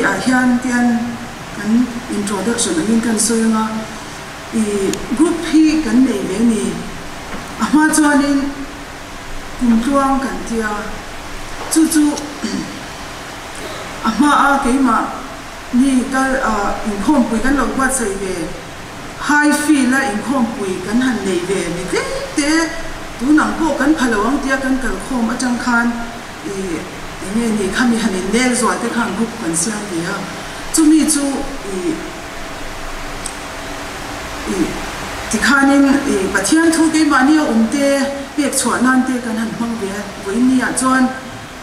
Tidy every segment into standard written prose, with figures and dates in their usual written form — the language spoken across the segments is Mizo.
ah hian tian kan introduction angin kan sawi anga i group hi kan nei ve ni. A hma chuanin kumtluang kan tia chu chu a hma a keimah ni kal inkhawmpui kan lo buatsaih ve. High field a inkhawmpui kan han nei ve ni tlem te, tun ang pawh kan pha lo ang tia kan kal khawm atang khan ih eng nge ni khami han in nel zual te khan group kan siam ve a, chumi chu ih ih tikhanin ih Pathian thu keimahni a awm te pek chhuah nan te kan han hmang ve a, vawiin ni ah chuan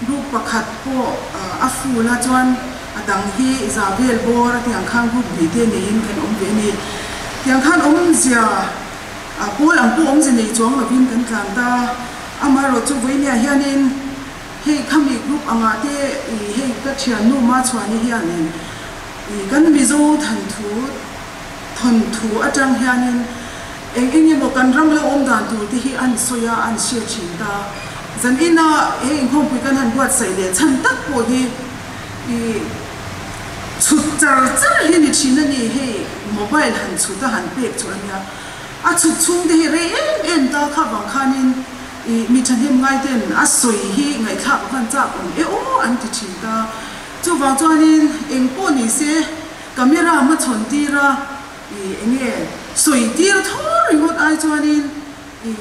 Group pakhat pawh a full a chuan a dang hi za vel bawr a tiang khan group hnih te neiin kan awm ve a ni. Tiang khan awmzia a pawl ang pawh awmzia nei chuang lovin kan tlan ta. Amaherawh chu vawinia hianin hei khami group angah te ih hei ka thiannu Machhuani hianin ih kan Mizo thanthu thawnthu atang hianin Eng eng emaw kan ram lo awm dan tur te hi an sawi a, an hriat thin ta. Zan ina he inkhawmpui kan han buatsaih leh chhan tak pawh hi i chhut char char hi ni thin a ni. Hei mobile han chhut a han pek chu a nia. A chhut chhung te hi rei em em ta kha vang khanin i mi thahnem ngai ten a sawi hi ngaihthlak a hman chak awm e aw an ti thin ta. Chuvang chuanin eng pawh ni se camera hmachhawn tir a. I enge sawi tir thur ringawt ai chuanin i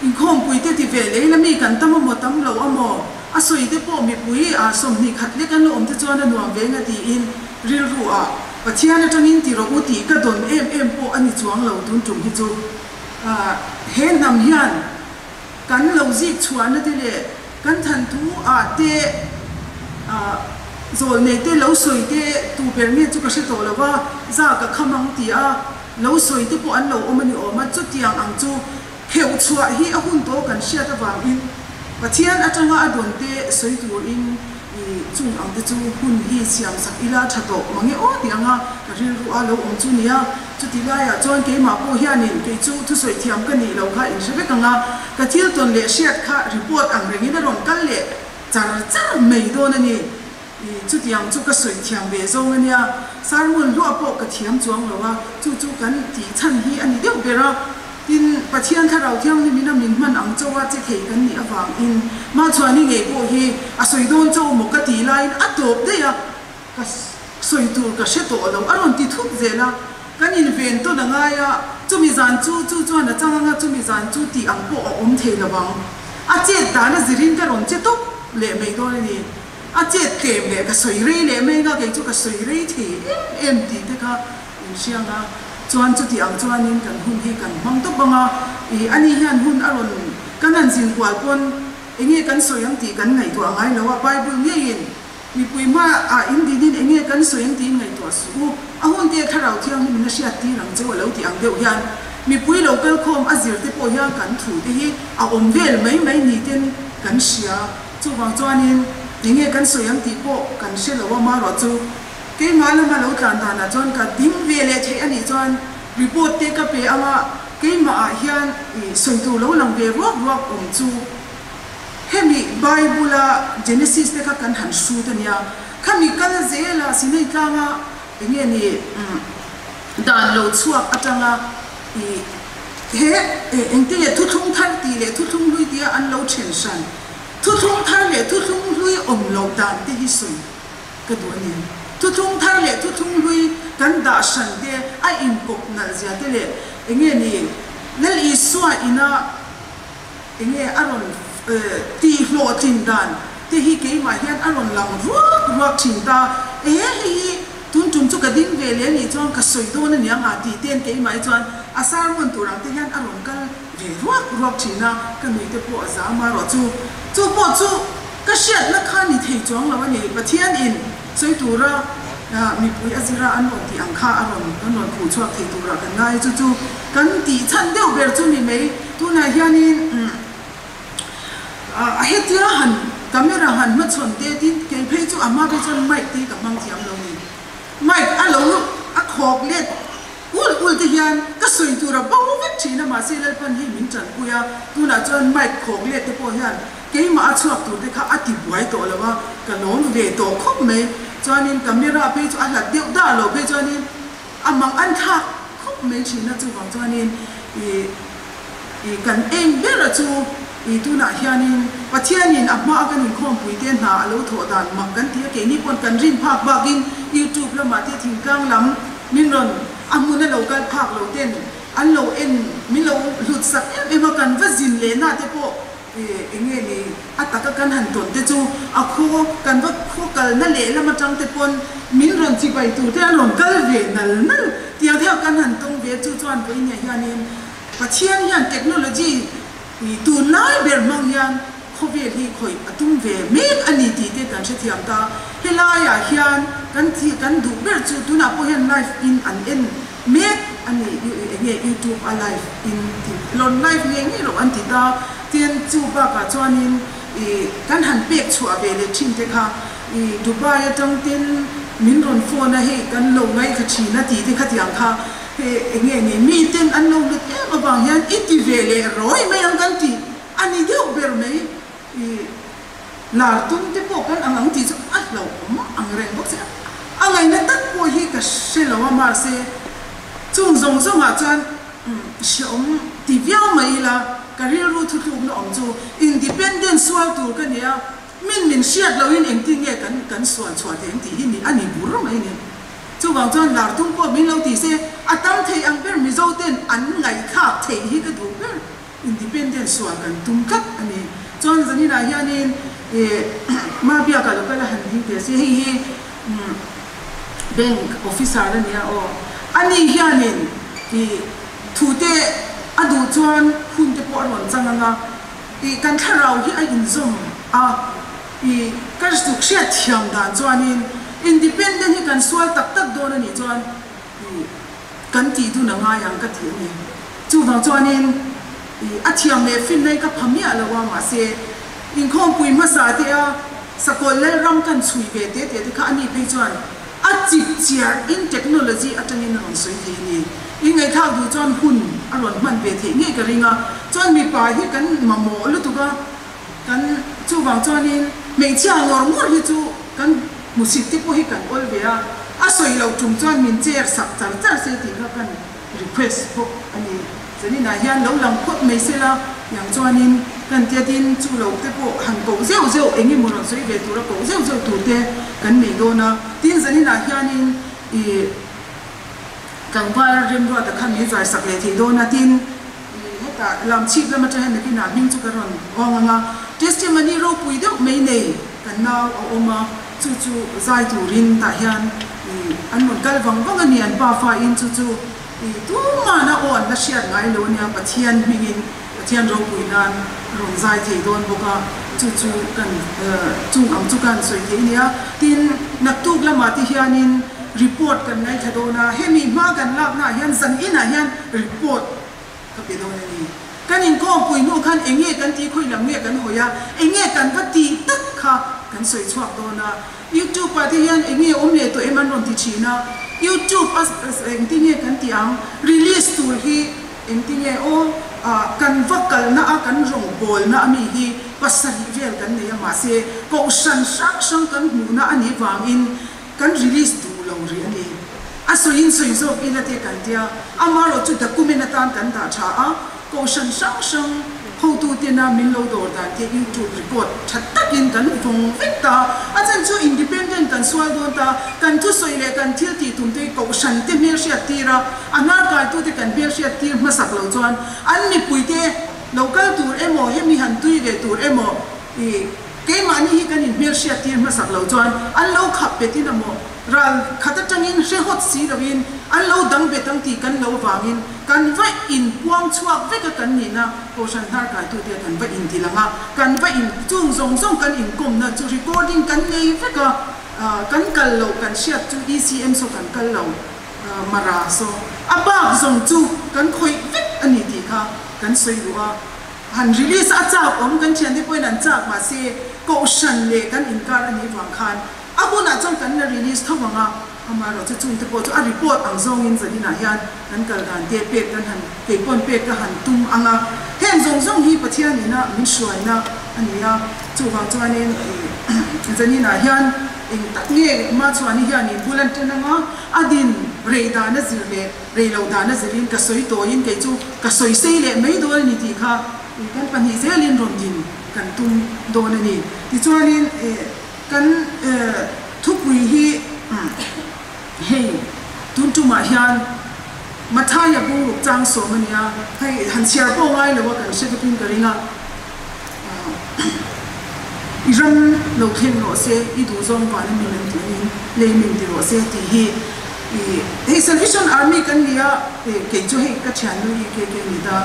inkhawmpui te ti ve leh ila mi kan tam amaw tam lo amaw a sawi te pawh mipui ah 20 lek an lo awm te chuan a nuam ve nga tiin rilru ah Pathian atangin ti rawh u tih ka dawn em em pawh a ni chuang lo tun tum hi chu he hnam hian kan lo zik chhuahna te leh Kan thanthu ah te zawl nei te lo sawi te tu ber nge chu ka hre tawh lo va, za ka kham ang ti a, lo sawi te pawh an lo awm a ni awm a, chutiang ang chu pheuh chhuah hi a hun tawh kan hriat avangin Pathian atanga a dawn te sawi turin i chung ang te chu hun hi siam sak ila tha tawh mange aw ti anga ka rilru a lo awm chu nia. Chuti laiah chuan keimah pawh hianin kei chu thusawi thiam ka nih loh kha in hre vek ang a, ka thil tawn leh hriat kha report ang rengin a rawn kal leh char char mai dawn a ni. I chutiang chu ka sawi thiam ve zawng a nia, sermon hluah pawh ka thiam chuang lo a, chu chu kan tih chhan hi a ni deuh ber a. Tin, Pathian Thlarau Thianghlimin a min hman ang chauh a che thei kan nih avangin Machhuani ngei pawh hi a sawi dawn chauh maw ka tih laiin a tawp daih a. Ka sawi tur ka hre tawh lo, a rawn ti thut zel a, kan inven tawn a ngai a, chumi zan chu chu chuan a chang anga chumi zan chu tih ang pawh a awm thei lo vang. A chet dan a zirin ka rawn che tawp leh mai dawn a ni. A chet tlem leh ka sawi rei leh mai anga kei chu ka sawi rei thei em em tih te kha inhriang a, chuan chuti ang chuanin kan hun hi kan hmang tawp ang a, ih ani hian hun a rawn kan han zin kual pawn enge kan sawi ang tih kan ngaihtuah ngai lo a, Bible ngeiin Mipui hma ah in dinin enge kan sawi ang tiin ngaihtuah suh u. A hun te Thlarau Thianghlim in a hriat tir ang cheu a lo tih ang deuh hian mipui lo kal khawm a zir te pawh hian kan thu te hi a awm vel mai mai ni ten kan hria. Chuvang chuanin enge kan sawi ang tih pawh kan hre lo a marawh chu keimah lama lo tlan danah chuan ka ding ve leh theih a nih chuan report te ka pe anga keimah ah hian sawi tur lo lang ve ruak ruak awm chu Hemi Bible-a Genesis te kha kan han hrut a nia, khami kal zela Sinai tlanga eng nge ni dan lo chhuak atanga i he engte nge thuthlung thar tih leh thuthlung hlui tia an lo then hran, thuthlung thar leh thuthlung hlui awm loh dan te hi sawi ka duh a ni. Thuthlung thar leh thuthlung hlui kan dah hran te a inkawp nalh zia te leh eng nge ni Lal Isua ina Enge a rawn tihhlawhtlin dan te hi keimah hian a rawn lang ruak ruak thin ta. Ehe hei hi tun tum chu ka ding ve leh anih chuan ka sawi dawn a niang a tih ten keimah hi chuan a sermon tur ang te hian a rawn kal ve ruak ruak thin a, ka nui te pawh a zam a rawh chu. Chu pawh chu ka hriatna kha ni thei chuang lo a ni. Pathian in sawi tura mipui a zira an rawn tih ang kha a rawn kan rawn khuh chhuak thei turah kan ngai chu chu kan tih chhan deuh ber chu ni mai. Tunah hianin a hetia han camera han hmachhawn te tin kei phei chu a hma phei chuan mic te hi ka hmang thiam lo ni. Mic a lo a khawk let ul ul te hian ka sawi tur a bo vek thin a mahse Lalpan hei min tanpui a tunah chuan mic khawk let te pawh hian. keimah a chhuak tur te kha a ti buai tawh lo a, ka lawm ve tawh khawp mai. Chuanin camera phei chu a hlat deuh dar lo phei chuanin a mang an thlak khawp mai thin a, chuvang chuanin ih ih kan eng ber a chu ih tunah hianin Pathianin a hmaa kan inkhawmpui te hna a lo thawh dan mak kan ti a, keini pawn kan rin phak bakin YouTube lamah te thingtlang lam min rawn a hmun a lo kal phak lo ten an lo en min lo hlut sak em em a, kan va zin leh na te pawh eng nge ni a taka kan han tawn te chu a khaw kan va khaw kalna lehlam atang te pawn min rawn chibai tur te an rawn kal ve nal nal tiang te kan han tawng ve chu chuan vawiin hianin Pathian hian technology tunlai ber hmang hian khawvel hi khawih a tum ve mek a ni tih te kan hrethiam ta. Helaiah hian kan thi kan duh ber chu tunah pawh hian live in an en mek a ni eng nge youtube a live in tih rawn live ngei ngei loh an ti ta. Tin chu bakah chuanin ih kan han pek chhuah ve leh thin te kha ih Dubai atang tin min rawn phone a hei kan lo ngaithla thin a tih te khatiang kha He eng nge ni miten an lo hlut em avang hian i ti ve leh rawi mai ang kan ti a ni deuh ber mai. I lar tum te pawh kan ang ang tih chu a hlauhawm ang reng bawk si a. A ngaihna tak pawh hi ka hre lo a mahse chung zawng zawngah chuan hreawm ti viau mai ila ka rilru thutlukna awm chu independent sual tur ka nia min min hriat lohin engtin nge kan kan sual chhuah thei ang tih hi a ni bur mai ni. Chuvang chuan lar tum pawh min lo ti se, a tam thei ang ber Mizo ten an ngaihthlak theih hi ka duh ber. Independent sual kan tum tlat a ni. Chuan zaninah hianin ih Mabiaka lo kal a han ding teh se, hei hi bank officer a nia aw. Ani hianin ih thute a duh chuan hun te pawh a rawn chang ang a, ih kan thlarau hi a inzawm a. I ka zuk hriat thiam dan chuanin independent hi kan sual tak tak dawn a nih chuan i kan tih dun a ngai ang ka ti a ni. Chuvang chuanin i a thiam leh finna hi ka pha miah lo a, mahse inkhawmpui hmasa te a Sakawlh Lalram kan chhui ve te te te kha a nih phei chuan a chip chiar in technology atangin a rawn sawi thei a ni. I ngaihthlak duh chuan hun a rawn hman ve theih ngei ka ring a, chuan mipa hi kan mamawh lutuk a. Kan chuvang chuanin hmeichhia ngawr ngawr hi chu kan hmusit te pawh hi kan awl ve a, a sawi loh tum chuan min chair sak char char se tih kha kan request bawk a ni. Zaninah hian lo lang phawt mai sela tiang chuanin kan tia tin chu lo te pawh han koh zeuh zeuh eng emaw rawn sawi ve tura koh zeuh zeuh tur te kan nei dawn a, tin zaninah hianin ih tlangval remruata kha min zai sak leh thei dawn a, tin. Hetah lam chhip lam atang hian nakinah hming chu ka rawn awng ang a, testimony ropui deuh mai nei kan nau a awm a, chu chu zai turin tah hian an rawn kal vang vang a ni, an pa fa in chu chu tumahna aw an la hriat ngai lo a nia, Pathian hmingin Pathian ropui nan a rawn zai thei dawn bawk a, chu chu kan chung ang chu kan sawi thei a nia. Tin, naktuk lamah te hianin report kan ngaithla dawn a, hemi hma kan laknaah hian zan inah hian report ka pe dawn a ni. Kan inkhawmpui hnu khan eng nge kan tih khawi lam nge kan hawi a, eng nge kan va tih tak kha kan sawi chhuak dawn a. YouTube ah te hian eng nge awm leh tawh em an rawn ti thin a, YouTube a engtin nge kan tih ang, release tur hi engtin nge aw ah kan va kalna a kan rawngbawlna ami hi pasarih vel kan nei a mahse kohhran hrang hrang kan hmuhna a nih vangin kan release duh lo rih a ni. A sawiin sawi zawk ila te kan tia, amaherawh chu document atan kan dah tha a, kohhran hrang hrang hotutena min lo dawr dan te YouTube record tha takin kan vawng vek ta. A chan chu independent kan sual dawn ta, kan thusawi leh kan thil tih tum te hi kohhran te hmelhriat tir a, a hnarkaitute kan hmelhriat tir hmasak lo chuan an mipuite lo kal tur emaw hemi han tui ve tur emaw i Keimahni hi kan inhmelhriat tir hmasak lo chuan an lo khap betin a maw? Ral khat atangin hrehawt si loin an lo dang bet ang tih kan lo vangin kan va inpuang chhuak vek a kan nihna Kohhran hnarkaitute kan va inti lang a, kan va in chung zawng zawng kan inkawmna chu recording kan nei vek a, kan kal loh kan hriat chu ECM saw kan kal lo Mara saw a bak zawng chu kan khawih vek a ni tih kha kan sawi duh a. Han release a chak awm kan thiante pawhin an chak mahse kohhran leh kan inkar a nih vang khan a hunah chuan kan la release tho vang a, amaherawh chu chungte pawh chu a report ang zawngin zaninah hian kan kal dan te pek kan han kei pawn pek ka han tum ang a. Heng Heng zawng zawng hi Pathian ina min hruaina a ni a, chuvang chuanin zaninah hian eng tak nge Machhuani hianin bul an ṭan anga a din rei dan a zir leh rei lo dan a zirin ka sawi tawiin kei chu ka sawi sei leh mai dawn a ni tih kha kan pahnih zelin rawn din kan tum dawn a ni. Tichuanin kan thupui hi hei tun tumah hian Mathaia bungruk chang sawm a nia, hei han chhiar pawh ngai lo a kan hre vekin ka ring a, i ram lo thleng rawh se, i duhzawng vana min an tih angin lei min ti rawh se tih hi hei Salvation Army kan ni a, kei chu hei ka thiannu i ke ke ni ta,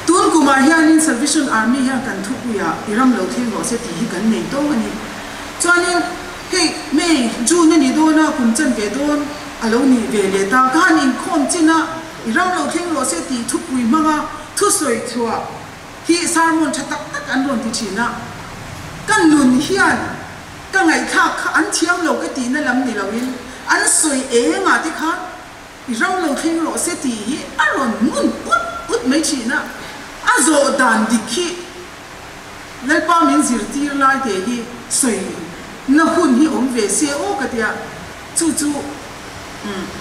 tun kumah hianin Salvation Army hian kan thupuiah i ram lo thleng rawh se tih hi kan nei tawng a ni. Chuanin hei May, June a ni dawn a, kum chan ve dawn a lo nih ve leh ta. Ka han inkhawm chin a, i ram lo thleng rawh se tih thupui hmanga thusawi chhuah hi sermon tha tak tak an rawn ti thin a. Ka nun hian ka ngaihthlak kha an thiam lo ka tihna lam ni loin an sawi engah te khan i ram lo thleng rawh se tih hi a rawn ngun ut ut mai thin a. A zawh dan dik hi Lalpa min zirtir lai te hi sawi na hun hi awm ve se aw ka tia, chu chu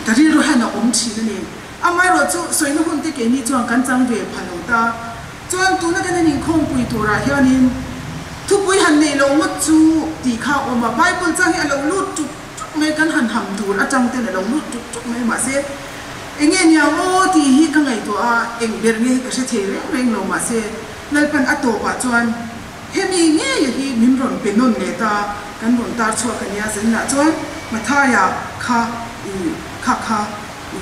ka rilru hian a awm thin a ni. Amaherawh chu sawi na hun te keini chuan kan chang ve pha lo ta. Chuan tuna kan han inkhawmpui turah hianin thupui han neih loh ngawt chu tih kha a awm a, Bible chang hi a lo lut tuk tuk mai, kan han ham tur atang ten a lo lut tuk tuk mai mahse enge niang aw tih hi ka ngaihtuah a, eng ber nge hi ka hre thei reng reng lo mahse Lalpan a tawpah chuan hemi ngeia hi min rawn pe nawn leh ta, kan rawn tar chhuak a nia, zaninah chuan Mathaia kha i kha kha i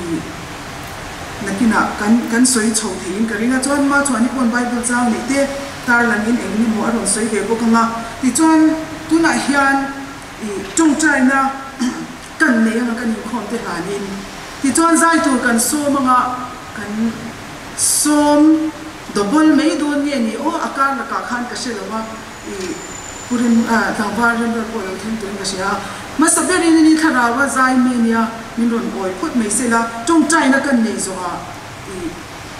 nakinah kan kan sawi chho theiin ka ring a, chuan ma chuan i pawn Bible chang neih te tar langin eng ni maw a rawn sawi ve bawk ang a, tichuan tunah hian i tawngtaina kan nei anga kan inkhawm te hlanin tichuan zai tur kan sawm anga kan sawm. Double mai dawn nge ni aw, a kar lakah khan ka hre lo a, i pu rim tlangval rimruat pawh lo thleng turin ka hria a, hmasa berin ini thlarau a zai mi ania min rawn awi phawt mai sela, tawngtaina kan nei zawhah i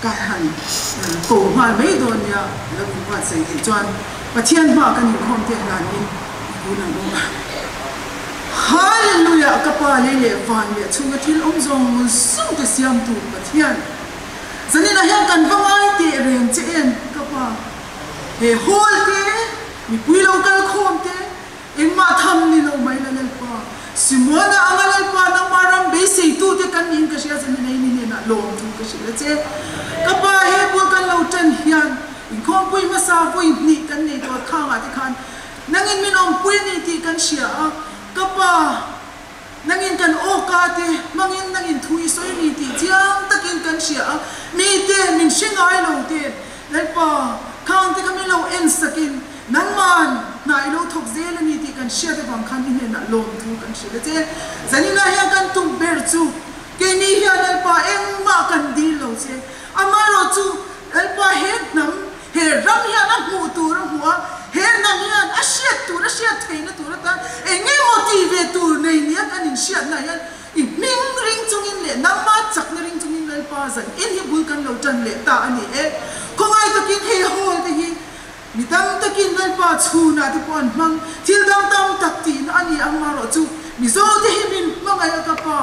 ka han ko nghal mai dawn nia lo inbuatsaih theih chuan Pathian hmaah kan inkhawm te hlanin i kun ang u. Hallelujah! Ka pa lei leh van leh chhunga thil awm zawng zawng te siamtu Pathian. Zaninah hian kan va ngai teh reng che em ka pa? He hall te, mipui lo kal khawm te, engmah tham ni lo mai la Lalpa. Simona anga Lalpa nangmah ram beiseitute kan niin ka hria zanin ei ni hnenah lawm thu ka hrilh a che. Ka pa he bul kan lo tan hian inkhawmpui hmasa vawi hnih kan nei tawh khangah te khan nangin min awmpui a ni tih kan hria a ka pa. Nangin kan awka te hmangin nangin thu i sawi mi tih chiang takin kan hria a, mite min hre ngai lo te, Lalpa, khang te kha min lo en sakin nangman hna i lo thawk zel a ni tih kan hriat avang khan i hnenah lawm thu kan hrilh a che. Zaninah hian kan tum ber chu keini hian Lalpa engmah kan dil lo che, amaherawhchu Lalpa he hnam He ram hian a hmuh tur a hmuh a, he hnam hian a hriat tur a hriat theihna tur atan eng emaw tih ve tur nei nia kan inhriatna hian i hming ring chungin leh nangma chakna ring chungin Lalpa zan in hi bul kan lo tan leh ta a ni e. Khawngaih takin hei hall te hi mi tam takin Lalpa chhunah te pawh an hmang, thil dang tam tak tihna a ni ang marawh chu Mizo te hi min hmangaih a ka pa,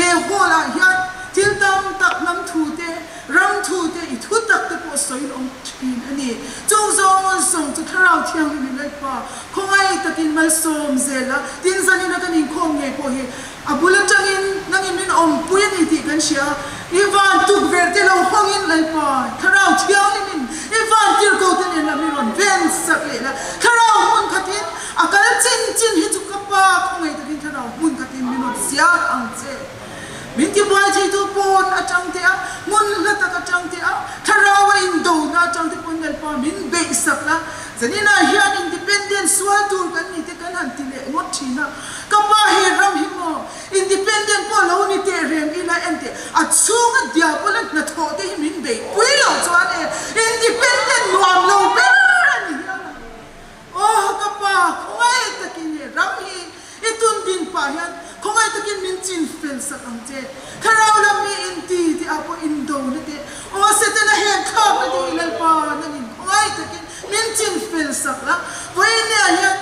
he hall ah hian thil tam tak hnam thu te, Ram thu te i thu tak te pawh sawi awm thin a ni. Chung zawng zawng chu Thlarau Thianghlim in Lalpa khawngaih takin malsawm zel a, tin zanina kan inkhawm ngei pawh hi a bul atangin nangin min awmpui a ni tih kan hria a, i van tukverh te lo hawngin Lalpa Thlarau Thianghlim in i van tirko te nen lam i rawn ven sak leh la, Thlarau hmun khatin a kal chin chin hi chu ka Pa khawngaih takin Thlarau hmun khatin min rawn siam ang che. Min tibuai theitu pawn atang te a, hmun hla tak atang te a, thlarau a indona atang te pawn Lalpa min beih sak la, zaninah hian independent sual tur kan ni te kan han ti leh ngawt thin a, ka pa he ram hi maw independent pawh lo ni teh reng ila enteh a chhunga diabola hnathawh te hi min beih pui loh chuan e independent nuam lo ber a ni hial ang. Aw ka pa, khawngaih takin he ram hi i tun din pah hian Khawngaih takin min chin fel sak ang che. Thlarau lam mi in ti tih ah pawh indo na te, aw Setana heng thlak na te hi Lalpa nangin khawngaih takin min chin fel sak la. Vawiin hian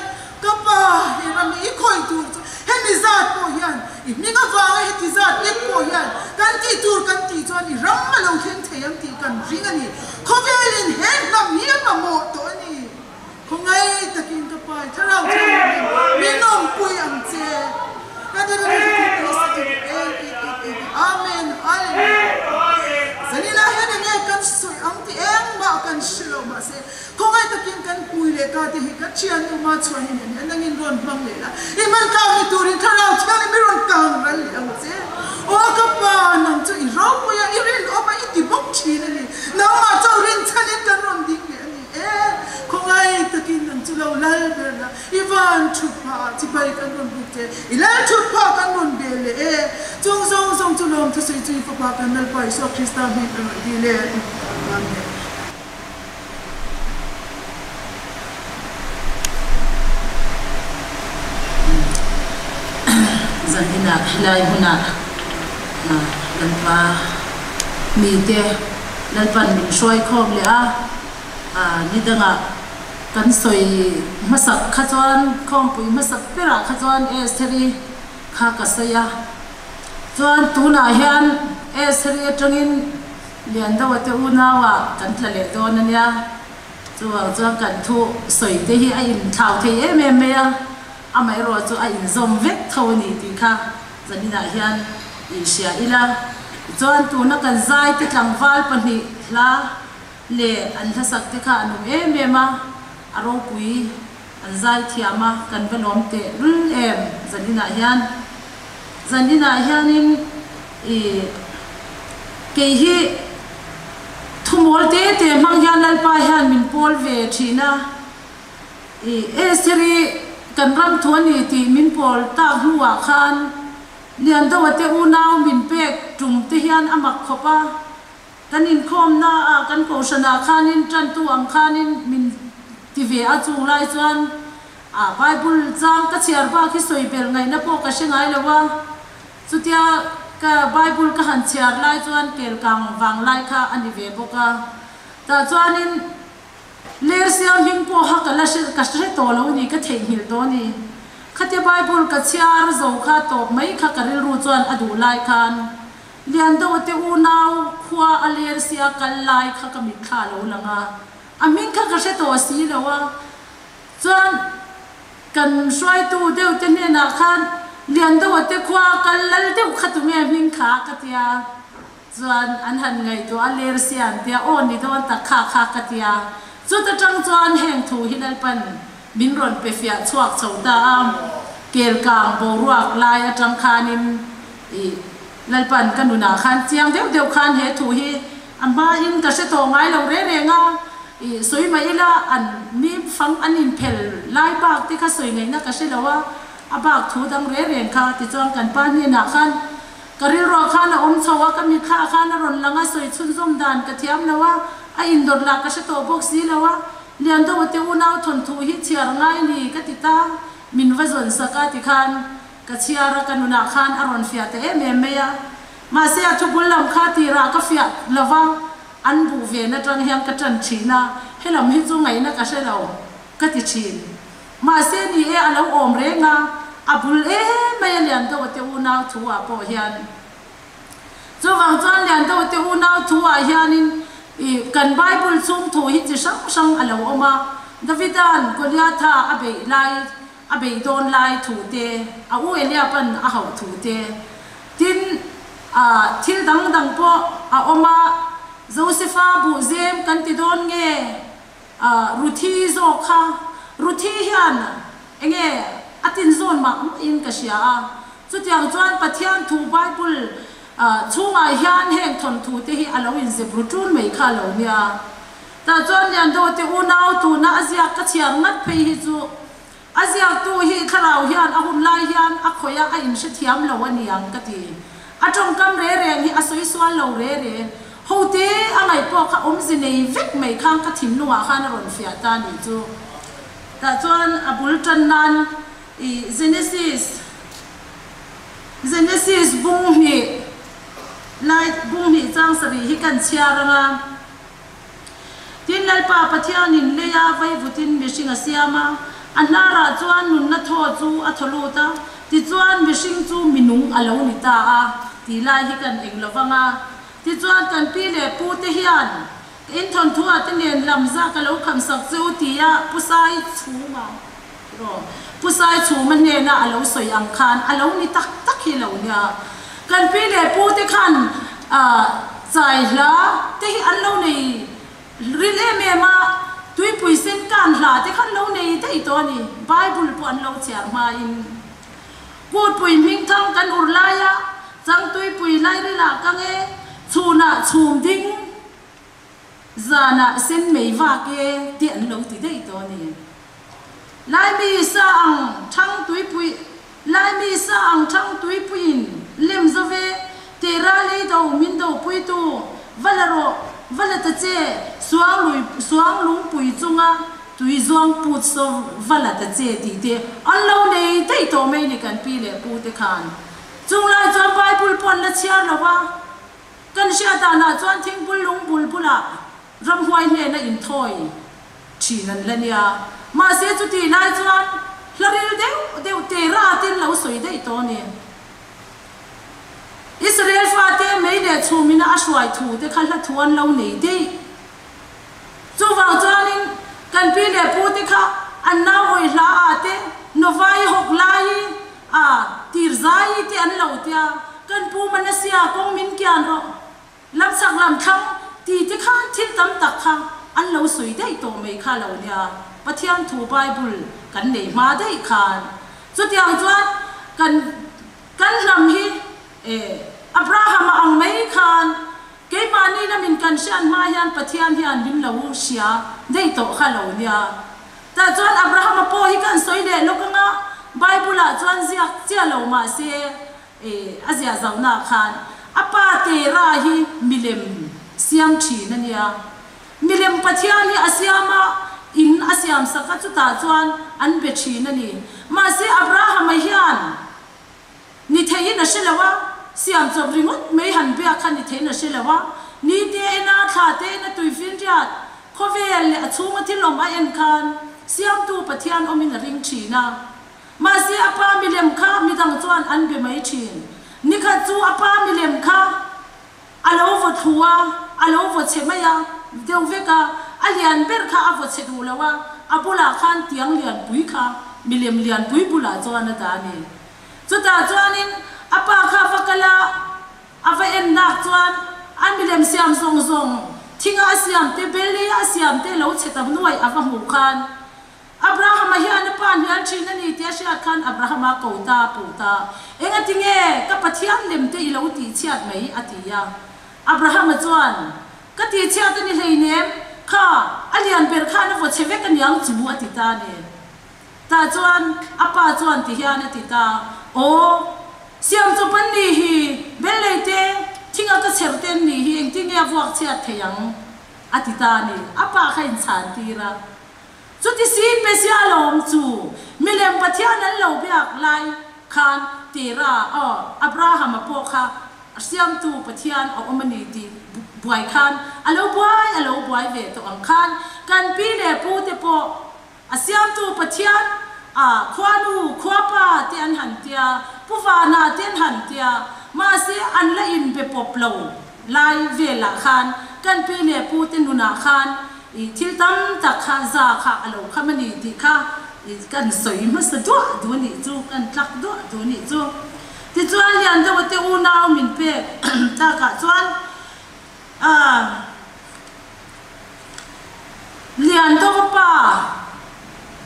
ka pa he ram hi i khawih tur chu hemi zat pawh hian i hming avanga heti zat lek pawh hian kan tih tur kan tih chuan i ram a lo thleng thei ang tih kan ring a ni. Khawvelin he hnam hi a mamawh tawh a ni. Khawngaih takin ka pai thlarau thianghlim min awmpui ang che. Amen Hallelujah. Zanina hian enge kan sawi ang tih engmah kan hre lo mahse khawngaih takin kan hmui leh ka te hi ka thiannu ma chhuan hi nen hian nangin rawn hmang leh la i hman tlak ni turin thlarau thianghlim i rawn kang ral leh ang che. Aw ka pa nang chu i ropui a i rinawm a i ti bawk thin a ni. Nangmah chauh rinchhanin kan rawn ding leh a ni. E, khawngaih takin nang chu lo lal ber la, i van thut phah ah chibai kan rawn buk che, i lal thut phah kan rawn bel leh e. Chung zawng zawng chu lawm thusawi chu i fapa kan Lalpa Isua Krista hming kan rawn dil e. Amen. Zaninah helai hmunah Lalpa mite Lalpan min hruai khawm leh a, ni dangah kan sawi hmasak kha chuan khawmpui hmasak berah kha chuan Estheri kha ka sawi a, chuan tunah hian Estheri atangin Liandoa te unauah kan tla leh dawn a nia, chuvang chuan kan thu sawi te hi a inthlau thei em em mai a, amaherawh chu a inzawm vek tho a ni tih kha Zaninah hian inhria ila, chuan tuna kan zaite tlangval pahnih hla leh an hlasak te kha a nung em em a, a ropui an zai thiam a, kan va lawm teh lul em zaninah hian. Zaninah hianin ih kei hi thumawl te te hmang hian Lalpa hian min pawl ve thin a. I Estheri kan ram thu a ni tih min pawl tak hnuah khan Liandoa te unau min pek tum te hian a mak khawp a, kan inkhawmna ah kan kohhranah khanin tantu ang khanin min ti ve a, chung lai chuan a Bible chang ka chhiar bak hi sawi bel ngaihna pawh ka hre ngai lo a, chutia ka Bible ka han chhiar lai chuan kelkang vang lai kha a ni ve bawk a, tah chuanin. Lersia hming pawh kha ka la hre ka hre tawh lo ni, ka theihnghilh tawh ni. Khatia Bible ka chhiar zo kha tawp mai kha ka rilru chuan a duh lai khan Liandoa te unau khua a Lersia kal lai kha ka mitthla lo lang a, a hming kha ka hre tawh si lo a, chuan kan hruaitu deuh te hnenah khan Liandoa te khua kal lal deuh kha tunge hming kha ka tia. Chuan an han ngaihtuah a, ler siam tia aw ni dawn tak kha kha ka tia. Chuta tang chuan heng thu hi Lalpan min rawn pe fiah chhuak chho ta a, kelkang boruak lai atang khanin ih Lalpan ka nunah khan chiang deuh deuh khan he thu hi a hmain ka hre tawh ngai lo reng reng a, ih sawi mah ila an mi fang an inphel lai bak te kha sawi ngaihna ka hre lo a, a bak thu dang reng reng kha tichuan kan pa hnenah khan Ka rilruah khan a awm chho a, ka mitthla khan a rawn lang a, sawi chhunzawm dan ka thiam lo a, a indawt lah ka hre tawh bawk si lo a, Liandoa te unau thawnthu hi chhiar ngai ni ka ti ta, min va zawn sak a tikhan ka chhiar a, ka nunah khan a rawn fiah ta em em mai a, mahse a thubul lam kha tirah ka fiah lo va, an buh ve na tang hian ka tan thin a, helam hi chu ngaihna ka hre lo ka ti thin. Mahse ni e a lo awm reng a, a bul em mai a Liandoa te unau thu ah pawh hian. Chuvang chuan Liandoa te unau thu ah hianin ih kan Bible chhung thu hi chi hrang hrang a lo awm a, Davida'n Goliatha a beih lai a beih dawn lai thu te, a u Eliapa'n a hauh thu te, tin ah thil dang dang pawh a awm a, Josefa buhzem kan ti dawn nge? Ruthi zawk kha, Ruthi hian enge a tinzawn mah mahin ka hria a, chutiang chuan Pathian thu Bible chhungah hian heng thawnthu te hi a lo inzep ru ṭun mai kha a lo nia. Tah chuan Liandaw te unau tuna a ziak ka chhiar ngat phei hi chu a ziaktu hi thlarau hian a hun lai hian a khawih a, a inhrethiam lo a niang ka ti. A tawngkam re reng hi a sawi sual lo re re. Hote a ngaih pawh kha awmze nei vek mai khan ka thinlungah khan a rawn fiah ta nih chu. Tah chuan a bul tan nan i Genesis. Genesis bung hnih lai bung hnih chang sarih hi kan chhiar ang a. Tin, Lalpa Pathianin leia vaivutin mihring a siam a, a hnarah chuan nunna thaw chu a thaw lut a, tichuan mihring chu minung a lo ni ta a tih lai hi kan eng lo vang a. Tichuan kan pi leh pu te hian ka inthawnthu ah te nen lam za ka lo kham sak che u tia Pu Sai Chhuma rawh Pu Sai Chhuma hnena a lo sawi ang khan a lo ni tak tak hi lo nia. Kan pi leh pu te khan chai hla te hi an lo nei ril em em a, tuipui sen kan hla te khan lo nei daih tawh a ni, Bible pawh an lo chhiar hmain. Kutpui hmingthang kan ur laia changtuipui lairilah ka nge, chhunah chhum ding, zanah sen mei vak e tih an lo ti daih tawh a ni. Laimi sa ang thang tuipui Laimi sa ang thang tuipuiin lem zo ve, Tera lei do min do puitu, va la rawh, va la ta che, suang lui suang lungpui chunga Tui zuang put saw va la ta che tih te an lo nei daih tawh mai ni kan pi leh pu te khan. Chung lai chuan Bible pawh an la chhiar lo a, kan hriat danah chuan thingpul lung bul bulah ramhuai hnena inthawi thin an la nia. Mahse chutih lai chuan hla ril deuh deuh te ratin lo sawi daih tawh a ni. Israel fate mei leh chhumina a hruai thu te kha hla thu an lo nei daih. Chuvang chuanin kan pi leh pu te kha an nau hawi hla ah te, Novai hawk lai a tir zai te an lo tia, kan pu Manasia kawng min kian rawh, lam chak lam thlang ti te khan thil tam tak kha an lo sawi daih tawh mai kha lo nia, Pathian thu Bible kan nei hma daih khan. Chutiang chuan kan kan hnam hi e Abraham-a ang mai khan Keimahni lamin kan hriat hma hian Pathian hian min lo hria daih tawh kha lo nia. Tah chuan Abrahama pawh hi kan sawi leh lawk anga Bible-ah chuan ziak chiah lo mahse e a ziah zauhnaah khan a pa Tera hi milem siam thin a nia. Milem Pathian hi a siam a, in a siam sak a, chutah chuan an be thin a ni. Mahse Abrahama hian. Ni theiin a hre lo a, siam chawp ringawt mai han biak kha ni theiin a hre lo a, ni te ena thla te ena tuifinriat khawvel leh a chhunga thil awm a en khan Siamtu Pathian awmin a ring thin a. Mahse a pa milem kha midang chuan an be mai thin. Nikhat chu a pa milem kha a lo vaw thlu a, a lo vaw chhe mai a, deuh vek a, a lian ber kha a vaw chhe duh lo a, a bulah khan tiang lianpui kha milem lianpui bulah chuan a dah a ni. Chutah chuanin a pa kha va kal a, a va en nak chuan a milem siam zawng zawng, thinga a siam te, beli a siam te lo chhe ta nuaih a va hmuh khan Abrahama hian a pa hnial thin a ni tih a hriat khan Abrahama ko ta puh ta, Engati nge ka Pathian lem te i lo tihchhiat mai? a ti a. Abrahama chuan, Ka tihchhiat a ni hleinem, kha a lian ber khan a vaw chhe vek aniang chu a ti ta a ni. Tah chuan a pa chuan ti hian a ti ta, Aw, siam chawp an nih hi, bellei te, thinga ka chher te an nih hi, engtin nge a vuak chhiat thei ang? a ti ta a ni. A pa kha inchhan tir a. Chuti si Pesia lawm chu milem Pathian an lo biak lai khan Tera, aw, Abrahama pawh kha siamtu Pathian a awm a ni tih buai khan a lo buai a lo buai ve tawh ang khan kan pi leh pu te pawh A siamtu Pathian a khuanu, khuapa te an han tia, Pu Vana te an han tia, mahse an la inbe pawp lo lai velah khan kan pi leh pu te nunah khan i thil tam tak kha za kha a lo kham a ni tih kha i kan sawi hmasa duah duh a nih chu, kan tlak duah duh a nih chu. Tichuan Liandawa te unau min pek takah chuan a. Liandova pa,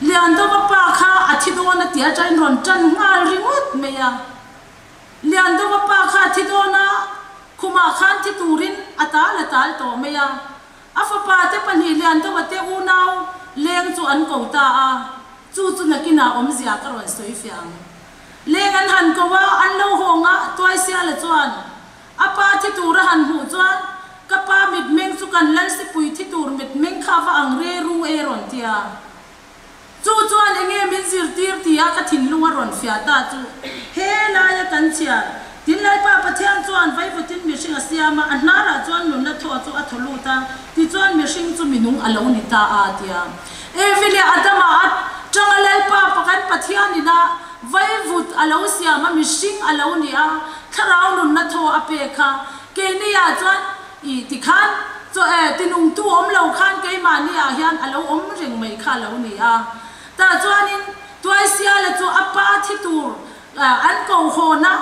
Liandova pa kha a thi dawn a ti a ṭain rawn ṭan nghal ringawt mai a. Liandova pa kha a thi dawn a, khumah khan thi turin a tal a tal tawh mai a. A fapa te pahnih Liandova te unau leng chu an ko ta a, chu chu nakinah awmzia ka rawn sawi fiah ang. Leng an han ko a, an lo hawng a, Tuaisiala chuan A pa thi tur a han hmuh chuan, Ka pa mitmeng chu kan Lalsipui thi tur mitmeng kha va ang re ru e rawn ti a. Chu chuan enge min zirtir ti a ka thinlung a rawn fiah ta chu he laia kan. kan chhiar, Tin, Lalpa Pathian chuan vaivutin mihring a siam a, a hnarah chuan nunna thaw chu a thaw lut a, tichuan mihring chu minung a lo ni ta a, a ti a. Evi leh Adama a tanga Lalpa pakhat Pathianin a vaivut a lo siam a, mihring a lo ni a, thlarau nunna thaw a pek kha, keiniah chuan i tikhan chaw e tinungtu awm lo khan keimahniah hian a lo awm reng mai kha a lo ni a. Tah chuanin Tuaisiala chu a pa thi tur an ko hawn a,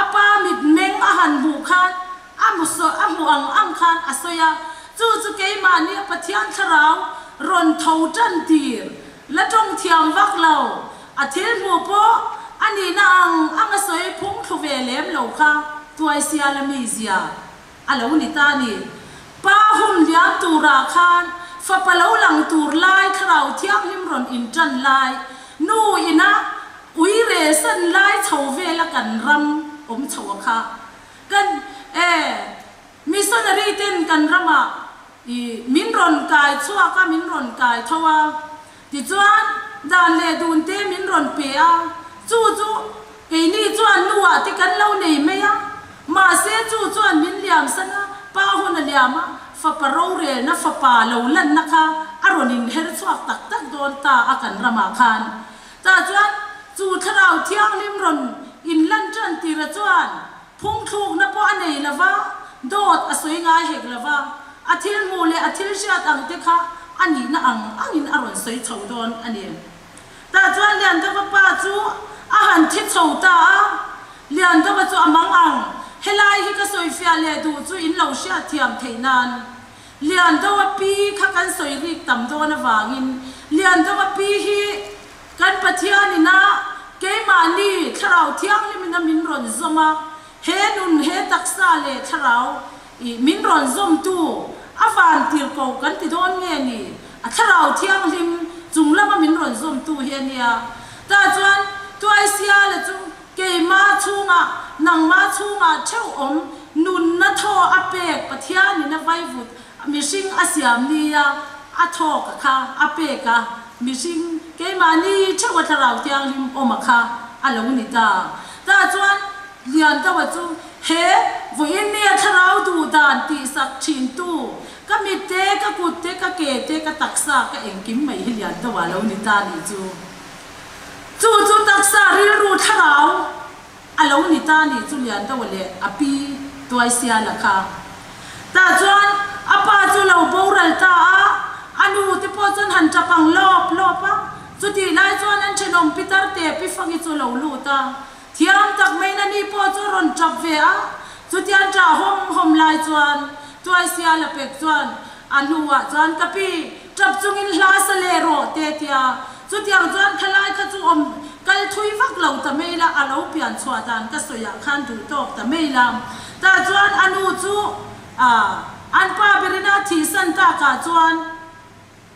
a pa mitmeng a han hmuh khan a hmu a hmu ang ang khan a sawi a, chu chu keimahni a Pathian thlarau rawn tho tan tir la tawng thiam vak lo, a thil hmuh pawh a nihna ang ang a sawi phung thlu ve lem lo kha Tuaisiala mizia a lo ni ta a ni. Pa hun liam turah khan fapa lo lang tur lai thlarau thianghlim rawn intan lai, nu ina ui rehsan lai chho vela kan ram awm chho a kha. Kan e missionary ten kan ramah i min rawn kai chhuak a, min rawn kai tho a, tichuan dan leh dun te min rawn pe a, chu chu keini chuan nuah te kan lo nei mai a, Mahse chu chuan min liam san a, pa hun a liam a, fapa rorelna fapa lo lanna kha a rawn inher chhuak tak tak dawn ta a kan ramah khan. Tah chuan chu thlarau thianghlim rawn inlan tan tira chuan phungthlukna pawh a nei lo va, dawt a sawi ngai hek lo va, a thil hmuh leh a thil hriat ang te kha a nihna ang angin a rawn sawi chho dawn a ni. Tah chuan Liandova pa chu a han thi chho ta a, Liandova chu a mang ang, helai hi ka sawifiah leh duh chu in lo hriatthiam theih nan. Liandova pi kha kan sawi rik tam dawn avangin Liandova pi hi kan Pathian ina keimahni Thlarau Thianghlim ina min rawn zawm a, he nun he taksa leh thlarau i min rawn zawmtu a van tirko kan ti dawn nge ni? A Thlarau Thianghlim chung lama min rawn zawmtu hi a nia. Tah chuan Tuaisiala chu keima chhungah, nangma chhungah theuh awm nunna thaw a pek Pathianin a vaivut mihring a siam nia a thaw ka kha a pek a, mihring keimahni theuh a Thlarau Thianghlim awm a kha a lo ni ta. Tah chuan Liandawa chu he vawiin nia thlarau duh dan tihsak thintu, ka mit te, ka kut te, ka ke te, ka taksa, ka engkim mai hi Liandawa lo ni ta nih chu. Chu chu taksa rilru thlarau a lo ni ta nih chu Liandawa leh a pi Tuaisiala kha. Tah chuan a pa chu lo boral ta a, a nu te pawh chuan han tap ang lawp lawp a, chutih lai chuan an thenawm Pitar te Pi Fangi chu lo lut a. Thiam tak maiin ani pawh chu a rawn tap ve a, chutiang ṭah hawm hawm lai chuan Tuaisiala pek chuan a hnuah chuan ka pi, ṭap chungin hla sa leh rawh te tia. Chutiang chuan khalai kha chu awm kal thui vak lo ta mai la, a lo pian chhuah dan ka sawiah khan duh tawk ta mai la. Tah chuan a nu chu a an pa berina thihsan takah chuan,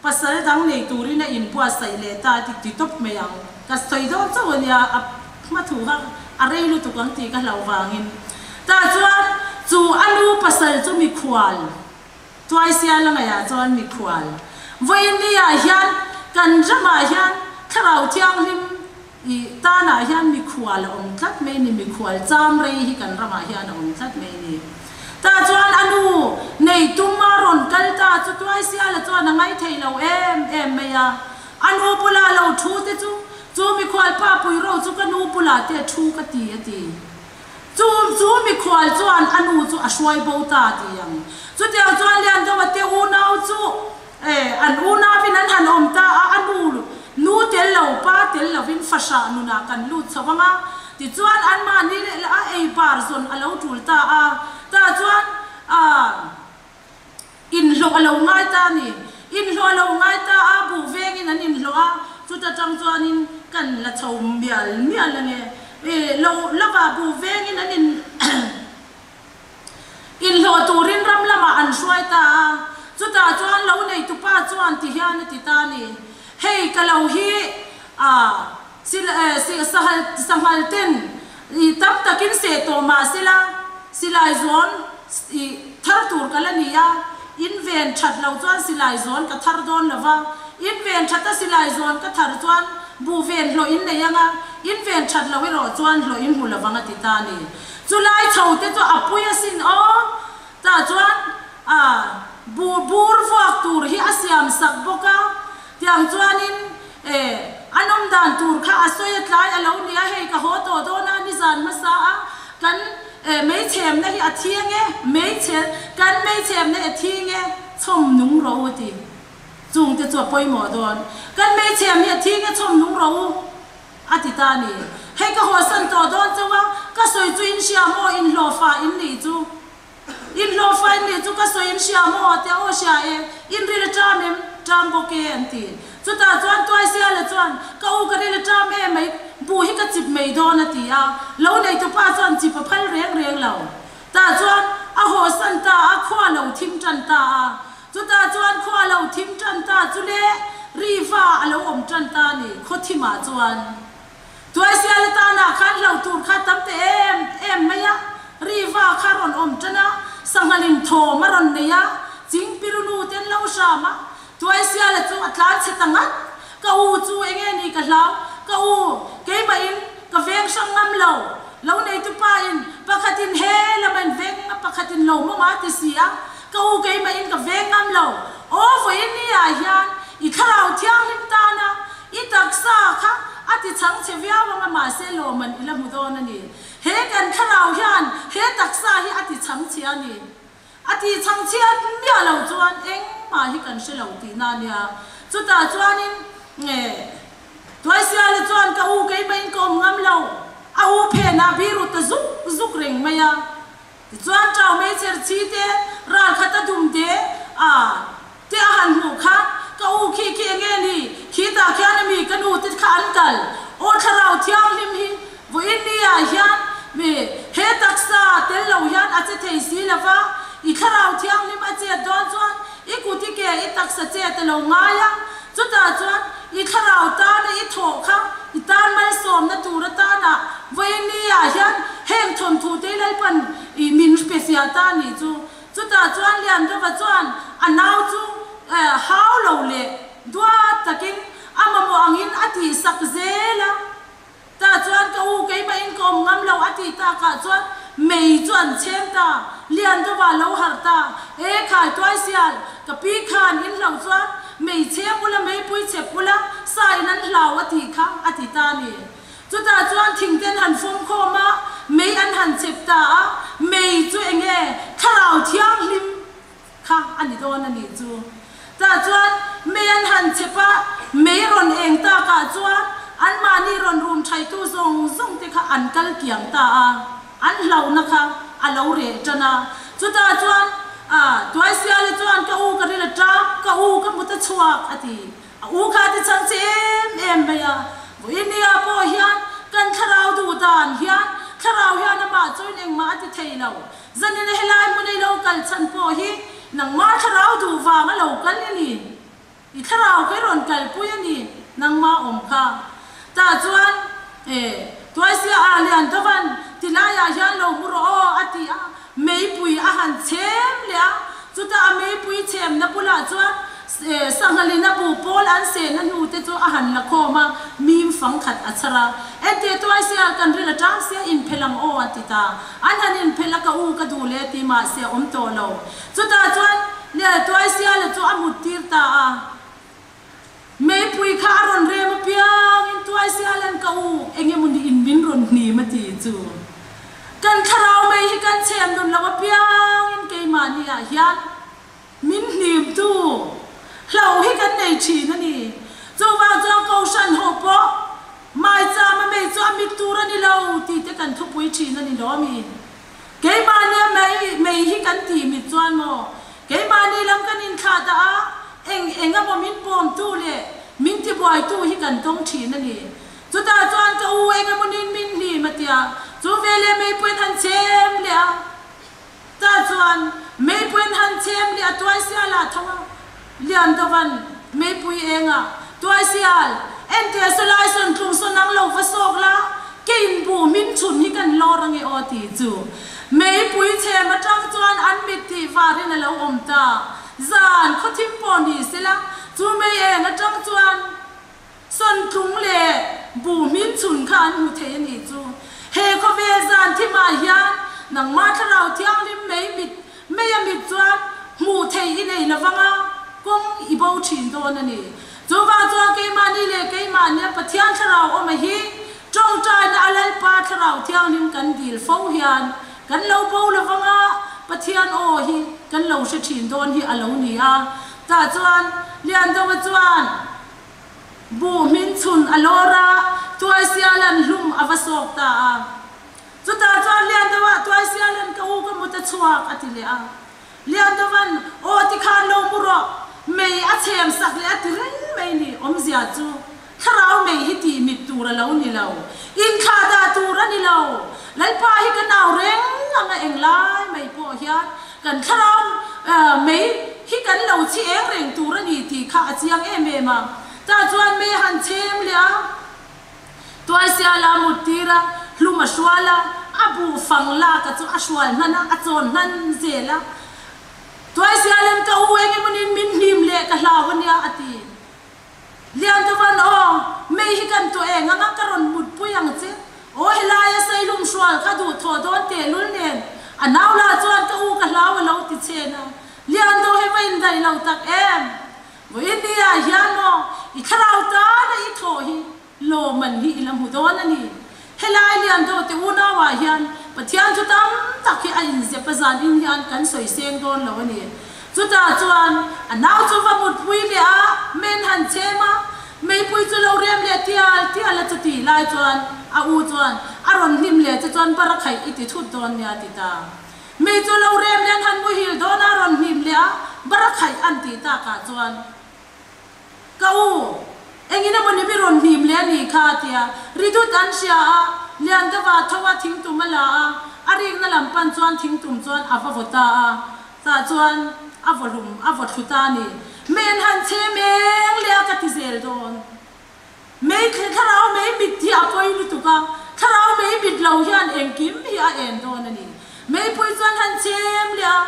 Pasal dang nei turin a inbuatsaih leh ta a ti ti tawp mai ang. Ka sawi dawn chauh a nia, a hma thu kha a rei lutuk ang tih ka hlauh vangin. Tah chuan chu a nu pasal chu mikhual, Tuaisiala ngaihah chuan mikhual. Vawiinniah hian kan ramah hian Thlarau Thianghlim i tanah hian mikhual a awm tlat mai ni, mikhual cham rei hi kan ramah hian a awm tlat mai ni. Tah chuan a nu nei tum a rawn kal ta chu Tuaisiala chuan a ngai thei lo em em mai a. A nu bulah lo thu te chu, chu mikhual pa pui ro chu ka nu bulah te thu ka ti a ti. Chu chu mikhual chuan a nu chu a hruai bo ta ti ang. Chutiang chuan Liandova te unau chu E, an unauin an han awm ta a, a nu nu tel lo, pa tel lovin fahrah nunah kan lut chho ang a, tichuan anmahni leh a ei bar zawn a lo tul ta a, tah chuan a inhlawh a lo ngai ta a ni. Inhlawh a lo ngai ta a, buh vengin an inhlawh a, chuta tang chuanin kan la chho mial mial ange. E, lo lovah buh vengin an in. Inhlawh turin ram lamah an hruai ta a, chutah chuan lo neitupa chuan ti hian a ti ta a ni, Hei ka lo hi a sahal sanghal ten i tam takin seh tawh mah sela, silai zawn i thar tur ka la ni a, in ven that lo chuan silai zawn ka thar dawn lo va, in ven thata silai zawn ka thar chuan buh ven hlawh in nei ang a, In ven that loh erawh chuan hlawh in hmu lovang a ti ta a ni. Chu lai chho te chu a pui asin aw. Tah chuan a bu bur vuak tur hi a siam sak bawk a, tiang chuanin e an awm dan tur kha a sawi a tlai a lo nia, hei ka haw tawh dawn a, nizan hmasa a kan e meichhemna hi a thiang e, meichher kan meichhemna e thing e, chhawm nung rawh u a ti. Chung te chu a pawimawh dawn. Kan meichhem hi a thing e chhawm nung rawh u a ti ta a ni. Hei ka haw san tawh dawn chauh a, ka sawi chu in hria maw inhlawhfa in nih chu. Inhlawhfa in nih chu ka sawi in hria maw tia aw hria e, in ril a ṭam em? Ṭam bawk e an ti. Chutah chuan Tuaisiala chuan ka u ka ril a ṭam em mai, buh hi ka chip mai dawn a ti a. Lo neitupa chuan chip a phal reng reng lo. Tah chuan a haw san ta a, khua lo thim ṭan ta a. Chutah chuan khua a lo thim ṭan ta chu le Riva a lo awm ṭan ta a ni, khaw thimah chuan. Tuaisiala tanah khan hlo tur kha tam ta em em mai a, Riva kha rawn awm ṭan a, sanghalin thawm a rawn nei a, Chingpirunu te an lo hram a, Tuaisiala chu a tlan chhe ta ngat. Ka u chu enge ni ka hlau, ka u keimahin ka veng hrang ngam lo, lo neitupa in pakhatin he lama in veng a pakhatin lo mawng a ti si a, Ka u keimahin ka veng ngam lo. Aw vawiin ni ah hian i thlarau thianghlim tana i taksa kha a ti chhang che viau ang a mahse lawmman i la hmu dawn a ni. He kan thlarau hian he taksa hi a ti chhang chhia a ni. A ti chhang chhiat miah lo chuan engmah hi kan hre lo tihna a nia. Chutah chuanin nge Tuaisiala chuan ka u keimahin ka awm ngam lo. A u phenah biru ta zuk zuk reng mai a. Tichuan Ṭau meichher chhi te, ral khat a dum te a te a han hmuh khan, Ka u khi khi enge ni? Khitah khian a mi ka nu te kha an kal. Aw Thlarau Thianghlim hi vawiin ni ah hian mi he taksa tel lo hian a che thei si lo va, i Thlarau Thianghlim a chet dawn chuan i kut i ke i taksa chet a lo ngai a, chutah chuan i Thlarau tana i thawh kha i tan malsawmna tur atana vawiin ni ah hian heng thawnthu te Lalpan i min pe fiah ta a nih chu. Chutah chuan Liandova chuan a nau chu hau lo leh duat takin a mamawh angin a tihsak zel a. Tah chuan ka u keimahin ka awm ngam lo a tih takah chuan mei chu an chhem ta, Liandova lo harh ta, E khai tuai sial, ka pi khan in hloh chuan mei chhem ula meipui chep ula sa in an hlau a tih kha a ti ta a ni. Chutah chuan thingte an han fawm khawm a, mei an han chep ta a, mei chu enge thlarau thianghlim kha a ni dawn a nih chu. Tah chuan mei an han chep a, mei rawn eng takah chuan anmahni rawn rum thaitu zawng zawng te kha an kal kiang ta a, an hlauhna kha a lo reh tan a. Chutah chuan Tuaisiala chuan ka u ka ril a tap, ka u ka hmu ta chhuak a ti. A u kha ti chang che em em mai a, vawinia pawh hian kan thlarau duh dan hian thlarau hian amah chuin engmah a ti thei lo. Zanina helai hmun ei lo kal chhan pawh hi nangmah thlarau duh vang a lo kal i ni. I thlarau kha i rawn kalpui a ni, nangmah awm kha. Tah chuan e Tuaisia a lian dawvan ti laiah hian lo hmu rawh aw a ti a, meipui a han chhem leh a, chutah a meipui chhemna bulah chuan sanghalin a bu pawl an sehna hnu te chu a han la khawm a, mim fang khat a chhar a. Enteh Tuaisia kan ril a tang sia inphelh ang aw a ti ta. An han inphelh a ka u ka duh leh ti mahse a awm tawh lo. Chutah chuan Tuaisiala chu a mut tir ta a. Meipui kha a rawn rem apiangin Tuaisiala'n ka u eng emaw ni in min rawn hnim a ti chu. Kan thlarau mei hi kan chhem nun lo apiangin keimahni ah hian min hnimtu hlauh hi kan nei thin a ni. Chuvang chuan Kohhran ho pawh Maichama mei chu a mit tur a ni lo tih te kan thupui thin a ni lo ami? Keimahnia mei mei hi kan tih mit chuan maw keimahni lam kan inthlah dah a, eng eng emaw min pawmtu leh min tibuaitu hi kan tawng thin a ni. Chutah chuan ka u eng emaw nin min hlim a tia, chu veleh meipuiin han chhem leh a. Tah chuan meipuiin han chhem leh a tuaisial ah tho a, Liandovan meipui eng ah tuaisial enteh sawlai sawn tlung sawn ang lo va sawk la, kein bu hmin chhun hi kan lawr ange aw ti chu. Meipui chhem atang chuan an mit tih varin a lo awm ta. Zan khawthim pawh ni sela chu mei eng atang chuan. Sawntlung leh buh hmin chhun kha an hmu thei a nih chu. He khawvel zan thimah hian nangmah Thlarau Thianghlim mei mit mei a mit chuan hmuh theih i nei lovang a, kawng i bo thin dawn a ni. Chuvang chuan keimahni leh keimahnia Pathian Thlarau awm a hi tawngtaina a Lalpa Thlarau Thianghlim kan dil fo hian kan lo bo lovang a, Pathian aw hi kan lo hre thin dawn hi a lo ni a. Tah chuan Liandova chuan Buh hmin chhun a lawr a, Tuaisialan hlum a va sawk ta a. Chutah chuan Liandova Tuaisialan ka u ka mut a chhuak a ti leh a. Liandovan, Aw tikhan lo mu rawh, mei a chhem sak leh a ti reng mai ni, awmzia chu thlarau mei hi tih mit tur a lo ni lo, inthlah dah tur a ni lo, Lalpa hi ka nau reng ang a englai mai pawh hian kan thlarau mei hi kan lo chhi eng reng tur a ni tih kha a chiang em em a. Tah chuan mei han chhem leh a. Tuaisiala a mut tir a, hlum a hrual a, a buh fang lak a chu a hrual hnan a, a chawn hnan zel a. Tuaisiala'n ka u eng emawnin min hlim leh ka hlau a nia a ti. Liantovan aw, mei hi kan tuah eng anga ka rawn mutpui ang che. Aw helaia Sailum hrual ka duh thawh dawn tehlul nen a nau lah chuan ka u ka hlau a lo ti chen a. Lianto he va indaih lo tak em? Vawiin ni ah hian maw i thlarau tana i thawh hi lawmman hi i la hmu dawn a ni. Helai Lianto te unau ah hian Pathian thu tam tak hi a inzep a zan in hian kan sawi seng dawn lo a ni. Chutah chuan a nau chu va mutpui leh a, men han chhem a, meipui chu lo rem leh tial tial a chuti lai chuan a u chuan a rawn hnim leh che chuan bara khaih i ti thut dawn nia ti ta. Mei chu lo rem leh an han muhil dawn a rawn hnim leh a, bara khaih an tih takah chuan Ka u, engin emaw ni mi rawn hnim leh a nih kha a ti a, ridut an hria a, Liandova tho a thingtum a la a, a rikna lam pan chuan thingtum chuan a va vaw ta a, tah chuan a vaw hlum, a vaw thlu ta a ni. Men han chhe meng leh a ka ti zel dawn. Mei thlarau mei mit hi a pawi lutuk a, thlarau mei mit lo hian engkim hi a en dawn a ni. Meipui chuan han chhem leh a.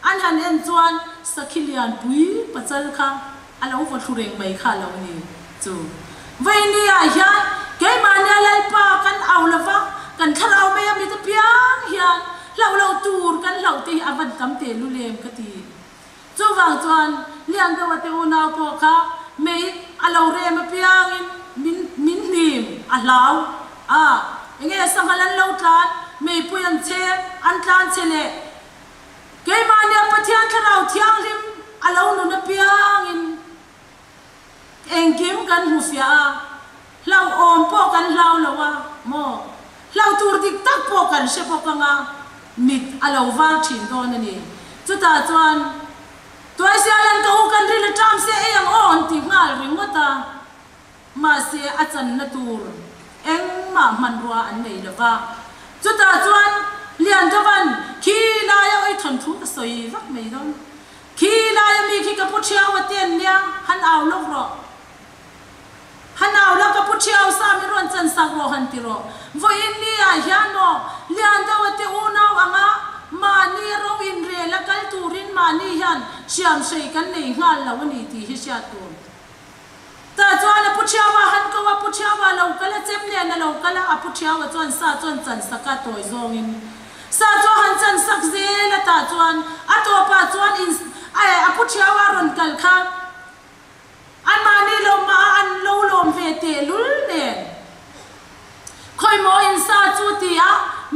An han en chuan sakhi lian pui pachal kha a lo vaw thlu reng mai kha lo ni chu. Vawiini ah hian keimahnia Lalpa kan au lova, kan thlarau mai a mit apiang hian hlauh loh tur kan hlauh te hi a van tam teh lu lem ka ti. Chuvang chuan Liandova te unau pawh kha mei a lo rem apiangin min min hnim a hlau a, enge sanghal an lo tlan, meipui an che, an tlan che leh Keimahnia Pathian Thlarau Thianghlim a lo nun apiangin engkim kan hmu fiah a, hlauhawm pawh kan hlau lo a maw? Hlauh tur dik tak pawh kan hre bawk ang a, mit a lo var thin dawn a ni. Chutah chuan, Tuaisialan ka u kan rin a ṭam se ei ang aw an ti nghal ringawt a. Mahse a channa tur engmah hmanrua an nei lo va. Chutah chuan Liandovan khi laia oi thawnthu ka sawi vak mai dawn. Khi laia mi khi ka pu Thiau a ten nia, han au lawk rawh. Han au la ka pu Thiau sa min rawn chan sak rawh han ti rawh. Vawiin ni ah hian maw Liandova te unau anga mahni ro inrel a kal turin mahni hian hriamhrei kan nei nghal lo a ni tih hi hriat tur. Tah chuan a pu Thiaua han ko a, Pu Thiaua lo kal a, chem nen a lo kal a, a pu Thiaua chuan sa chuan chan sak a, tawi zawngin sa chu a han chan sak zel a, tah chuan a tawpah chuan in a pu Thiaua rawn kal kha anmahni lo mah a an lo lawm ve tehlul nen. Khawimaw in sa chu ti a,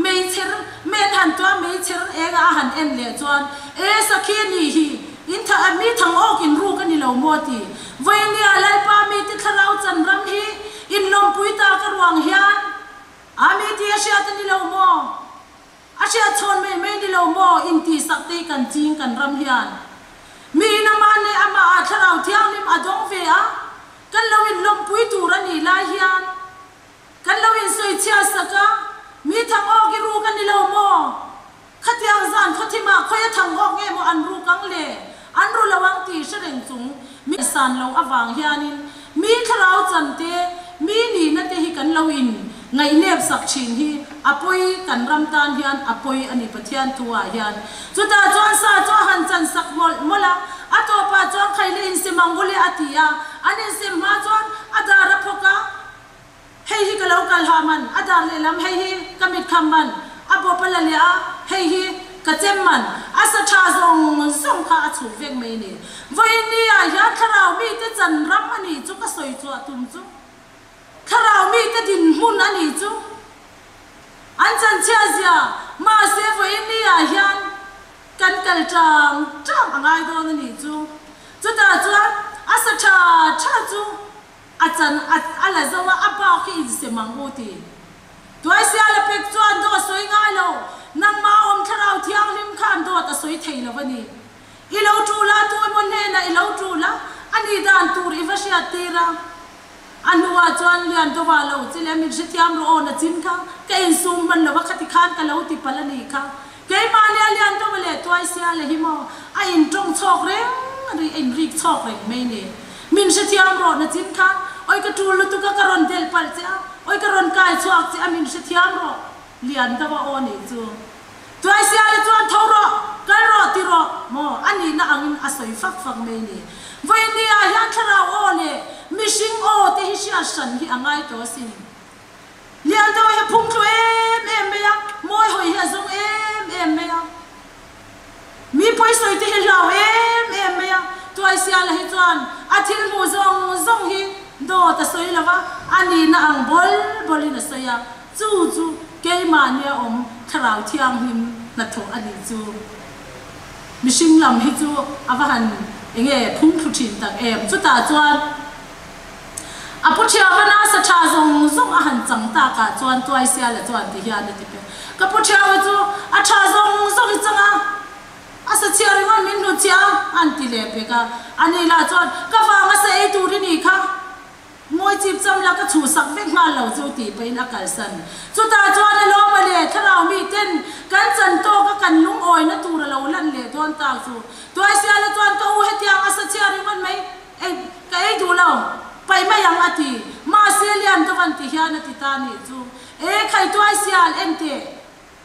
meichher men han tuah meichher eng a han en leh chuan, E sakhi a nih hi, in tha mi thang awk in ruk a ni lo maw ti. Vawinia Lalpa mite thlarau chan ram hi in lawmpui ta ka ruang hian a mi ti a hriat a ni lo maw? A hriat chhawn mai mai ni lo maw in tih sak te hi kan ching kan ram hian. Mi in amah leh amah ah thlarau thianghlim a dawng ve a, kan lo in lawmpui tur a nih lai hian kan lo in sawi chhia sak a, mi thang awk i ruk a ni lo maw? Khatiang zan khawthim ah khawi a thang awk nge maw an ruk ang le? An ru lo ang tih hre reng chung mi san lo avang hianin mi thlarau chan te, mi nihna te hi kan lo in ngaihnep sak thin hi a pawi kan ram tan hian a pawi a ni Pathian thu ah hian. Chutah chuan sa chu a han chan sak mawlh mawlh a, a tawpah chuan khaile insem ang ule a ti a, an insem hma chuan a dar a phawk a, Hei hi ka lo kal ha man, a dar lehlam hei hi ka mit kham man, a bawp a la leh a, hei hi ka chem man, a sa tha zawng zawng kha a chhuh vek mai a ni. Vawiin ni ah hian thlarau mite chan ram a nih chu ka sawi chhuah tum chu. Thlarau mite dinhmun a nih chu. An chanchhia zia, mahse vawiin ni ah hian kan kal tang tang a ngai dawn a nih chu. Chutah chuan a sa tha tha chu A chan a a la zo a, a bak hi insem ang u ti. Tuaisiala pek chuan dawt sawi ngai lo, nangmah awm thlarau thianghlim khan dawt a sawi thei lo a ni. I lo tul a, tu emaw hnenah i lo tul a, a nih dan tur i va hriat tir a. A hnuah chuan Lian dawva lo che leh min hrethiam rawh aw na chin kha, ka insum hman lo a, khati khan ka lo ti palh a nih kha. Keimahnia Lian dawva leh Tuaisiala hi maw a intawng chhawk reng ri, a inrik chhawk reng mai ni. Min hrethiam rawh na chin kha, Awi ka tul lutuk a ka rawn delh palh che a, awi ka rawn kai chhuak che a min hrethiam rawh Lian deuh a aw nih chu. Tuaisiala chuan tho rawh, kal rawh ti rawh maw a nihna angin a sawi fak fak mai ni. Vawiin ah hian thlarau aw leh mihring aw te hi hriat hran hi a ngai tawh asin. Lian deuh hi a phung thlu em em mai a, mawi hawi hi a zawng em em mai a. Mi pawisawi te hi hlau em em mai a, Tuaisiala hi chuan a thil hmuh zawng zawng hi dawt a sawi lo va, a nihna ang bawl bawlin a sawi a, chu chu keimahnia awm Thlarau Thianghlim hnathawh a nih chu. Mihring lam hi chu a va han enge phung thlu thin tak em. Chutah chuan A pu Thiavana sa tha zawng zawng a han chang takah chuan Tuaisiala chuan ti hian a ti pe. Ka pu Thiava chu a tha zawng zawng i chang a, a sa chhia ringawt min hlut chhia a, a han ti leh pek a. Ani lah chuan, Ka vang a sa ei tur i nih kha, ngawi chip cham la ka chhuhsak vek nghal lo chu tih pahin a kalsan. Chutah chuan a lawm a le, thlarau mi ten kan chan tawk a kan lungawina tur a lo lan leh dawn tak chu. Tuaisiala chuan, Ka u hetiang a sa chhia ringawt mai, Ei, ka ei duh lo, paih mai ang a ti. Mahse Lian ka van ti hian a ti ta nih chu. E, khai tuai sial, en teh.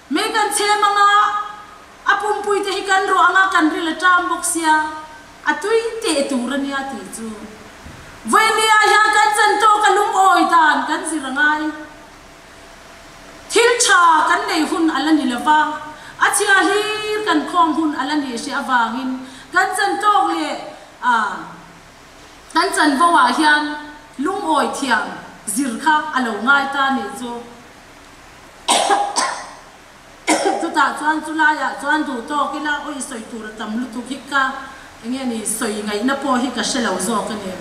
Mei kan chhem anga, a pumpui te hi kan rawh anga kan ril a ṭam bawk sia, a tui teh tur a nia tih chu. Vawinia hian kan chan tawk a lungawi dan kan zir a ngai. Thil ṭha kan nei hun a la ni lo va, a chhia hlir kan khawm hun a la ni hriah avangin kan chan tawk leh A, kan chanvo ah hian lungawi thiam zir kha a lo ngai ta nih chu. Chutah chuan chulai ah chuan duh tawk ila awi sawi tur a tam lutuk hi ka enge ni sawi ngaihna pawh hi ka hre lo zawk a ni.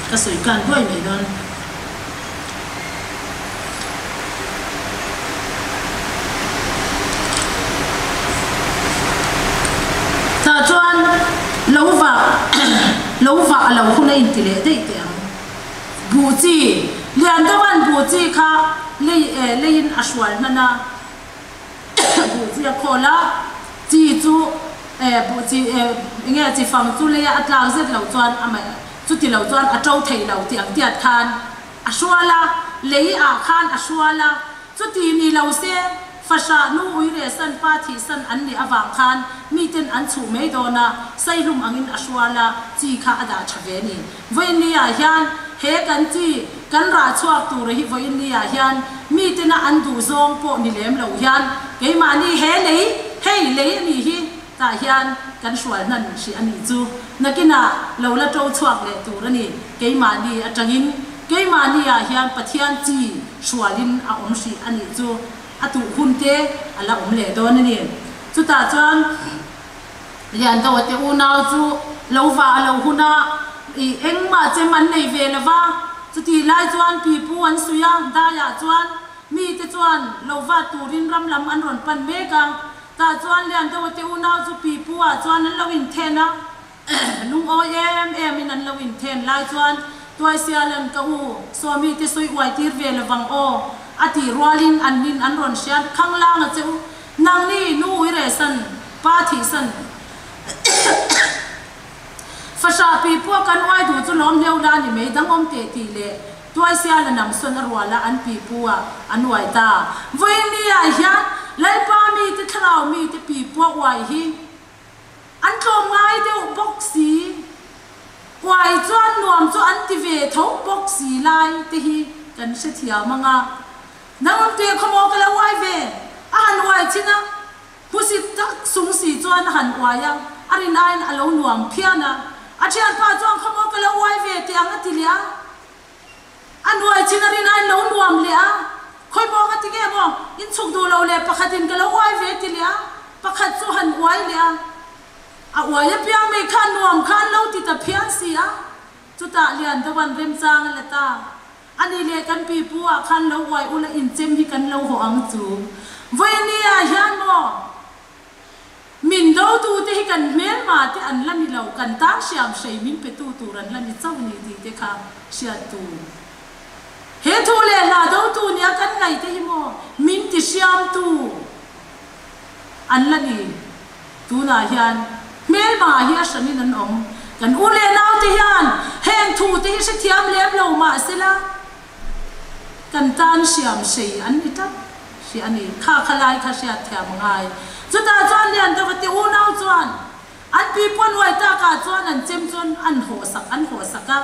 Ka sawi kan duai mai dawn. Tah chuan lo vah lo vah a lo hun a inti leh daih teh ang. Buh chi, lian deuhan buh chi kha lei leiin a hrual hman a. Buh chi a khawl a, chi chu eh buh chi eh enge chi fang chu leia a tlak zet loh chuan a mah chuti lo chuan a to thei lo tih ang tiat khan a hrual a, lei ah khan a hrual a, chuti ni lo se fahrah nu ui reh san pa thih san an nih avang khan miten an chhuh mai dawn a, saihlum angin a hrual a, chi kha a dah tha ve a ni. Vawiin ah hian he kan chi kan rah chhuak tur hi vawiin ah hian mitena an duh zawng pawh ni lem lo hian keimahni he lei hei lei a nih hi tah hian kan hrual hnan hrih a nih chu nakinah lo la to chhuak leh tur a ni keimahni atangin keimahni ah hian Pathian chi hrualin a awm hrih a nih chu a tuh hun te a la awm leh dawn a ni chutah chuan Liandoa te unau chu lo va a lo hun a, ih engmah chem an nei ve lo va, chutih lai chuan pipu an suih a, daiah chuan mite chuan lo va turin ram lam an rawn pan mek a, tah chuan Liandoa te unau chu pipu ah chuan an lo inthen a, lungawi em em in an lo inthen lai chuan Tuaisialan ka u Sawmi te sawi uai tir ve lo vang aw a tih rualin an nin an rawn hriat khanglang a che u. Nangni nu ui rehsan, pa thihsan, fahrah pi pawh kan uai duh chu lawm hleu la ni mai dang awm teh tih leh Tuaisia la nam sawn a rual a an pi pu a an uai ta. Vawiin ni ah hian Lalpa mite thlarau mite pi pawh uai hi. An tlawmngai deuh bawk si. Uai chuan nuam chu an ti ve tho bawk si lai te hi kan hrethiam ang a. Nang te khawmaw ka lo uai ve? A han uai thin a, hmusit tak sung si chuan a han uai a, a rin aiin a lo nuam phian a. A thianpa chuan khawmaw ka lo uai ve teh ang a ti leh a. A nuai chin a rin aiin lo nuam leh a, khawi maw ka ti nge maw, in chhuk duh lo leh pakhatin ka lo uai ve ti leh a, pakhat chu han uai leh a, a uai apiang mai kha nuam kha an lo ti ta phian si a, chutah lian deuh an remchang a la ta. A ni leh kan pi pu ah khan lo uai ula inchem hi kan lo haw ang chu. Vawiini ah hian maw? Min dotute hi kan hmelma te an la ni lo, kan tan hriam hrei min petu tur an la ni chauh ni tih te kha hriat tur. He thu leh hla dotu nia kan ngaih te hi maw min ti hriamtu an la ni. Tunah hian hmelma hi a hranin an awm. Kan u leh naute hian heng thu te hi hrethiam lem lo mahsela, Kan tan hriam hrei an ni tlat hrih a ni. Kha kha lai kha hriat thiam a ngai. Chutah chuan Liandova te unau chuan an pi pawn uai takah chuan an chem chuan an haw sak an haw sak a.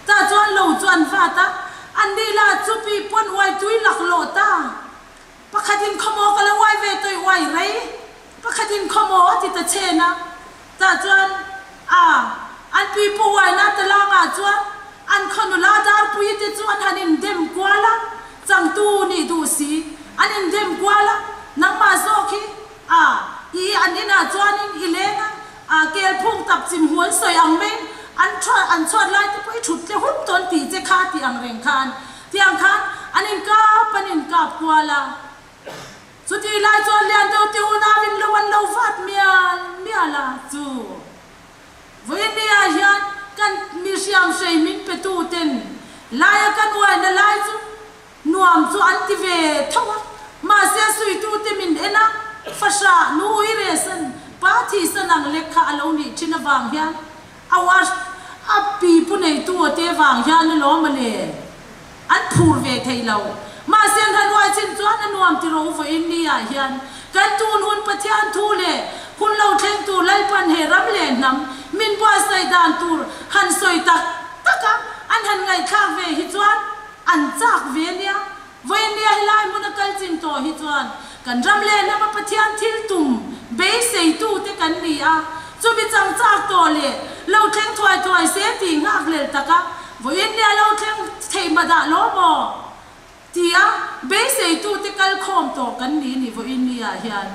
Tah chuan lo chu an vat a, an ni lah chu pi pawn uai tui laklawh ta. Pakhatin khawmaw ka lo uai ve tawih uai rei, pakhatin khawmaw a ti ta chen a. Tah chuan a an pi pu uaina talangah chuan an khaw nula darpui te chu an han indem kual a, changtu nih duh si an indem kual a, nangmah zawk hi a i an inah chuanin i leng a, a kelphung tap chim hmu an sawi ang maiin an chhuat an chhuat lai te pawh i thut tle hup dawn tih che kha tih ang reng khan tiang khan an inkap an inkap kual a. Chutih lai chuan Lianto te unauin lo an lo vat mial mial a, chu Vawinia hian kan mi hriamhrei min petu ten laia kan uaina lai chu nuam chu an ti ve tho a, mahse suitu te min en a, fahrah nu ui resan pa thihsan ang lek kha a lo nih thin avang hian a uar a pi pu neitu aw te vang hian alawm a le. An phur ve thei lo. Mahse an han uai chin chuan a nuam ti ro vawiin ni ah hian kan tun hun Pathian thu leh hun lo thleng tur Lalpan he ram leh hnam min buatsaih dan tur han sawi tak tak a an han ngaihthlak ve hi chuan an chak ve nia. Vawiin ni a helai hmun a kal chin tawh hi chuan kan ram leh hnam a Pathian thil tum beiseitu te kan ni a, chumi chang chak tawh leh lo thleng thuai thuai se tih nghakhlel tak a Vawiin nia lo thleng thei hma dah lo maw? Tia beiseitute kal khawm tawh kan ni ni vawiin nia hian.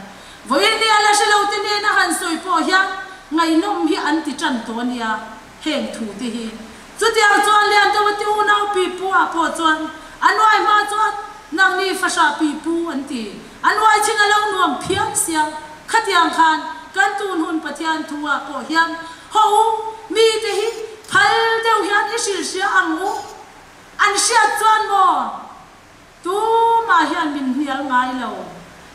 Vawiin nia la hre lote nena han sawi pawh hian ngaihnawm hi an ti tan tawh a nia heng thute hi. Chutiang chuan Liandova te unau pi pu ah pawh chuan a nuai hma chuan nangni fahrah pi pu an ti. A nuai chin a lo nuam phian sia. Khatiang khan kan tun hun Pathian thu ah pawh hian Haw u, mite hi phal deuh hian i hrilh hria ang u. An hriat chuan maw? Tumah hian min hnial ngai lo.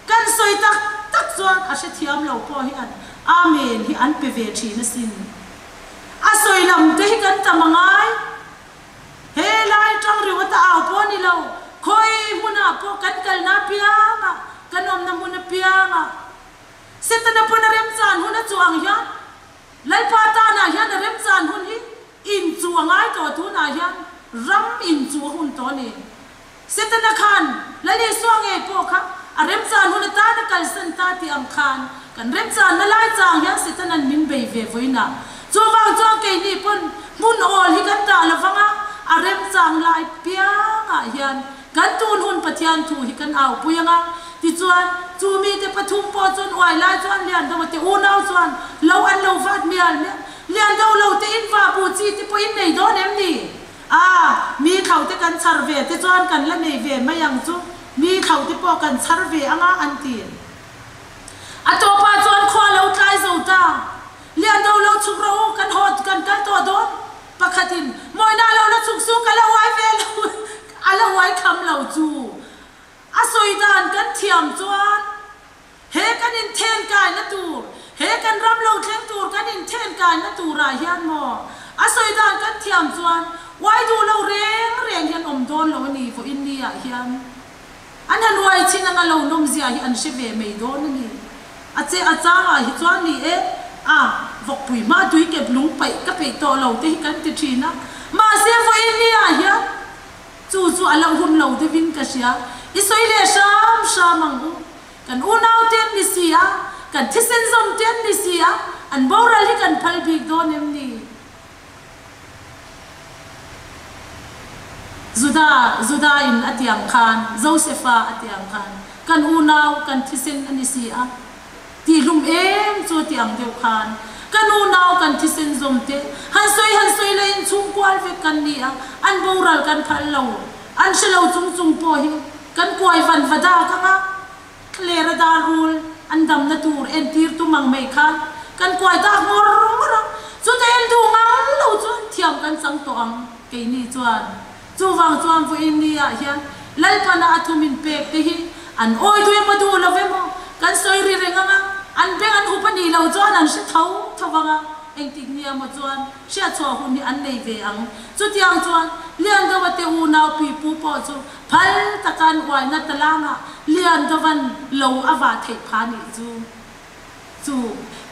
Kan sawi tak tak chuan a hrethiam lo pawh hi an Amen hi an pe ve thin asin. A sawi lam te hi kan tam a ngai. He lai tang ringawt a au pawh a ni lo. Khawi hmunah pawh kan kalna apiangah, kan awmna hmun apiangah Setana pawn a remchan hun a chuang hian Lalpa tanah hian a remchan hun hi inchu a ngai tawh tunah hian ram inchu a hun tawh a ni. Setana khan Lal Isua ngei pawh kha a remchan hun atan a kalsan ta tih ang khan kan remchanna lai chang hian Setana'n min bei ve vawiinah. Chuvang chuan keini pawn hmun awl hi kan dah lovang a, a remchang lai piangah hian Kan tun hun Pathian thu hi kan aupui ang a, tichuan, chu mite pathum pawh chuan uai lai chuan Liandova te unau chuan lo an lo vat mial mial. Liando lo te in va bu chi te pawh in nei dawn em ni? A, mi thlau te kan chhar ve te chuan kan la nei ve mai ang chu, mi thlau te pawh kan chhar ve ang a, an ti. A tawpah chuan khua lo tlai zo ta. Liando lo chhuk rawh u, kan haw kan kal tawh dawn. Pakhatin, Mawina lo la chhuk su, ka la uai ve lo, a la uai kham lo chu. A sawi dan kan thiam chuan he kan inthen kaina tur, he kan ram lo thleng tur kan inthen kaina turah hian maw a sawi dan kan thiam chuan uai duh lo reng reng hian awm dawn lo a ni vawiin ni ah hian. An han uai chin anga lo nawmzia hi an hre ve mai dawn a ni. A che a changah hi chuan ni e, a, Vawkpui hma tui kep lung paih ka peih tawh lo te hi kan ti thin a, mahse vawiin ni ah hian chu chu a lo hun lo deuhin ka hria. I sawi leh hram hram ang u. Kan unau te an ni si a, kan thisen zawm te an ni si a, an boral hi kan phal bik dawn em ni? Juda, Juda in a ti ang khan, Josefa a ti ang khan, kan unau, kan thisen a ni si a. Tihlum em chu ti ang deuh khan ka nu nau kan thisen zawm te han sawi han sawi la inchhung kual vek kan ni a, an boral kan phal lo, an hre lo chung chung pawh hi kan kuai van va dak ang a, thlera dar rul an damna tur entir tum ang mai khan kan kuai dak ngawr ngawr a, chuta en duh ngang lo chuan thiam kan chang tawh ang keini chuan. Chuvang chuan vawiin ni ah hian Lalpana a thum in pek te hi an awi duh emaw duh lo emaw kan sawi ri reng ang a, an beng an hup a nih loh chuan an hre tho tho vang a, engtik ni emaw chuan hriatchhuah hun hi an nei ve ang. Chutiang chuan Liandova te unau pi pu pawh chu phal taka an uaina talangah Liandovan lo a vah theih pha nih chu chu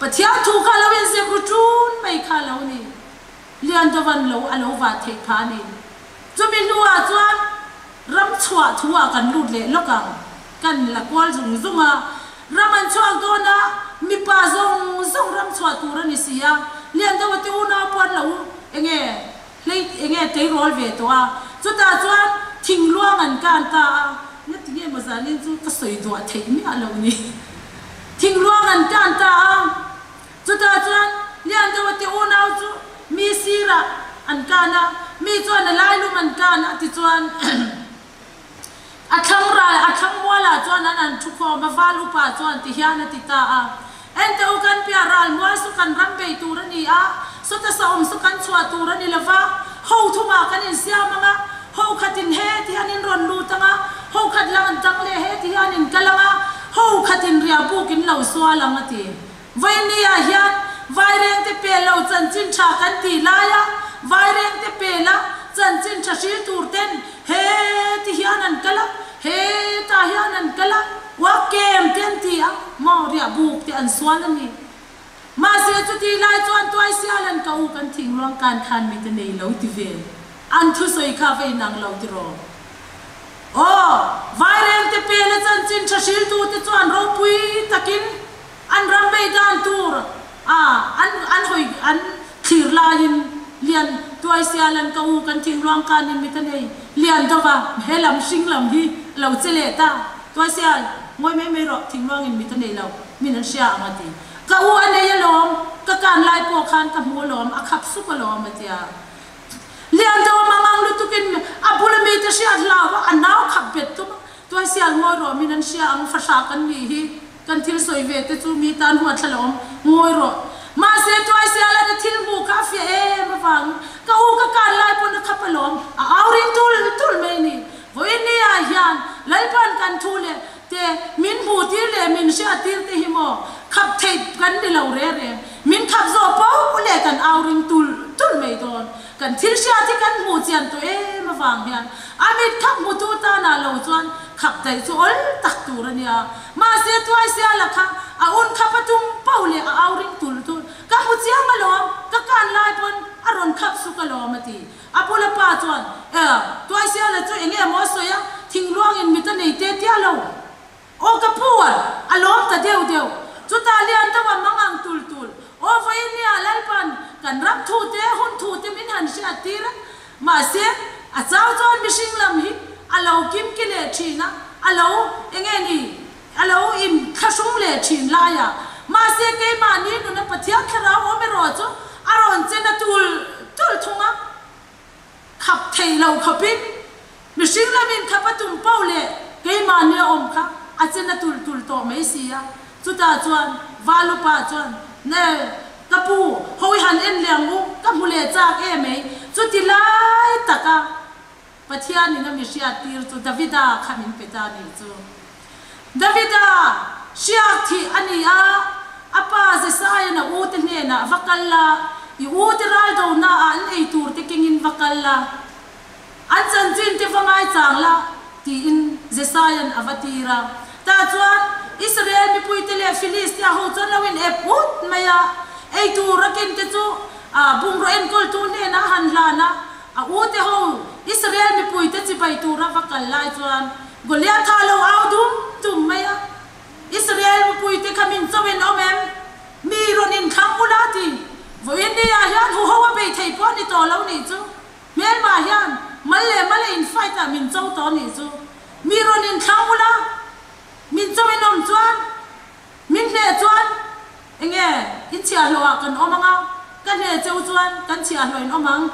Pathian thu kha lo inzep ru ṭun mai kha a lo ni. Liandovan lo a lo vah theih phah a ni. Chumi hnuah chuan ram chhuah thu-ah kan lut leh lawk ang. Kan la kual zung zung a, ram an chhuak dawn a, mipa zawng zawng ram chhuah tur a ni si a, Liandova te unau pawh an lo enge hlei enge tleirawl ve tawh a, chutah chuan thingluang an kan ta a, ngati nge maw zanin chu ka sawi duah theih miah lo ni. Thingluang an kan ta a. Chutah chuan Liandova te unau chu mi sirah an kan a, mi chuan a lailum an kan a tichuan a thlang ral a thlang mualah chuan an an thu khawm a, val upa chuan ti hian a ti ta a, Ente u kan piah ral mual su kan ram bei tur a ni a, sawta saum su kan chhuah tur a ni lo va, ho thumah kan insiam ang a, ho khatin he ti hian in rawn lut ang a, ho khat lang an tang leh he ti hian in kal ang a, ho khatin riah buk in lo sual ang a ti. Vawinia hian Vairengte pel lo chanchin tha kan tih laia Vairengte pela chanchin tha hril tur ten he ti hian an kal a, he tah hian an kal a, uak kem te an ti a, maw riah buk te an sual a ni. Mahse chutih lai chuan Tuaisial an ka u kan thingluang kan khan mi te nei lo ti ve an thusawi kha va inang lo tiraw? Aw, Vairengte pela chanchin tha hriltu te chuan ropui takin An ram bei dan tur a an an hawi an thlir laiin lian tuai sial an ka u kan thingluang kanin mit a nei lian deuh a he lam hring lam hi a lo che leh ta tuai sial ngawi mai mai rawh thingluangin mit a nei lo min an hria ang a ti ka u a nei alawm ka kan lai pawh khan ka hmu alawm a khap sup alawm a tia lian deuh a mangang lutukin a bula mite hriat hlau a a nau khap bet tum a tuai sial ngawi rawh min an hria ang fahrah kan nih hi. Kan thil sawi ve te chu mi tan huat thla lo awm ngawi rawh. Mahse Tuaisiala na thil hmuh kha a fiah em avangin ka u ka kan lai pawn a khap alawm, a au ring tul tul mai ni. Vawiin ni ah hian Lalpan kan thu leh te min hmuh tir leh min hriat tir te hi maw khap theih kan ni lo re reng. Min khap zawh poh leh kan au ring tul tul mai dawn. Kan thil hriat hi kan hmuh chian tawh em avang hian a mit khap hmutu tanah lo chuan khap daih chu awl tak tur a nia. Mahse Tuaisiala kha a un khap a tum poh leh a au ring tul tul, Ka hmu chiang alawm, ka kan lai pawn a rawn khap suk alawm a ti. A bula pa chuan, E, Tuaisiala chu enge maw a sawi a, thingluangin mit a nei te tia lo. Aw ka pu a, a lawm ta deuh deuh. Chutah lian deuh a mang ang tul tul. Aw vawiin nia Lalpan kan ram thu te, hun thu te min han hriat tir a. Mahse, a chau chuan mihring lam hi a lo kim ki leh thin a, a lo enge ni, a lo in thlahrung leh thin laiah. Mahse, keimahni nuna Pathian thlarau awm erawh chu a rawn chen a tul tul thung a. Khap thei lo khawpin mihring lamin khap a tum poh leh keimahni a awm kha a chen a tul tul tawh mai si a. Chutah chuan Valupa chuan, Ne, ka pu, hawi han en leh ang u, ka hmu leh chak em ei. Chuti lai taka Pathianin a mi hriat tir chu Davida kha min pe ta nih chu. Davida hriak thih a ni a, a pa Jesaia'n a ute hnenah va kal la, i ute ral donaah an ei tur te kengin va kal la, an chanchin te va ngaichang la, tiin Jesaia'n a va tir a. Tah chuan Israel mipuite leh Filistia ho chuan lo in ep ut mai a. Ei tur a ken te chu bungraw enkawltu hnenah a han hlan a, a ute ho Israel mipuite chibai tura va kal lai chuan Goliatha lo au dum dum mai a, Israel mipuite kha min cho in awm em? Mi rawn inthlang ula ti. Vawiin ni ah hian huho a bei thei pawh ni tawh lo nih chu. Hmelmah hian mal leh mal a in fight ah min cho tawh nih chu. Mi rawn inthlang ula, min cho in awm chuan min hneh chuan enge in chhiahhlawh ah kan awm anga, ka hneh cheu chuan kan chhiahhlawh in awm ang.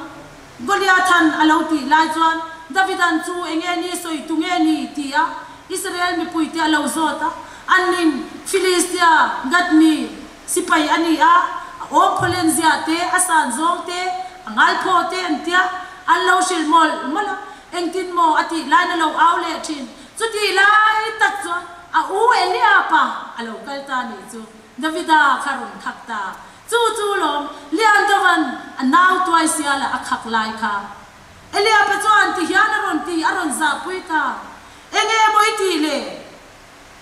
Goliathan a lo tih lai chuan Davidan chu enge ni sawi tu nge ni ti a Israel mipuite a lo zawt a, annin Philistia Gath mi sipai a ni a, a awm phawlen ziah te, a san zawng te, a ngal phaw te an tia, an lo hrilh mawlh mawlh a, engtin maw a tih lain a lo au leh thin. Chutih lai tak chuan a u Eliaba a lo kal ta nih chu Davida kha rawn khak ta. Chu chu lawm Liandovan a nau tuai siala a khak lai kha. Eliaba chuan ti hian a rawn ti, a rawn zahpui ta. Enge maw i tih le?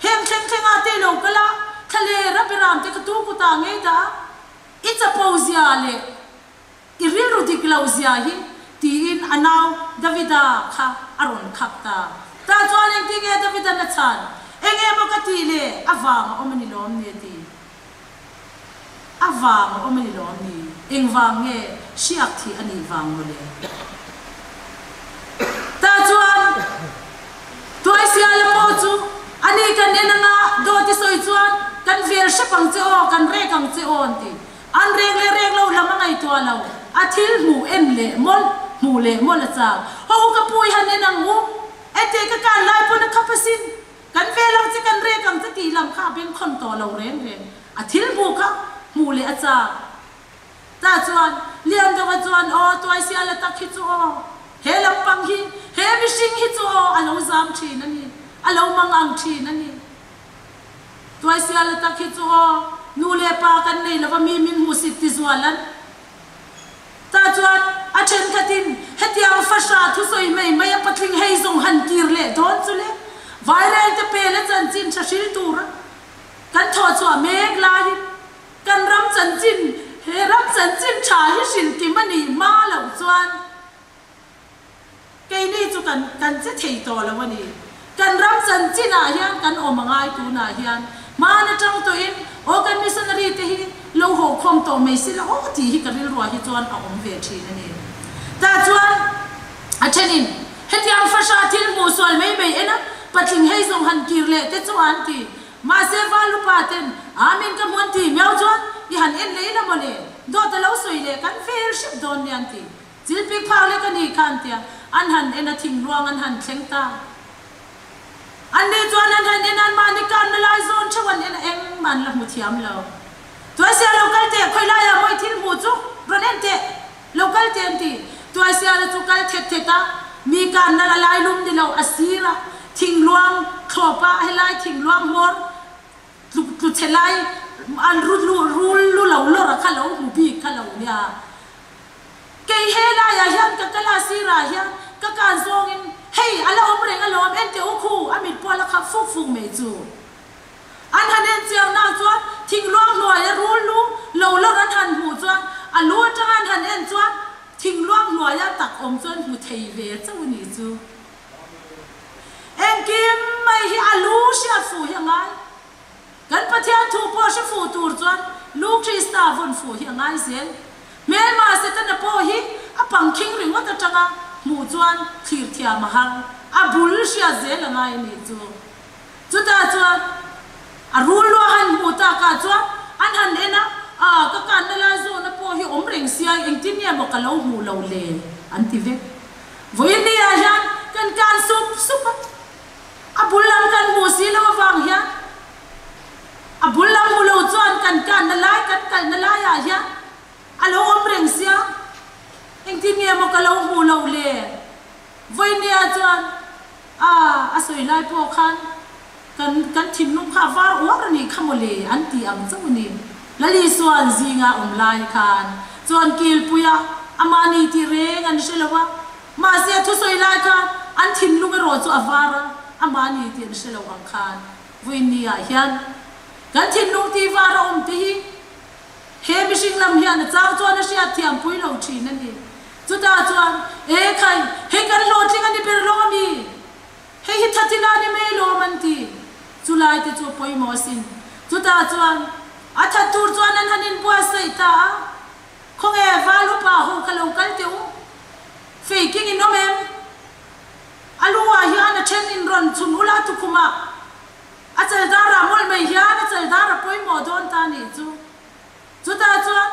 Heng thleng thlengah te i lo kal a, thla leh Rabiram te ka tu kutah ngei dah a, i chapo zia leh i rilru dik lo zia hi tiin a nau Davida kha a rawn khak ta. Tah chuan engtinge Davidan a chhan? Enge maw ka tih le? A vang a awm a ni lawm ni a ti. A vang a awm a ni lawm ni? Engvang nge hriak thih a nih vang maw le? Tah chuan Tuaisiala pawh chu a ni kan en anga dawt i sawi chuan kan vel hrep ang che aw, kan rek ang che aw an ti. An rek leh rek lo lam a ngaihtuah lo, a thil hmuh en leh mawlh, hmuh leh mawlh a chak. Ho u ka pu i han en ang u, ete ka kan lai pawn a khap asin. Kan ve lo che kan rek ang che tih lam kha a bengkhawn tawh lo reng reng. A thil hmuh kha hmuh leh a chak. Tah chuan Liandova chuan aw Tuaisiala tak hi chu aw, he lampang hi, he mihring hi chu aw a lo zam thin a ni, a lo mang ang thin a ni. Tuaisiala tak hi chu aw, nu leh pa kan nei lova mi min hmuhsit ti zual an. Tah chuan a thenkhatin hetiang fahra thusawi mai mai a patling hei zawng han kir leh dawn chu le, Vairel te pel a chanchin tha hril tura kan thawh chhuah mek laiin kan ram chanchin, he ram chanchin tha hi hrilh kim a nih hma loh chuan Keini chu kan kan che thei tawh lo a ni. Kan ram chanchinah hian kan awm a ngai tunah hian hman atang tawhin aw kan missionary te hi lo haw khawm tawh mai sila aw tih hi ka rilruah hi chuan a awm ve thin a ni. Tah chuan a thenin hetiang fahra thil hmuh sual mai mai en a patling hei zawng han kir leh te chu an ti. Mahse val upa ten Amen ka hmuan ti miau chuan i han en leh ila mawle dawt a lo sawi leh kan vel hrep dawn nia an ti. Chilpik phak lek a nih khan tia an han en a thingluang an han thleng ta. An nih chuan an han en a mahni kanna lai zawn theuh an en a engmah an la hmu thiam lo. Tuaisia lo kal teh khawi laiah mawi thil hmuh chu rawn en teh lo kal teh an ti. Tuaisiala chu kal thet thet a mi kanna la lai lum ni lo a sir a thingluang thlawp a helai thingluang hmawr Tluk tlu chhe lai an rul rul lu lo lawr a kha lo hmu bik kha lo nia. Kei he laiah hian ka kal a sirah hian ka kan zawngin hei a la awm reng alawm en teh u khu a mit pawh a la khap fuk fuk mai chu. An han en chiang nak chuan thingluang hnuaia rul lu lo lawr an han hmuh chuan a lu atanga an han en chuan thingluang hnuaia tak awm chuan hmu thei ve chauh a nih chu. Engkim mai hi a lu hriat fuh hi a ngai. Kan Pathian thu pawh hre fuh tur chuan lu Krista vawn fuh hi a ngai zel. Hmelma Setana pawh hi a pangkhing ringawt atanga hmuh chuan thlir thiam a har. A bul hriat zel a ngai a nih chu. Chutah chuan a rul lua han hmuh takah chuan an han en a, A, ka kanna lai zawhna pawh hi awm reng sia, engtin nge maw ka lo hmuh lo le? an ti vek. Vawiin ah hian kan kan sup sup a, a bul lam kan hmuh si lo avang hian a bul lam hmu lo chuan kan kanna lai kan kalna laiah hian a lo awm reng sia, engtin nge maw ka lo hmuh loh le? Vawiin ah chuan a a sawi lai pawh khan kan kan thinlung kha a var uar a nih kha maw le an tih ang chauh a ni. Lalisuan zinga awm lai khan chuan kilpuia amah ni tih reng an hre lo a, mahse a thusawi lai khan an thinlung erawh chu a var a, amah ni tih an hre lo ang khan vawiin ni ah hian kan thinlung tih var a awm te hi. He mihring lam hian a chang chuan a hriatthiam pui lo thin a ni. Chutah chuan, E khai, hei kan hlawhtling a ni ber lo a mi? Hei hi thatila a ni mai lawm an ti. Chulai te chu a pawimawh asin. Chutah chuan, a that tur chuan an han inbuatsaih ta a. Khawnge val upa ho kha lo kal teh u. Fei king in awm em? A lu ah hian a then in rawn chhun ula tukhum ah a chal dar ah mawlh mai hian a chal dar a pawimawh dawn ta nih chu. Chutah chuan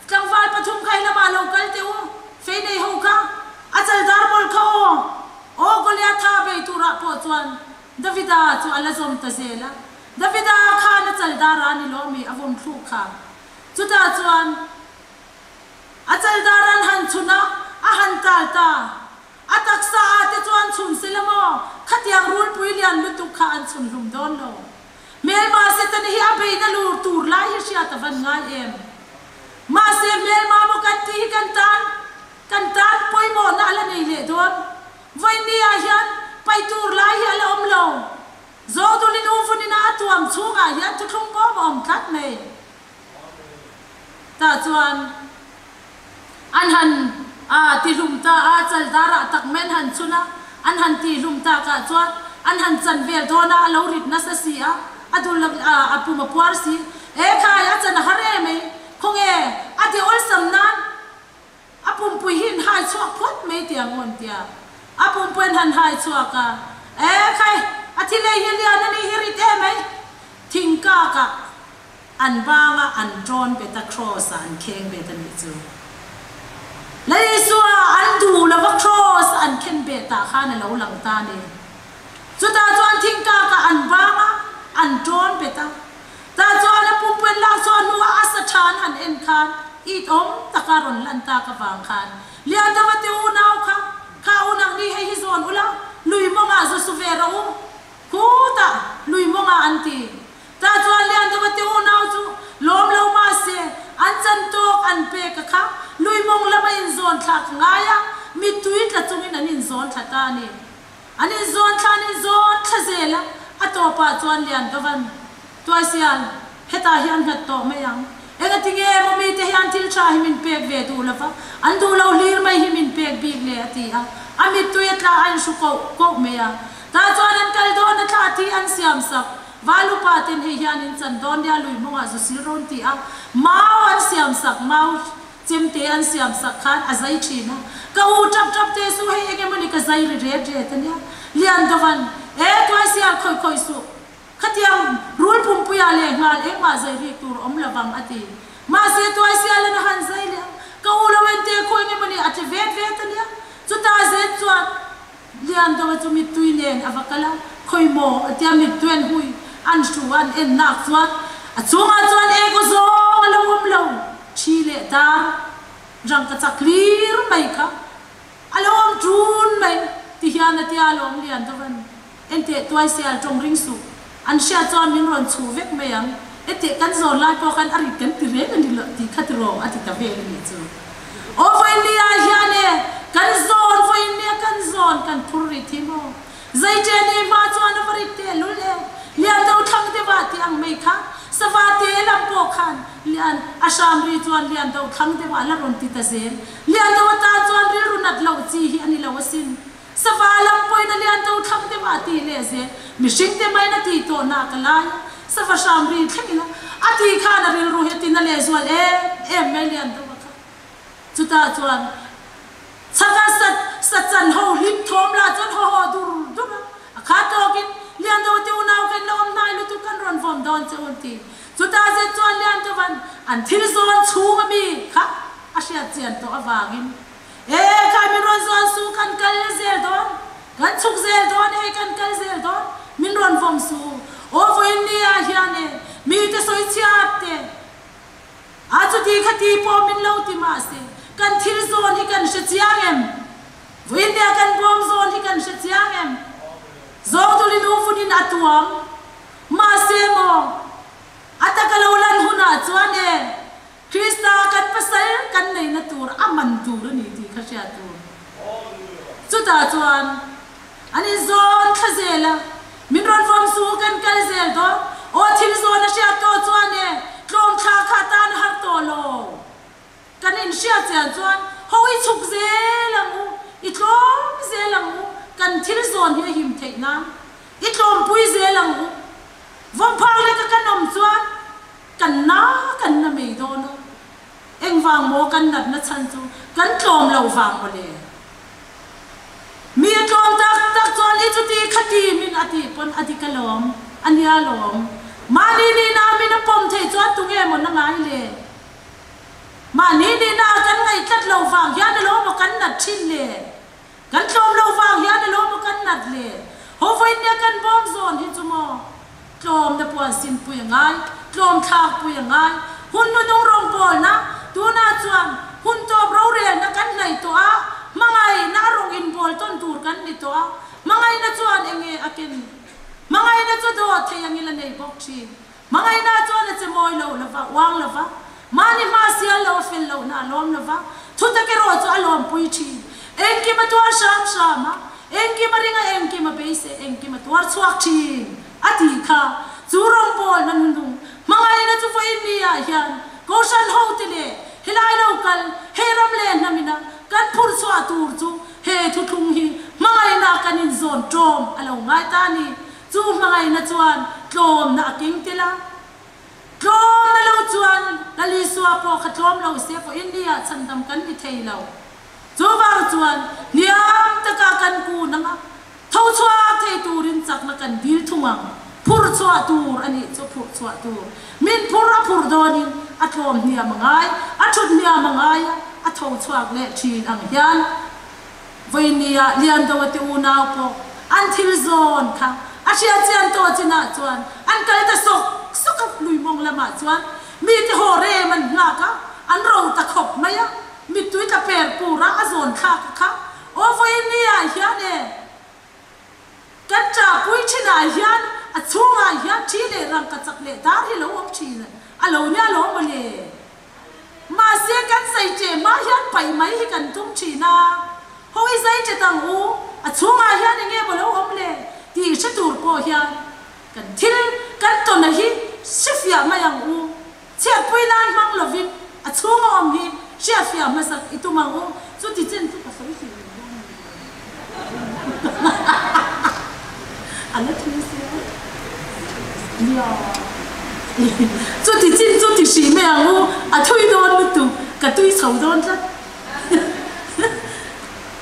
tlangval pathum kha helam ah lo kal teh u, fei nei ho kha a chal dar mawlh kha aw. Aw Goliatha bei tur ah pawh chuan Davida chu a la zawm ta zel a. Davida khan a chal dar ah a ni lawmi a vawm thluk kha. Chutah chuan a chaldar an han chhun a, a han tal ta. A taksa ah te chuan chhun se la maw? Khatiang rulpui lian lutuk kha an chhun hlum dawn lo. Hmelma Setana hi a beihna lur tur lai hi hriat a van ngai em? Mahse hmelma maw kan tih hi kan tan kan tan pawimawhna a la nei leh dawn. Vawiinni ah hian paih tur lai hi a la awm lo. Zawngdulin u vunina a tuam chhungah hian thuthlung bawm a awm tlat mai. Tah chuan an han a ti hlum ta a, chaldar ah tak mai an han chhun a, an han ti hlum tak ah chuan an han chan vel dawn a, a lo rit nasa si a, a dul a a pum a puar si, e khai a chan a har em ei, khawnge a ti awlsam nan a pumpui hi in hai chhuak phawt mai tih ang awn tia, a pumpui an han hai chhuak a, e khai a thi lei hi lian a nih hi rit em ei, thingkak ah. An banga an ṭawn bet a kraws ah an kheng bet a nih chu. Lal Isua an duh lo va kraws a an khen bet ah khan a lo lang ta a ni. Chutah chuan thingkak ah an banga an ṭawn bet a. Tah chuan a pumpuiin lak chhuah hnuah a sa ṭha an han en khan it awm taka rawn lan tak avang khan Liandova te unau kha, kha unang ni hei hi zawn ula, lui mawngah zu su ve rawh u. Khutah lui mawngah an ti. Tah chuan Liandova te unau chu lawm lo mah se, an chan tawk an pek a kha lui mawng lama inzawn thlak ngai a, mittui tla chungin an inzawn thla ta a ni. An inzawn thla an inzawn thla zel a, a tawpah chuan Liandovan, Tuaisial, hetah hian nghat tawh mai ang. Engati nge maw mite hian thil tha hi min pek ve duh lova, an duh lo hlir mai hi min pek bik le a ti a, a mittui a tla a inhru koh koh mai a. Tah chuan an kal dawn a thla thi an siam sak. Val upa ten hei hian in chan dawn nia lui mawngah zu sil rawn ti a, mau an siam sak, mau chemte an siam sak khan a zai thin a, ka u tap tap te su hei eng emawni ka zai ri ret ret a nia, Lian Dovan, e tuaisial khawi khawi suh, khatiang rul pumpuia leh nghal engmah zai rik tur awm lovang a ti, mahse tuaisial an a han zai leh a, ka u lo en te khawi eng emawni a tle vet vet a nia, chutah zet chuan. Liandova chu mittui nen a va kal a, khawi maw a tia mittui an hui an hru a an en nak chuan a chungah chuan ego zawng a lo awm lo, thi leh dar rangka chak hlir mai kha a lo awm ṭun mai ti hian a tia alawm Liandovan enteh tuaisial ṭawng ring suh an hriat chuan min rawn chhuh vek mai ang enteh kan zawn lai pawh khan a rit kan ti reng a ni lo tih kha tiraw a ti ta vel a nih chu. Aw vawiinnia hian e, kan zawn vawiinnia kan zawn kan phur rih thi maw? Zeiṭe ni hma chuan a va rit teh lul e, lian do thlang deuh ah tih ang mai kha, sava te lam pawh khan lian a hram ri chuan lian do thlang deuh ah la rawn ti ta zel. Lian do atan chuan rilru nat loh chi hi a ni lo asin. Sava lam pawhin a lian do thlang deuh ah tih leh zel, mihring te maiin a tih tawh nak a lai a, sava hram ri thlengin a a tih khan a rilru hi a tin a lehzual em em mai lian deuh a kha. Chutah chuan chhaka sa sa chan ho hlim thawm lah chuan haw haw dur dur a, a kha tawkin lian deuh te unau kha in la awm hnai lutuk kan rawn vawm dawn che u an ti. Chutah zet chuan lian deuhan an thil zawn chhung ami kha a hriat chian tawh avangin E khai min rawn zawn su kan kal zel dawn, kan chhuk zel dawn hei kan kal zel dawn, min rawn vawm su aw vawiin ni ah hian e mite sawi chhiat te a chuti kha ti pawh min lo ti mahse kan thil zawn hi kan hre chiang em? Vawiin ni ah kan bawm zawn hi kan hre chiang em? Zawngdulin u vunin a tuam mahse maw a taka lo lan hunah chuan e Krista kan pasal kan neihna tur a man tur a ni tih kha hriat tur. Chutah chuan an inzawn thla zel a, min rawn vawm su kan kal zel dawn. Aw thil zawn a hriat tawh chuan e, Tlawm thla kha tan a har tawh lo. Kan inhriat chian chuan ho i chhuk zel ang u, i tlawm zel ang u, kan thil zawn hi a him theih nan i tlawmpui zel ang u. Vawmphak leka kan awm chuan kan na kan na mai dawn a, engvang maw kan natna chhan chu kan tlawm lo vang maw le? Mi a tlawm tak tak chuan i chuti khati min a tih pawn a dik alawm, a nia lawm. Mahni nihna min a pawm theih chuan tunge maw na ngai le? Mahni nihna ah kan ngaih tlat lo vang hian alo maw kan nat thin le? Kan tlawm lo vang hian alo maw kan nat le? Ho vawinia kan bawm zawn hi chu maw tlawmna puan sin pui a ngai, tlawm thlak pui a ngai. Hun nunung rawngbawlna, tunah chuan hun tawp rorelna kan hnaih tawh a, hmangaihna a rawng inbawl tawn tur kan ni tawh a, hmangaihna chuan enge a ken? Hmangaihna chu dawt thei angin a nei bawk thin. Hmangaihna chuan a che mawi lo lova, uang lova, mahni hma sial lo a fel lohna a lawm lova, thutak erawh chu a lawmpui thin. Engkim a tuar hram hram a, engkim a ring a, engkim a beisei, engkim a tuar chhuak thin a tih kha. Chu rawngbawlna hnung hmangaihna chu vawiin ni ah hian Kohhran hote leh helai lo kal he ram leh hnamina kan phurh chhuah tur chu he thuthlung hi hmangaihna kan inzawn tawm a lo ngai ta a ni. Chu hmangaihna chuan tlawmna a keng tel a. Tlawmna lo chuan Lal Isua pawh kha tlawm lo se pawh India chhandam kan ni thei lo. Chuvang chuan hniam taka kan kun anga tho chhuak thei turin chakna kan dil thung ang. Phurh chhuah tur a nih chu phurh chhuah tur. Min phur a phurh dawnin a tlawm hniam a ngai, a thut hniam a ngai a, a tho chhuak leh thin ang hian Vawinia Liandoa te unau pawh an thil zawn kha a hriat chian tawh chinah chuan an kal ta sawk sawk a, lui mawng lamah chuan mite haw rem an nghak a, an ro ta khawp mai a, mittui tla per pur a a zawn thlak a kha, aw Vawinia hian e kan ṭahpui thinah hian a chhungah hian ṭhi leh rangkachak leh dar hi lo awm ṭhin a lo nia lo mawle. Mahse kan zai ṭeh hma hian paih mai hi kan tum ṭhin a, hawi zai ṭet ang u, a chhungah hian eng nge maw lo awm le tih hre tur pawh hian kan thil kan tawna hi hrefiah mai ang u, chhiatpui nan hmang lovin a chhunga awm hi hriatfiah hmasak i tum ang u, chuti chen chu ka sawi hrih reng dawn a ni. A la thui sia. Nia. Chuti chin chu ti hrih mai ang u, a thui dawn lutuk, ka tui chho dawn tlat.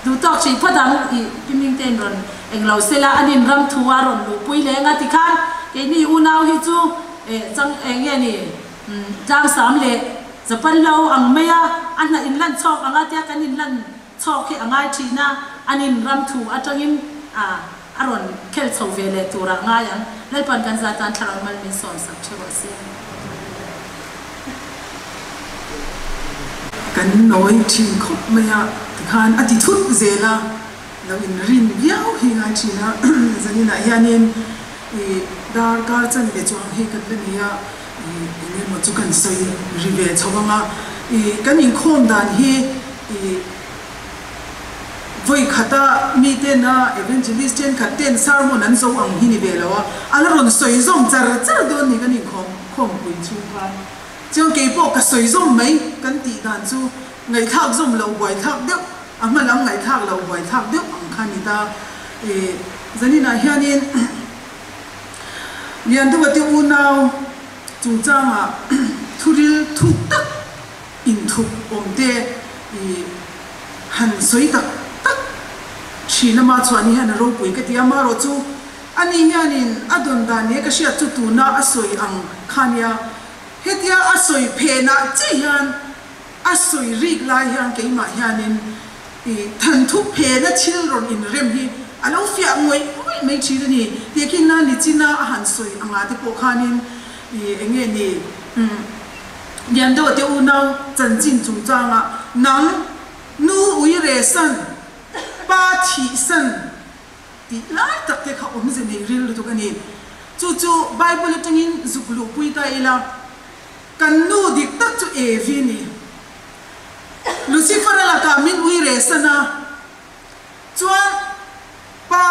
Duh tawk hrih phawt ang i Pi Mingtein rawn eng lo sela an in ram thu a rawn luhpui leng a tikhan keini unau hi chu eh chang eng nge ni tlangsam leh Japan lo ang mai a a hna in lan chhawk ang a tia kan in lan Chhawk hi a ngai thin a, an in ram thu atangin a a rawn khel chho ve leh turah ngai ang. Lalpan kan zat tan thlarau mal min sawn sak theuh a si. Kan nawi thin khawp mai a, tikhan a ti thut zel a, lo in rin viau hi ngai thin a, zaninah hianin i dar kar chan ve chuang hi kan la nei a, i eng emaw chu kan sawi ri ve chho ang a, i kan inkhawm dan hi I vawi khata mi tena evangelist thenkhat ten sermon an zo ang hi ni ve lo a, a la rawn sawi zawm char char dawn ni kan inkhawm khawmpui chhung khan. Chuan kei pawh ka sawi zawm mai kan tih dan chu ngaihthlak zawm loh buaithlak deuh, a hma lam ngaihthlak loh buaithlak deuh ang kha ni ta. I zaninah hianin Lianduha te unau chungchangah thuril thuk tak, Inthup awm te i han sawi tak tak thin ama chuan hi hian a ropui ka ti a, amaherawh chu ani hianin a dawn dan nge ka hriat chu tuna a sawi ang kha nia, hetia a sawi phenah chiah hian a sawi rik lai hian keimah hianin i thanthup phena thil rawn inrem hi a lo fiah ngawih ngawih mai thin a ni. Tehkhinna nichina a han sawi angah te pawh khanin i enge ni umm. Lian deuh te unau chanchin chungchangah nang nu ui re san, pa thih san tih lai tak te kha awmze nei ril lutuk a ni. Chu chu Bible atangin zuk luhpui ta ila, kan nu dik tak chu Evi a ni. Lucifer a lakah min ui re san a, chuan pa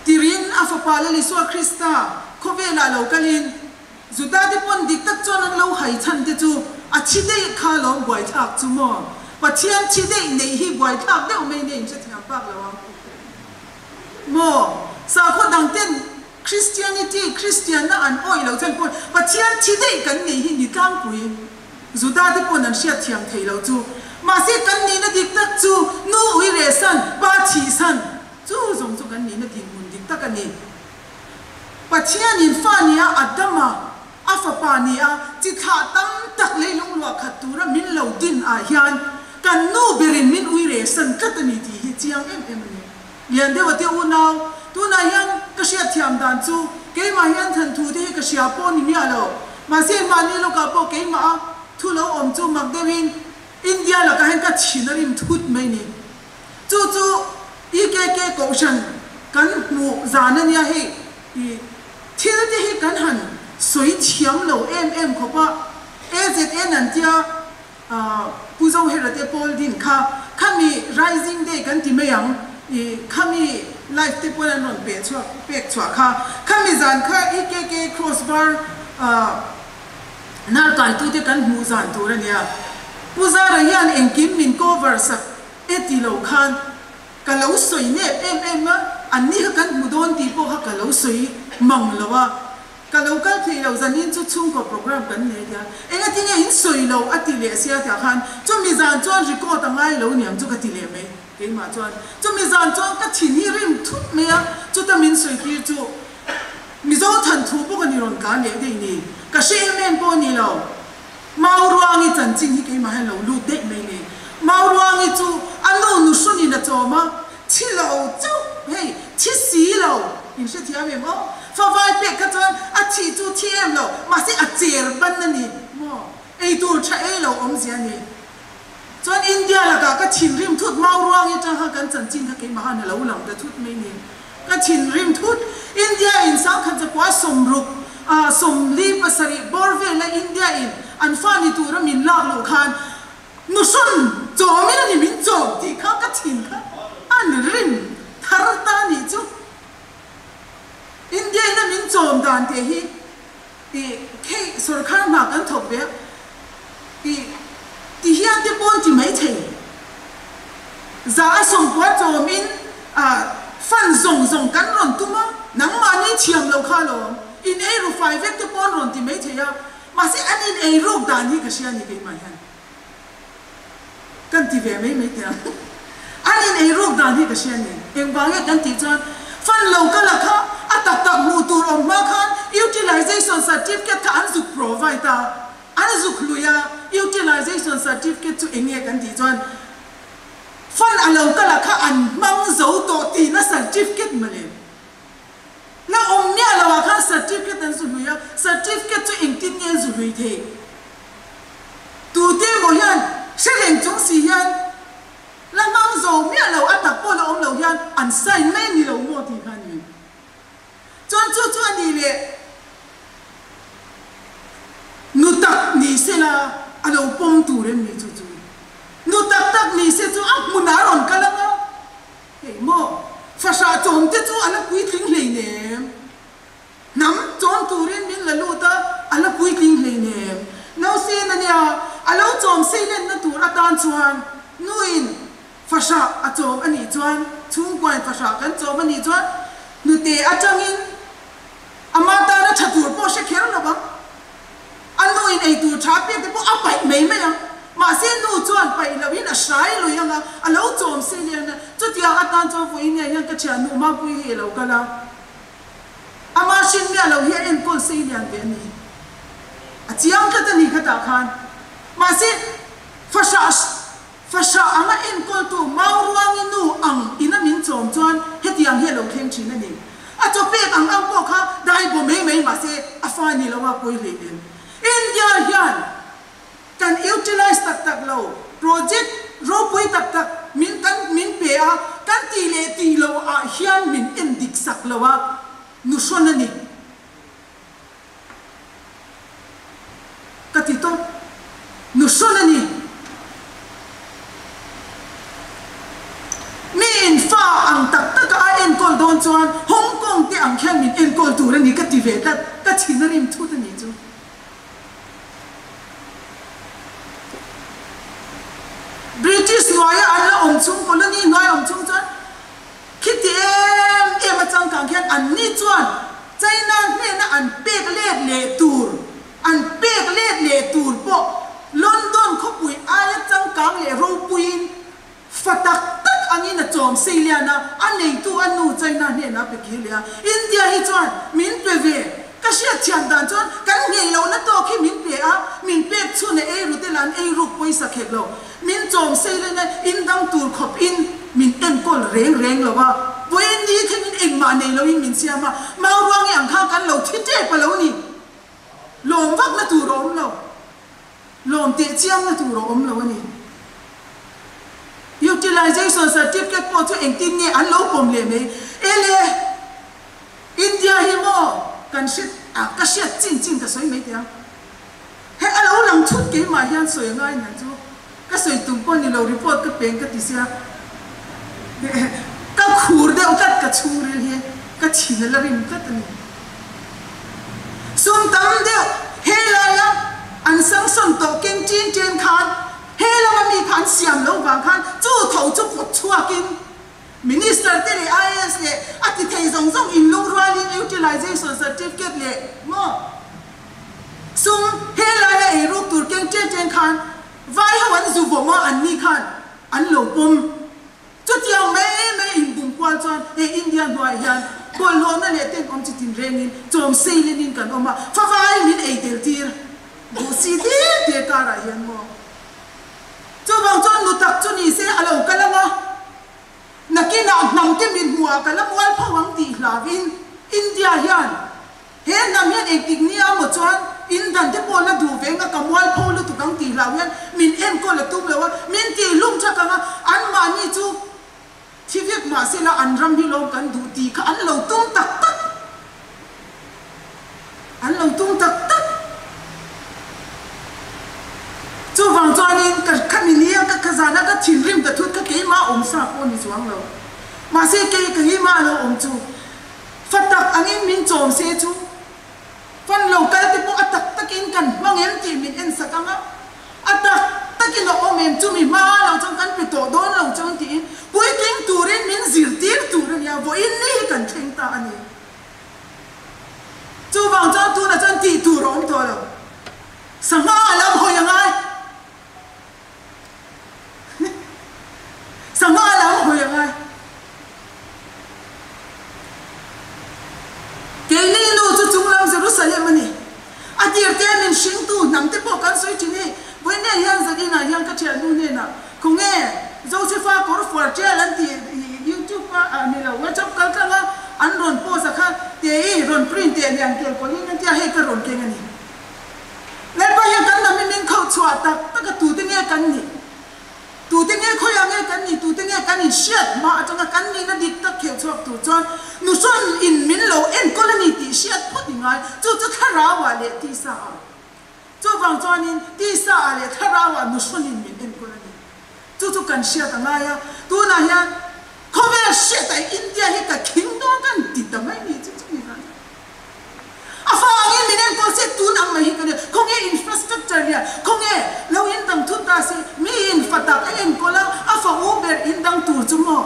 tirin a fapa Lal Isua Krista khawvelah lo kalin, Juda te pawn dik tak chuan an lo hai chhan te chu a thi daih kha lawm buaithlak chu maw? Pathian thi daih neih hi buaithlak deuh mai nia in hrethiam bak lo ang maw? Sakhaw dang ten Christianity, Kristianna an awih loh chhan pawn Pathian thi daih kan neih hi ni tlangpui Juda te pawn an hriatthiam thei lo chu. Mahse kan nihna dik tak chu nu ui reh san, pa thih san chu zawng chu kan nihna dinhmun dik tak a ni. Pathianin fa nia Adama a fapa nia chi thlah tam tak leilung luah khat tura min lo din ah hian kan nu berin min ui reh san tlat a ni tih hi chiang em em a ni. Lian deuh a te unau, tunah hian ka hriatthiam dan chu keimah hian thanthu te hi ka hria pawh ni miah lo. Mahse mahni lawkah pawh keimah a thu lo awm chu mak deuhin India lakah hian ka chhin a rim thut mai ni. Chu chu EKK Kohhran kan hmuh zan a nia hei i thil te hi kan han sawi thiam lo em em khawp a, AZN an tia Pu Zohera te pawl din kha khami Rising Day kan ti mai ang i khami life te pawn an rawn peh chhuak pek chhuah kha khami zan kha EKK Cross Bar hnarkaitute kan hmuh zan tur a nia. Pu Zara hian engkim min cover sak E ti lo khan ka lo sawi nep em em a, an ni kha kan hmu dawn tih pawh kha ka lo sawi mang lo a, ka lo kal thei lo zanin chu chhungkaw program kan nei tia, engatinge in sawi lo a ti leh sia tiah khan chumi zan chuan record a ngai lo niang chu ka ti leh mai keimah chuan chumi zan chuan ka thin hi rim thut mai a, chuta min sawi tir chu Mizo than thu bawk a ni rawn tlan leh daih ni, ka hre em em pawh a ni lo. Mauruangi chanchin hi keimah hian lo lut daih mai ni. Mauruangi chu a nu nuhrunin a chawm a, thi lo chauh hei, thi si lo, in hrethiam em aw? Favai pek kha chuan a thih chu thi em lo, mahse a cher ban a ni maw? Ei tur tha ei lo awmzia a ni. Chuan India lakah ka thinrim thut, Mauruangi tang khan kan chanchin kha keimah khan a lo lang ta thut mai ni. Ka thinrim thut. India in 1960 47 bawr vela India in an fa ni tura min lak loh khan nuhrawn chawmin a ni min chawm tih kha ka thin kha an rim thar ta nih chu. India in a min chawm dan teh hi ih khei sorkar hna kan thawk ve a ih ti hian te pawn ti mai thei. 190 chawmin fund zawng zawng kan rawn tum a, nangmahni thiam lo kha alawm, in ei ru fai vek te pawh an rawn ti mai thei a, mahse an in ei ruk dan hi ka hria a ni keimah hian kan ti ve mai mai teh ang, an in ei ruk dan hi ka hria a ni, engvang nge kan tih chuan fund lo ka la kha a tak tak hmuh tur awm hma khan utilization certificate kha an zuk provide a, An zuk lui a, utilization certificate chu eng nge kan tih chuan fund a lo kal ah kha an hmang zo tawh tihna certificate mawle. La awm miah lo ah khan certificate an zu hlui a, certificate chu engtin nge an zu hlui thei? Tute emaw hian hre reng chung si hian la hmang zo miah lo, a tak pawh la awm lo hian an sign mai a ni lo maw tih kha a ni. Chuan chu chu a nih leh nu tak ni se la a lo pawm tur em ni chu chu? Nu tak tak ni se chu a hmunah a rawn kal ang a, hei maw fahrah chawm te chu a la puitling hleinem, hnam chawm turin min la lut a, a la puitling hleinem. Nausen a nia, a lo chawm seilenna tur atan chuan nuin Fahrah a chawm a nih chuan, chhungkuain fahrah kan chawm a nih chuan hnute atangin ama tana tha tur pawh hre kher lo ang. A nuin ei tur tha pek te pawh a paih mai mai ang. Mahse nu chuan paih loin a hrai lui ang a, a lo chawm si lian a. Chutiang atan chuan vawiin nge hian ka thiannu Mapuii hi a lo kal a. Ama hrin miah lo hi a enkawl sei lian ve a ni. A chiang tlat a ni khatah khan. Mahse fahrah Fahrah anga enkawltu Mauruangi nu ang ina min chawm chuan hetiang hi a lo thleng thin a ni. A chaw pek ang ang pawh kha dai bo mai mai mahse a fa ni lo a pawi hlei nen. India hian kan utilize tak tak lo, project ropui tak tak min kan min pe a, kan tih leh tih loh ah hian min en dik sak lo a, nuhrawn a ni. Ka ti tawp. Nuhrawn a ni. Mi in fa ang tak taka a enkawl dawn chuan Hong Kong te ang khian min enkawl tur a ni ka ti ve tlat, ka chhin a rim thut a nih chu. British hnuaia an la awm chung, colony hnuai awm chung chuan khiti em em a changkang khian anni chuan China hnena an pek let leh tur, an pek let leh tur pawh London khawpui aia changkang leh ropuiin Fa tak tak angin a chawm sei lian a, a neitu a nu China hnenah a pe kir leh a. India hi chuan min pe ve. Ka hriat thiam dan chuan kan nghei lohna tawk hi min pe a, min pek chhun a ei rute lah an ei ruk pawisa khek lo. Min chawm sei len a, in dang tur khawp in min enkawl reng reng lo a. Vawiin ni thlengin engmah nei loin min siam a, Mauruangi ang khan kan lo thi tep a lo ni. Lawm vakna tur a awm lo. Lawm teh chiangna tur a awm lo a ni. Utilization certificate pawh chu engtin nge an lo pawm leh mai? Ele, India hi maw kan hre a, ka hriat chin chin ka sawi mai teh ang. Hei a lo lang thut keimah hian sawi a ngai nen chu ka sawi tum pawh ni lo report ka peng ka ti sia. Ka khur deuh tlat ka chhungril hi ka chhin a la rim tlat a ni. Sum tam deuh he laia an sanction tawh keng ṭin ṭen khan he lama mi kha an siam lo vang khan chu tho chu pawt chhuakin Minister te leh IAS leh a ti thei zawng zawng inlungrualin Utilization Certificate leh maw sum he laia eiruk tur keng ṭen ṭen khan vai ho an zu vawm a anni khan an lo pawm. Chutiang mai mai inbum kual chuan he India hnuaiah hian bawlhhlawhna leh tenawm chi tinrengin chawm seilenin kan awm a, favai min ei tel tir duh si tir tir karah hian maw? Chuvang chuan nu tak chu ni se a lo kal ang a, nakinah hnam te mit hmuhah ka la mual pho ang tih hlauhin India hian He hnam hian engtik nia maw chuan in dan te pawh la duh ve nga ka mualpho lutuk ang tih hlau hian min enkawl a tum lo a, min tih hlum thak ang a, anmahni chu thi vek mah se la an ram hi lawm kan duh tih kha an lo tum tak tak, an lo tum tak tak. Chuvang chuanin ka khami nia ka khazana ka thinrim ta thut kha keimah awm sa pawh ni chuang lo, mahse kei ka hima lo awm chu. Fa tak angin min chawm se chu fan lo kal te pawh a tak takin kan hmang em tih min en sak ang a, a tak takin a awm em chumi hma lo chuan kan pe tawh dawn lo chuan tiin puitling turin min zirtir tur a nia, vawiin ni hi kan thleng ta a ni. Chuvang chuan tunah chuan tih tur a awm tawh lo, sangha a lam hawi a ngai. Sangha a lam hawi a ngai. Keini nu chu chunglam Jerusalem a ni. A tir te min hringtu hnam te pawh kan sawi thin hi. Vawiin hian Zanina hian ka thiannu hnenah khawnge Josefa kawr fuar tial an tih YouTube a ni lo WhatsApp kal tlang a an rawn post a kha te i rawn print teh lian kel kawlhin an tia hei ka rawn keng a ni. Lalpa hian kan lam hi min khauh chhuah tak tak a tute nge kan nih? Tute nge khawiah nge kan nih? Tute nge kan inhriat hma atanga kan nihna dik tak kheuh chhuak tur chuan nuhrawn in min lo enkawl a ni tih hriat phawt i ngai. Chu chu thlarauah leh tisa ah. Chuvang chuanin tisa ah leh thlarauah nuhrawn in min enkawl a ni. Chu chu kan hriat a ngai a. Tunah hian khawvel hriatah India hi ka khing dawn kan ti ta mai ni chu chumi vang chuan. A fa angin min enkawl se tun ang mai hi ka nia. Khawnge infrastructure lian, khawnge lo in dang thut ta se, mi in fa tak a enkawl a, a fa u ber in dang tur chu maw?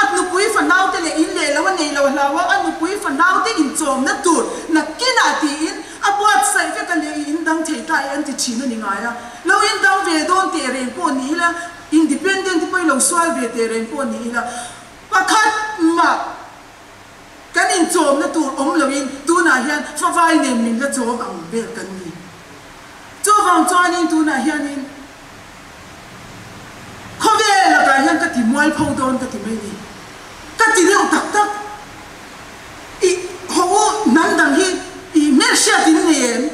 A nupui fa naute leh in leh lo a nei lo hlau a, a nupui fa naute inchawmna tur nakinah tiin a buatsaih vek a leh i in dang thei ta e an ti thin a ni ngai a. Lo in dang ve dawn teh reng pawh ni ila, independent te pawh i lo sual ve teh reng pawh ni ila, pakhat mah. Kan inchawmna tur awm loin tunah hian favai nen min la chawm ang vel kan ni. Chuvang chuanin tunah hianin khawvel lakah hian ka ti mualpho dawn ka ti mai ni. Ka ti deuh tak tak. I haw u hnam dang hi i hmelhriat in nei em?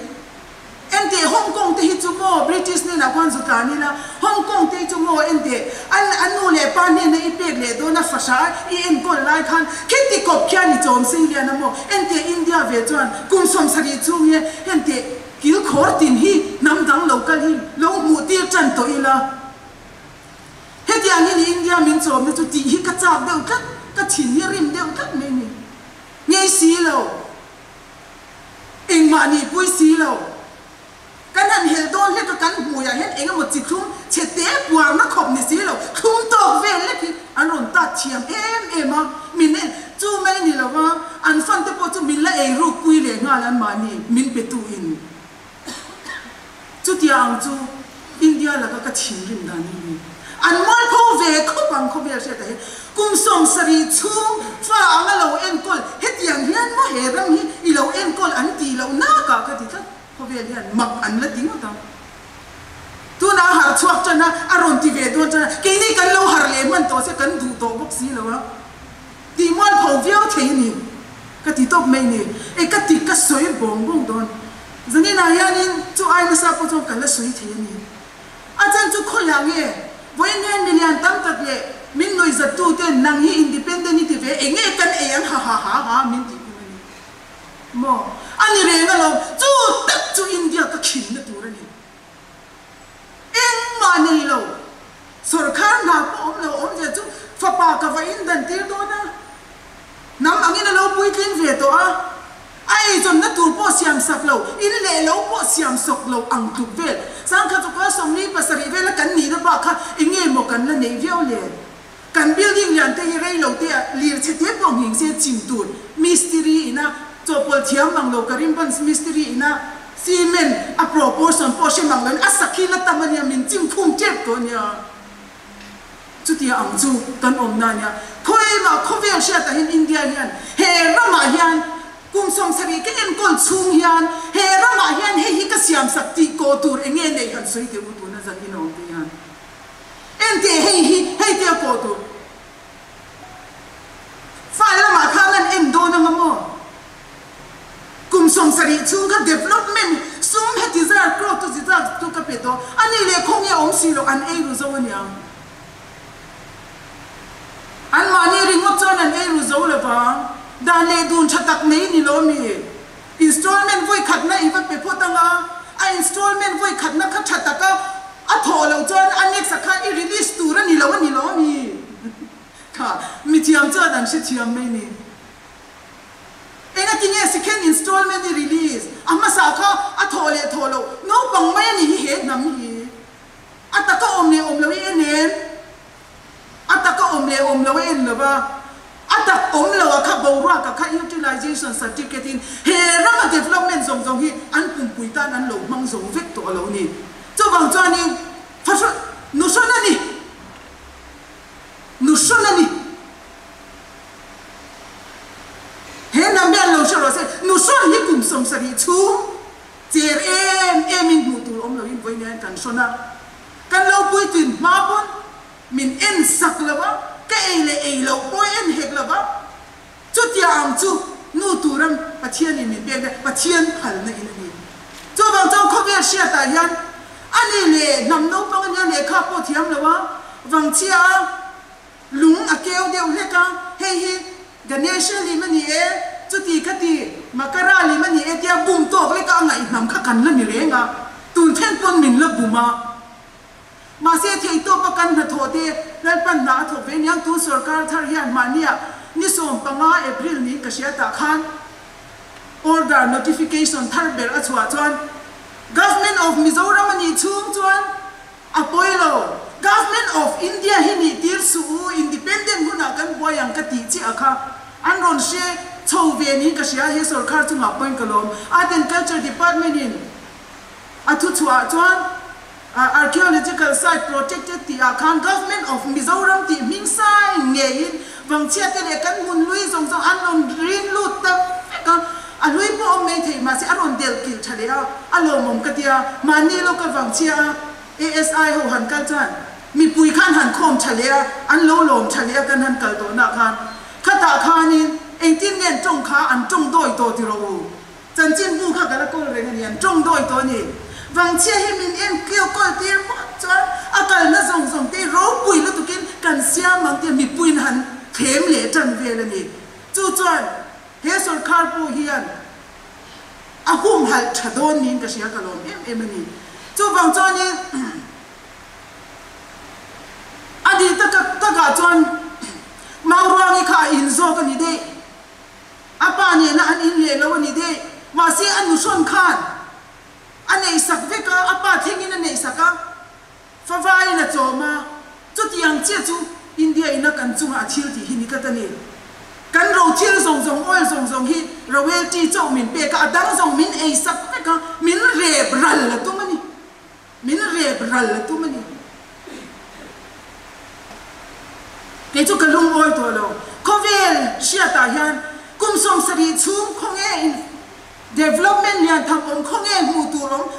Enteh Hong Kong te hi chu maw British hnenah khuan zu tlan ila, Hong Kong te hi chu maw enteh an a nu leh pa hnena i pek leh dawn a fahra i enkawl lai khan khiti kawp khian i chawm sei lian a maw enteh India ve chuan kum 70 chhung hi enteh kil khawr tin hi hnam dang lo kal hi lo hmuh tir tan tawh ila hetiang hi ni India min chawmna chu tih hi ka chak deuh tlat ka thin hi rim deuh tlat mai ni. Ngei si lo. Engmah nihpui si lo. Kan han helh dawn hlek a, kan hmuiah hian eng emaw chi thlum chhe te puarna khawp ni si lo, thlum tawk vel lek hi an rawn tat thiam em em a, min en chu mai ni lo va, an fan te pawh chu min la ei ruk pui leh nghal an mahni min pe tu in. Chutia ang chu India laka ka thinrim dan hi ni. An mualpho ve khawp ang khawvel hriat ah hian kum 70 chhung fa anga lo enkawl hetiang hian maw he ram hi i lo enkawl an tih loh nakah ka ti tlat. Khawvel hian mak an la ti ngawt ang. Tunah a harh chhuak tan a, a rawn ti ve dawn tan a, keini kan lo harh leh hman tawh se kan duh tawh bawk si lo a, tih mualpho viau thei a ni ka ti tawp mai ni. E ka ti ka sawi bawng bawng dawn. Zaninah hianin chu ai nasa pawh chuan ka la sawi thei a ni. A chan chu khawiah nge? Vawiin hian milian tam tak leh min nuihzattu ten nang hi independent i ti ve, eng nge kan ei ang ha ha ha ha min tih tum a ni. Maw? A ni reng alawm, chu tak chu India ka khinna tur a ni. Engmah nei lo, sawrkhar hna pawh awm lo awmzia chu fapa ka va indan tir dawn a, hnam angin a lo puitlin ve tawh a, a eizawnna tur pawh siam sak lo, in leh lo pawh siam sawk lo ang tluk vel. Sangkhat chawkua 47 vela kan nihna bak kha eng nge maw kan la neih viau le? Kan building lian te hi rei lo te ah lir chhe te pawh nghing se chim tur mistiri ina chawhpawlh thiam mang lo Karimbanj mistiri ina cement a proportion pawh hre mang lo in a sakhi la tam ania min chim khum tep tawh ania chutia ang chu kan awmna ania khawiah khawvel hriatah hian India hian he ramah hian kum 70 ka enkawl chhung hian he ramah hian hei hi ka siamsak tih kawh tur enge neih han sawi teh u tuna zan in awm te hian. Enteh hei hi hei te a kawh tur. File lamah khan an en dawn anga maw? Kum 70 chhung kha development sum heti zar crore chu zizak chu ka pe tawh a nih leh khawnge awm si loh an ei ru zo aniang. An mahni ringawt chuan an ei ru zo lo vang. Dan leh dun tha tak nei ni lo mi? Installment vawi khatna i va pe phawt anga, a installment vawi khatna kha tha taka a thawh loh chuan a next ah khan i release tur a ni lo a ni lo a mi? Kha mithiam chuan an hrethiam mai ni. Engati nge second installment i release? A hmasa kha a thawh leh thawh loh naupang mai a ni hi he hnam hi. A taka awm leh awm lo i en em? A taka awm leh awm lo a en lo va, a tak awm lo a kha boruak a kha utilization certificate in he rama development zawng zawng hi an pumpui tan an lo hmang zo vek tawh a lo ni. Chuvang chuanin fahrawn nuhrawn a ni. Nuhrawn a ni. He hnam hi an lo hre rawh se, nuhrawn hi kum 70 chhung cher em em in hmuh tur awm loin vawiin hian kan hrawn a. Kan lo puitlin hma pawn min en sak lo va, ka ei leh ei loh pawh i en hek lo va. Chutia ang chu nu tura Pathianin min pek daih, Pathian phalna in a ni. Chuvang chuan khawvel hriatah hian a ni leh hnam naupang a nia lehkha pawh thiam lo a, vangchhia a, lung a keu deuh hlek a, hei hi Ganesha lim a ni e, chuti khati Makara lim a ni e tia bum tawk leka a ngaihnam kha kan la ni reng a, tun then pawn min la bum a. Mahse theihtawpa kan hnathawh te Lalpan hna a thawk ve niang tun sorkar thar hian mahnia ni 15 April niin ka hria tah khan order notification thar ber a chhuah chuan Government of Mizoram a nih chhung chuan A pawi lo. Government of India hi nih tir suh u, independent hunah kan buai ang ka tih chiah kha an rawn hre chho ve niin ka hria, he sorkar chungah pawhin ka lawm. Art and Culture Department in a thu chhuah ah chuan Archaeological Site Protected tih ah khan Government of Mizoram tih hming sign ngeiin Vangchhia te leh kan hmun hlui zawng zawng an rawn rin lut ta vek a, a hlui pawh awm mai thei mahse a rawn delh kilh tha leh a, a lawmawm ka tia, mahni lawka Vangchhia a ASI ho han kal chuan mipui khan han khawm tha leh a, an lo lawm tha leh a kan han kal tawhna khan khatah khanin engtin nge an tawng kha an tawng dawi tawh ti rawh u. Chanchinbu kha ka la kawl reng a ni, an tawng dawi tawh a ni. Vangchhia hi min en keu kawl tir phawt chuan a kalna zawng zawng te ropui lutukin kan siam ang tia mipuiin han thlem leh tan vel a ni. Chu chuan he sorkar pawh hian a humhalh tha dawn niin ka hria ka lawm em em a ni. Chuvang chuanin a dih takah chuan Mauruangi kha a in zawk a ni daih. A A pa nena an in leh lo a ni daih. Mahse a nuhrawn khan a neihsak vek a, a pa thlengin a neihsak a, favaiin a chawm a. Chutiang chiah chu India ina kan chunga a thil tih hi ni tlat a ni. Kan ro thil zawng zawng, oil zawng zawng hi royalty chauh min pek a, a dang zawng min eisak vek a, min rep ral a tum a ni. Min rep ral a tum a ni. Kei chu ka lungawi tawh lo. Khawvel hriatah hian kum 70 chhung khawnge in development lian tham awm khawnge hmuh tur awm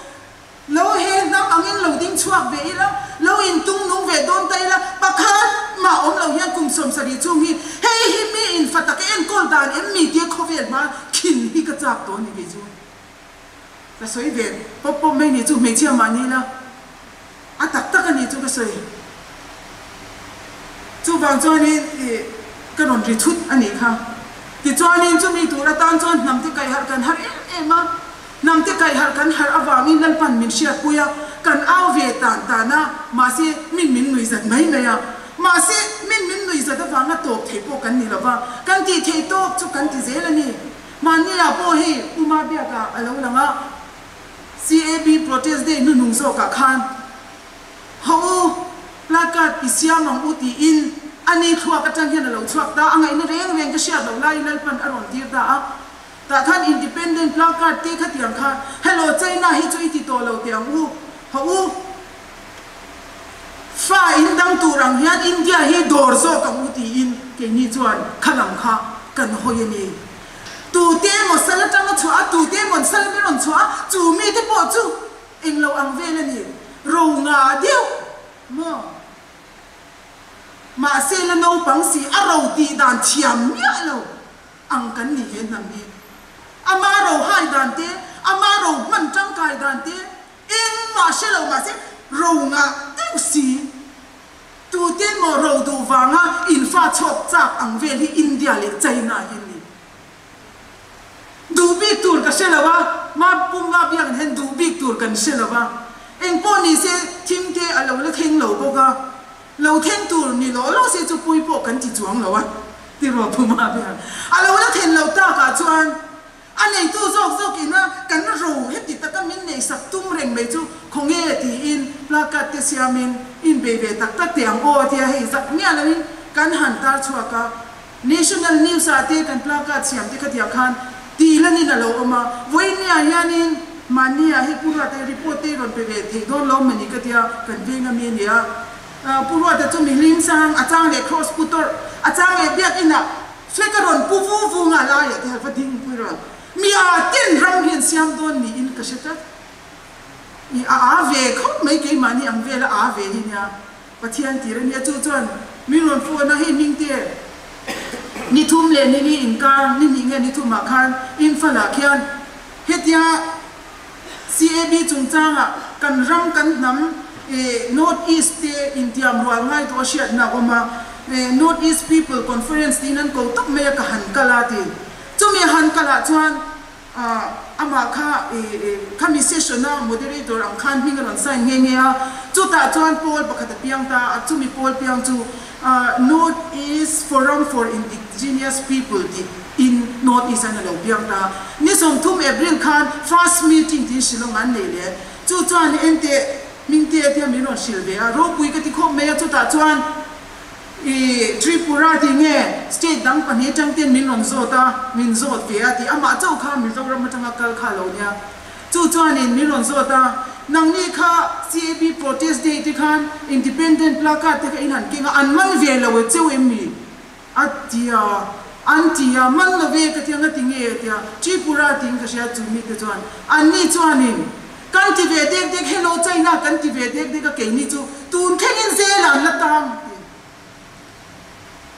lo he hnam angin lo ding chhuak ve ila, lo in tung nung ve dawn ta ila, pakhat mah awm lo hian kum 70 chhung hi hei hi mi in fa taka enkawl dan em mi tia khawvel hma khin hi ka chak tawh a ni kei chu. Ka sawi ve pawp pawp mai ni chu hmeichhia mah ni ila a tak tak a ni chu ka sawi. Chuvang chuanin ih ka rawn ri thut a nih kha. Tichuanin chumi tur atan chuan hnam te kaih harh kan har em em a, hnam te kaih harh kan harh avangin Lalpan min hriatpui a, kan au ve tan tan a, mahse min min nuih zat mai mai a. Mahse min min nuih zat avanga tawp thei pawh kan ni lova, kan tih theih tawk chu kan ti zel a ni. Mahnia pawh hei Puma biakah a lo lang a, CAB protest day hnuhnung zawkah khan Haw u, placard i siam ang u tiin a ni thluak atang hian a lo chhuak ta, a ngaihna reng reng ka hriat loh laiin Lalpan a rawn tir ta a, tah khan independent placard te khatiang kha Hello China hi chu i ti tawh lo teh ang u, haw u, fa in dang tur ang hian India hi dawr zawk ang u tiin keini chuan khalam kha kan hawi a ni. Tute emaw sal atanga chhuah a, tute emaw an sal ber rawn chhuah a, chu mite pawh chu englo ang vel a ni. Ro nga deuh maw? Mahse la naupang si a ro tih dan thiam miah lo ang kan ni he hnam hi. Ama ro hai dan te, ama ro hman tangkai dan te engmah hre lo mahse ro ngah deuh si. Tute maw ro duh vanga infa chhawk chak ang vel hi India leh China hi an ni. Duh bik tur ka hre lo a, ma pumma biak hian duh bik tur kan hre lo a. Engpawh ni se thim te a lo la thleng lo bawk a, lo thleng tur ni lawh lawh se chu pui pawh kan ti chuang lo a, ti rawh pumma biak. A lo la thlen loh takah chuan A neitu zawk zawk ina kan ro heti taka min neihsak tum reng mai chu khawnge tiin placard te siamin inbei ve tak tak teh ang aw tia hei zak miah loin kan han tar chhuak a. National News ah te kan placard siam te khatiang khan tih lanin a lo awm a. Vawinia hianin mahnia hei Pu Ruata report te rawn pe ve thei dawn lo mawni ka tia kan veng ami a nia. Pu Ruata chu mihlim sang a chang leh cross pu tawrh a chang leh biakinah Flag a rawn pu vu vu nga laiah te va ding pui rawn mi a ten ram hi an siam dawn niin ka hre tlat. I a a ve khawp mai keimahni ang vela a ve hi nia Pathian tir a nia chu chuan min rawn phone a hei Hmingte ni thum leh ni li inkar ni hnih nge ni thumah khan Imphal-ah khian hetia CAB chungchangah kan ram kan hnam North East te intiam rual ngai tawh a hriatna a awm a, North East People Conference tiin an ko tawp mai a ka han kal a ti. Chumi a han kalah chuan amah kha khami session a moderator ang khan hming a rawn sign nghe nghe a, chutah chuan pawl pakhat a piang ta a, chumi pawl piang chu North East Forum for Indigenous People tih in North East an a lo piang ta. Ni 30 April khan first meeting tiin Shillong an nei leh. Chu chuan enteh Hmingte tia min rawn hrilh ve a, ropui ka ti khawp mai a, chutah chuan i Tripura tih nge state dang pahnih atang ten min rawn zawt a, min zawt ve a tih amah chauh kha Mizoram atanga kal kha a lo nia. Chu chuanin min rawn zawt a, nangni kha CAB protest day te khan independent placard te kha in han keng a, an man ve lo e cheu em mi? A ti a, an ti a, man lo ve ka ti a, ngati nge a ti a, Tripura tiin ka hria chu mite chuan, anni chuanin kan ti ve dek dek, hello China kan ti ve dek dek a, keini chu tun thlengin zel an la tang ti.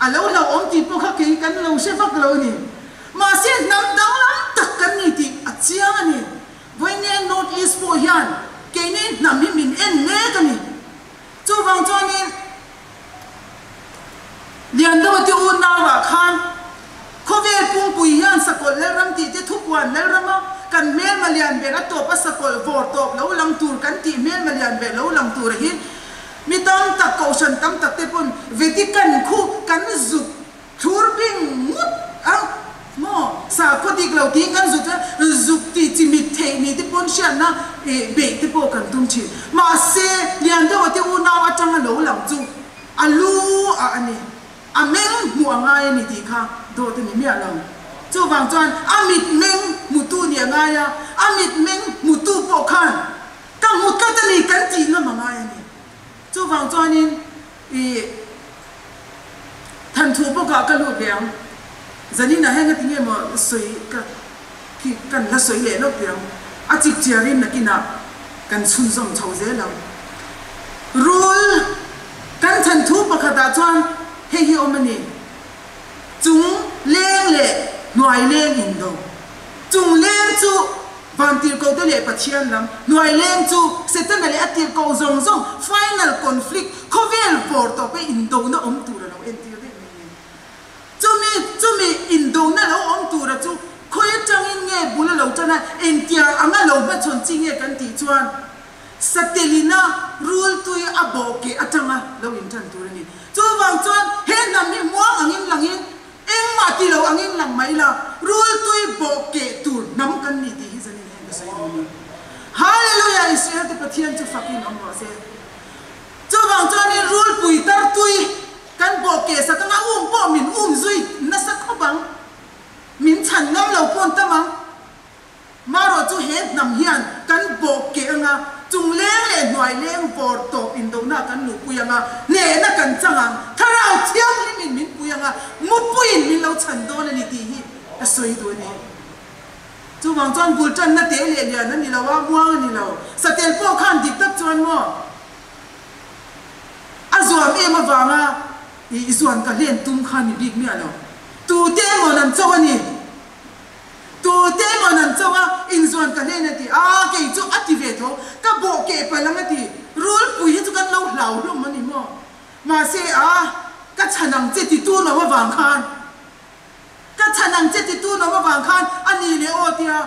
A lo hlauhawm tih pawh kha kei kan lo hre vak lo a ni. Mahse hnam danglam tak kan ni tih a chiang a ni. Vawinia North East pawh hian keini hnam hi min en mek a ni. Chuvang chuanin Liandova te unauah khan khawvel pungpui hian sakawlh Lalram tih te thupuan Lalrama kan hmelma lian ber a tawp a sakawlh vawr tawp lo lang tur kan tih hmelma lian ber lo lang tur hi mi tam tak kohhran tam tak te pawn Vatican khu kan zuk thlur bing ngut ang maw? Sakhaw dik lo tiin kan zut a, zuk tih chi mit theih ni te pawn hriatna beih te pawh kan tum thin. Mahse, Liandawa te unau atanga lo lang chu a lu ah a ni. A meng hmuh a ngai a ni tih kha dawt a ni miah lo. Chuvang chuan a mit meng hmutu nih a ngai a, a mit meng hmutu pawh khan ka hmu tlat a ni kan tih ngam a ngai a ni. Chuvang chuanin i thanthu bawkah ka lut leh ang. Zaninah hian ngati nge maw sawi ka khi kan la sawi leh lawk teh ang. A chip chiarin nakinah kan chhunzawm chho zel ang. Rul kan thanthu pakhatah chuan hei hi awm a ni. Chung leng leh hnuai leng indo. Chung leng chu Van tirhkohte leh Pathian lam hnuai leng chu Setana leh a tirhkoh zawng zawng final conflict khawvel vawr tawp e indona awm tur a lo entir daih mai ni. Chumi chumi indona lo awm tura chu khawi atangin nge bul a lo tan a, engtiang anga lo hmachhawn chi nge kan tih chuan Satelina rul tui a bawh keh atanga lo intan tur a ni. Chuvang chuan he hnam hi muang angin langin Engmah ti lo angin lang mai la, rul tui bawh keh tur hnam kan ni tih hi zanin hian ka sawi dawn a. Hallelujah! Israel te Pathian chu fakin awm rawh se. Chuvang chuanin rul pui tar tui kan bawh keh sak anga um pawh min um zui nasa khawp ang. Min chhan ngam lo pawn tam ang. Marawh chu he hnam hian kan bawh keh anga, chung leng leh hnuai leng vawr tawp indohna kan luhpui anga, hnehna kan chang ang, Thlarau Thianghlimin min pui anga, mupuiin min lo chhan dawn a ni tih hi ka sawi duh a ni. Chuvang chuan bul tanna te leh lian a ni lo a, muang a ni lo. Satel pawh khan dik tak chuan maw a zuam em avanga i zuan ka hlen tum kha ni bik miah lo. Tute emaw nan cho a ni. Tute emaw nan cho a, inzuan ka hlen a ti. A, kei chu a ti ve tho. Ka bawh keh palh ang a ti. Rulpui hi chu kan lo hlau hlawm a ni maw? Mahse, a, ka chhan ang che titu no avang khan, ka chhan ang che titu no avang khan a ni leh aw tia,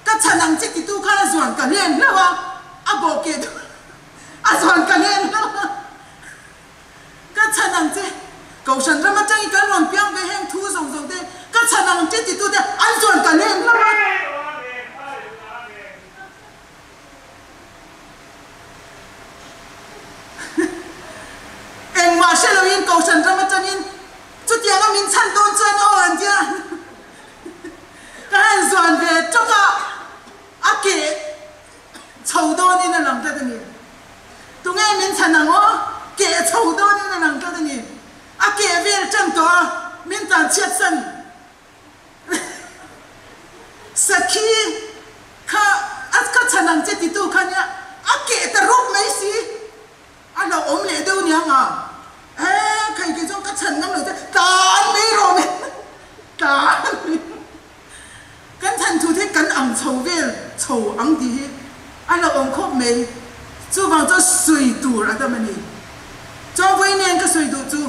ka chhan ang che titu khan a zuan ka hlen hlauh a, a bawh keh a zuan ka hlen hlauh a. Ka chhan ang che, Kohhran ram atangin kan rawn piang ve heng thu zawng zawng te, ka chhan ang che titu te an chuan ka leng hlauh a. Engmah hre loin Kohhran ram atangin chutianga min chhan dawn chuan aw an tia ka han zuan ve tawk a, a keh chho dawnin a lang tlat a ni. Tunge min chhan ang aw? Keh chho dawnin a lang tlat a ni. A keh vel tan tawh a, min tan chhiat san Sakhi kha a ka chhan ang che titu kha nia, a keh ta rup mai si. A hlauhawm leh deuh nia nga. He khai kei chuan ka chhan ngam lo che, tlan mai rawh min tlan mai. Kan chhan thu te kan ang chho vel chho ang tih hi a lo awm khawp mai. Chuvang chuan sawi tur a dam a ni. Chuan vawi nen ka sawi duh chu,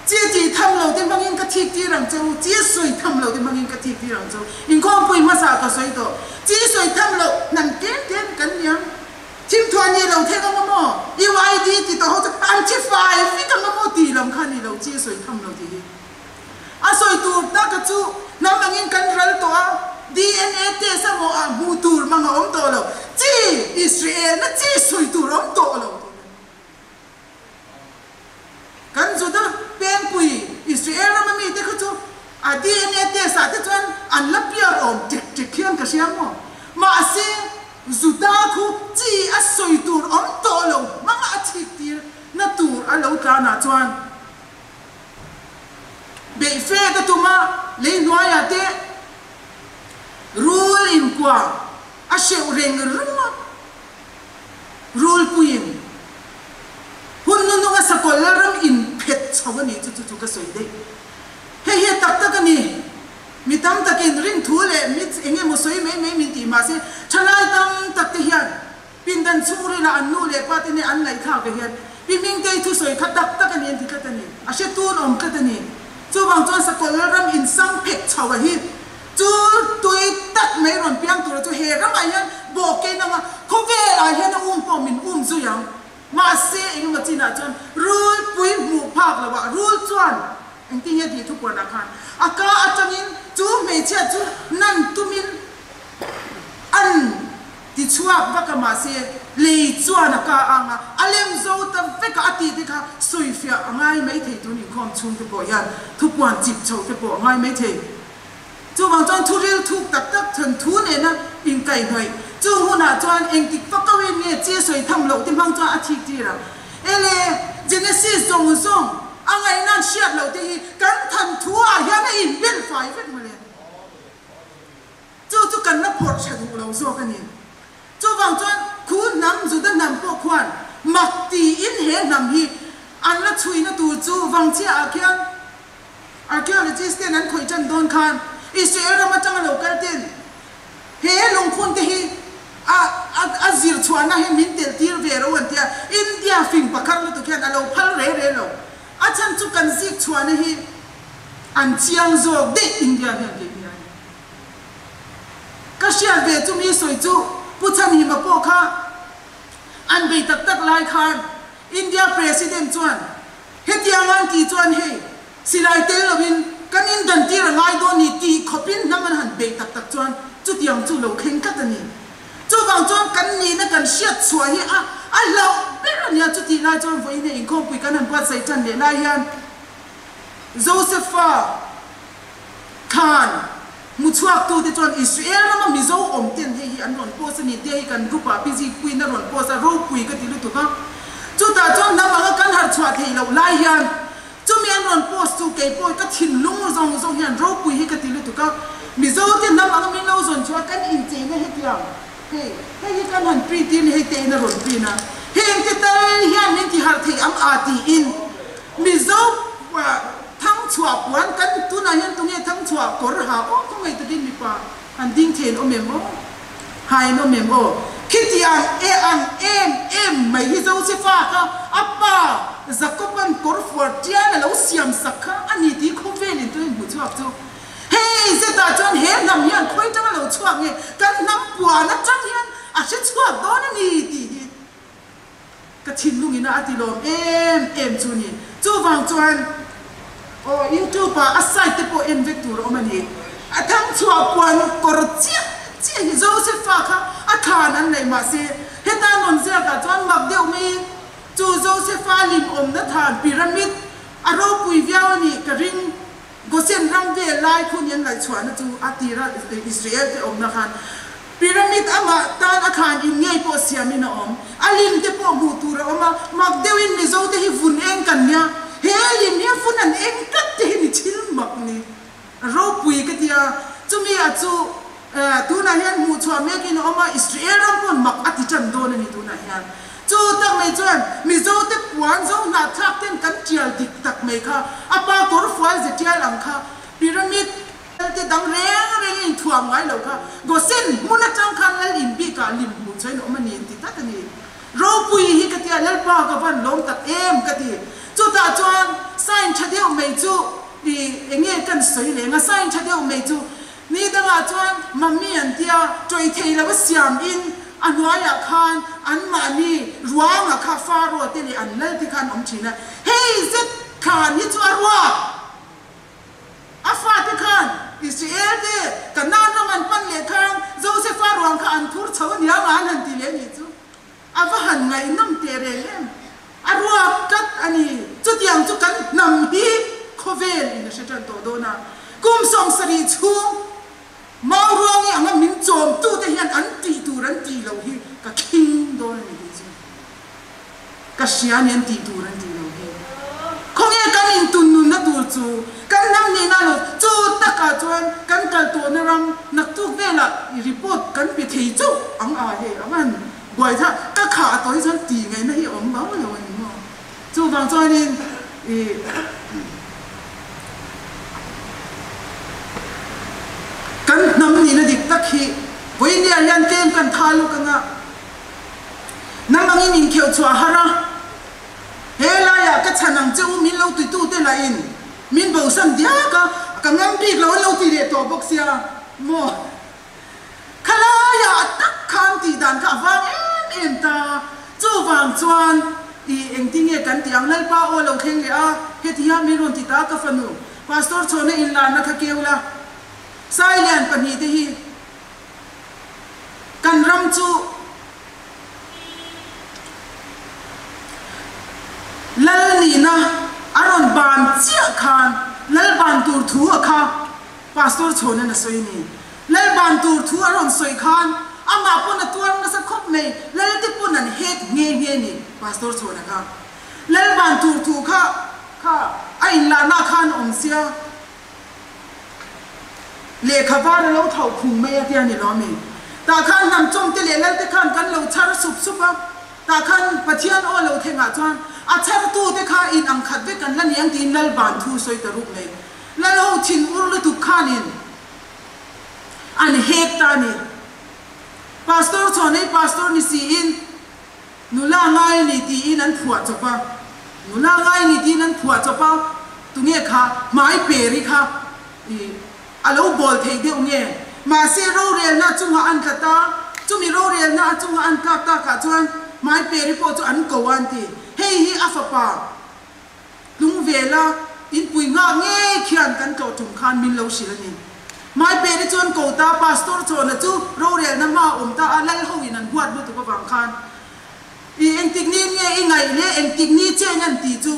Chi tih tham lo te hmangin ka thik tir ang che u, chi sawi tham lo te hmangin ka thik tir ang che u. Inkhawmpui hmasa ka sawi tawh. Chi sawi tham loh hnam tlem tlem kan ni ang. Thimthuah ni lo thek ang maw? UID ti tawh ho chu an thi fai vek ang maw tih lam kha ni lo, chi sawi tham lo tih hi. A sawi tur taka chu hnam angin kan ral tawh a, DNA test a maw ah hmuh tur mang a awm tawh lo, chi Israel na chi sawi tur a awm tawh lo tih na. Kan Juda pengpui Israel rama mite kha chu a DNA test ah te chuan an la piar awm ṭek ṭek hian ka hria maw? Mahse Juda khu chi a sawi tur awm tawh lo hmanga a chhik tir na tur a lo tlan ah chuan Beih fe ka tum a, lei hnuaiah te rul inkua a hreuh reng reng a, rulpuiin hun nununga sakawlh la ram inphet chho a nih chu chu chu ka sawi daih. Hei hi a tak tak a ni. Mi tam takin rinthu leh mit eng emaw sawi mai mai min tih mahse thalai tam tak te hian Pindan chhungrila an nu leh pa te nen an ngaihthlak ve hian Pi Hmingtei thusawi kha tak tak a ni an ti tlat a ni. A hre tun awm tlat a ni. Chuvang chuan Sakawlh Lalram insang phek chho a hi chu tui tak mai rawn piang tura chu he ramah hian bawh kein anga khawvelah hian a um pawh min um zui ang. Mahse engemaw chinah chuan rulpui hmuh phak loah rul chuan engtin nge tih thupuanah khan a ka atangin chu hmeichhia chu nan tumin an ti chhuak vak a, mahse lei chuan a ka ang a, a lem zo ta vek a, a tih te kha sawifiah a ngai maithei tun inkhawm chhung te pawh hian thupuan chip chho te pawh a ngai maithei. Chuvang chuan thuril thuk tak tak chhan thu nena inkaihhnawih chung hunah chuan engtik va ko in nge chi sawi tham loh te hmang chuan a thik tir ang. Ele, Genesis zawng zawng a ngaihnan hriat loh te hi kan than thu ah hian a inbel fai vek mawle. Chu chu kan la phawrh tha duh lo zawk a ni. Chuvang chuan khu hnam Juda hnam pawh khuan mak tiin he hnam hi an la chhuina tur chu vangchhia ah khian Archaeologist ten an khawih tan dawn khan Israel ram atanga lo kal ten he lungphun te hi a a zir chhuahna hi min telh tir ve ro an tia, India fing pakhat lutuk hian a lo phal re re lo. A chhan chu kan zik chhuahna hi an chiang zawk daih India hian kei ni a ni. Ka hriat ve chu mi sawi chu Pu Chhanhima pawh kha an bei tak tak lai khan India President chuan Hetiang an tih chuan hei, silai tel loin kan indan tir a ngai dawn ni tih khawpin hnam an han beih tak tak chuan chutiang chu lo thleng tlat a ni. Chuvang chuan kan nihna kan hriat chhuah hi a a hlauh ber a nia. Chutih lai chuan vawiin hei inkhawmpui kan han buatsaih tan leh lai hian Josepha khan hmuchhuaktute chuan Israel rama Mizo awm ten hei hi an rawn post a ni tia hi kan group ah busy puiin a rawn post a, ropui ka ti lutuk a. Chutah chuan hnam anga kan harh chhuah theih loh lai hian chumi an rawn post chu kei pawh ka thinlung zawng zawng hian ropui hi ka ti lutuk a. Mizo te hnam anga min lo zawn chhuah kan incheina hetiang hei hei hi kan han print tir ni hei te in a rawn print a, heng te tal hian min ti harh thei ang a tiin Mizo Thangchhuah puan kan tunah hian tunge thangchhuah kawr ha aw khawngaih takin mipa han ding thei an awm em aw? Hai an awm em aw? Khitiang e ang em em mai hi Josefa kha a pa Jakoban kawr fuar tial a lo siam sak kha a ni tih khawvelin tuin hmu chhuak chu hei zetah chuan he hnam hian khawi tanga lo chhuak nge kan hnam puan atang hian a hre chhuak dawn a ni tih hi Ka thinlungin a a ti lawm em em chu ni. Chuvang chuan aw youtube ah a site te pawh en vek tur a awm a ni. A thangchhuah puan kawr chiah chiah hi Josepha kha a thlan an nei mahse heta nawn ziakah chuan mak deuh maiin chu Josepha lim awmna than pyramid a ropui viau a nih ka ring. Gosen ram vel lai khun in laihchhuahna chu a tira Israel te awmna khan pyramid amah tan a thlan in ngei pawh siamin a awm. A lim te pawh hmuh tur a awm a, mak deuhin Mizo te hi vun eng kan nia, he lim hi a vun an eng tlat te hi ni thil mak ni. A ropui ka ti a, chumi ah chu tunah hian hmuhchhuah mekin a awm a, Israel ram pawn mak a ti tan dawn a ni tunah hian. Chu tak mai chuan Mizo te puan zo hnahthlak ten kan tial dik tak mai kha, a pa kawr fual ze tial ang kha, pyramid te dang reng reng in thuam ngai lo kha, Gosen hmun atang khan lal in bik ah lim hmuh chuan awm a ni an ti tlat a ni. Ropui hi ka tia Lalpa ka van lawm tak em ka ti. Chutah chuan sign tha deuh mai chu i enge kan sawi leng a, sign tha deuh mai chu Ni dangah chuan Mummy an tia tawih thei lo a siam in a hnuaiah khan an mahni ruangah kha Pharaoh te leh an lal te kha an awm thin a, hei zet thlan hi chu a ruak a fate khan Israel te Kanaan ram an pan leh khan Josepha ruang kha an phur chho aniang a an han ti leh a nih chu a va han ngaihnawm teh reng em, a ruak tlat a ni. Chutiang chu kan hnam hi khawvel in a hre tan tawh dawn a, kum 70 chhung Mauruangi anga min chawmtute hian an tih tur an tih loh hi ka khing dawn a ni tih chu ka hria a ni, an tih tur an tih loh hi. Khawnge kan intun nunna tur chu kan hnam nihna lo chu takah chuan kan kal tawhna ram naktuk velah report kan pe thei chauh ang a hei a van buai tha ka khah tawh hi chuan tih ngaihna hi a awm bau lo a ni maw. Chuvang chuanin i kan hnam nihna dik tak hi vawinia hian tlem kan tha luk anga nang angin inkheuh chhuah har a. He laiah ka chhan ang che u min lo titute lahin min bosan diak a, ka ngam bik lo an lo ti leh tawh bawk sia maw. Khalaiah tak khan tih dan kha a vang em em ta, chuvang chuan i engtinge kan tih ang Lalpa aw lo thleng leh a, heti hian min rawn ti ta ka fanu, Pastor chhawna inlarna kha keu la. Sailian pahnihte hi kan ram chu Lal nihna a rawn ban chiah khan Lal ban tur thu a kha Pastor chhawn a sawi a ni. Lal ban tur thu a rawn sawi khan amah pawn a tuar nasa khawp mai, Lal te pawn an hek nghe nghe ni Pastor chhawn a kha. Lal ban tur thu kha kha a inlahna khan awm sia. Lehkha var a lo thauh phung mai a tia ni lo ami? Tah khan hnam chawm te leh lal te khan kan lo chhar sup sup a, tah khan Pathian aw lo thengah chuan a chhar tu te kha in ang khat vek kan la niang tiin lal ban thu sawi ta rup mai. Lal ho thin ur lutuk khanin an hek ta a ni. Pastor chhawnei pastor ni siin Nula ngai ni tiin an phuah chawp a, nula ngai ni tiin an phuah chawp a, tunge kha hmai peri kha i a lo bawl thei deuh nge? Mahse rorelna chungah an tla ta, chumi rorelna a chunga an tlak takah chuan hmai peri pawh chu an ko a an ti. Hei hi a fapa Tlung vela inpui nghak ngei khian kan tlawh tum khan min lo hrilh a ni. Hmai peri chuan ko ta Pastor chawhna chu rorelna hma a awm ta a, lal ho in an huat lutuk avang khan i engtik ni nge i ngaih le engtik ni che ngan tih chu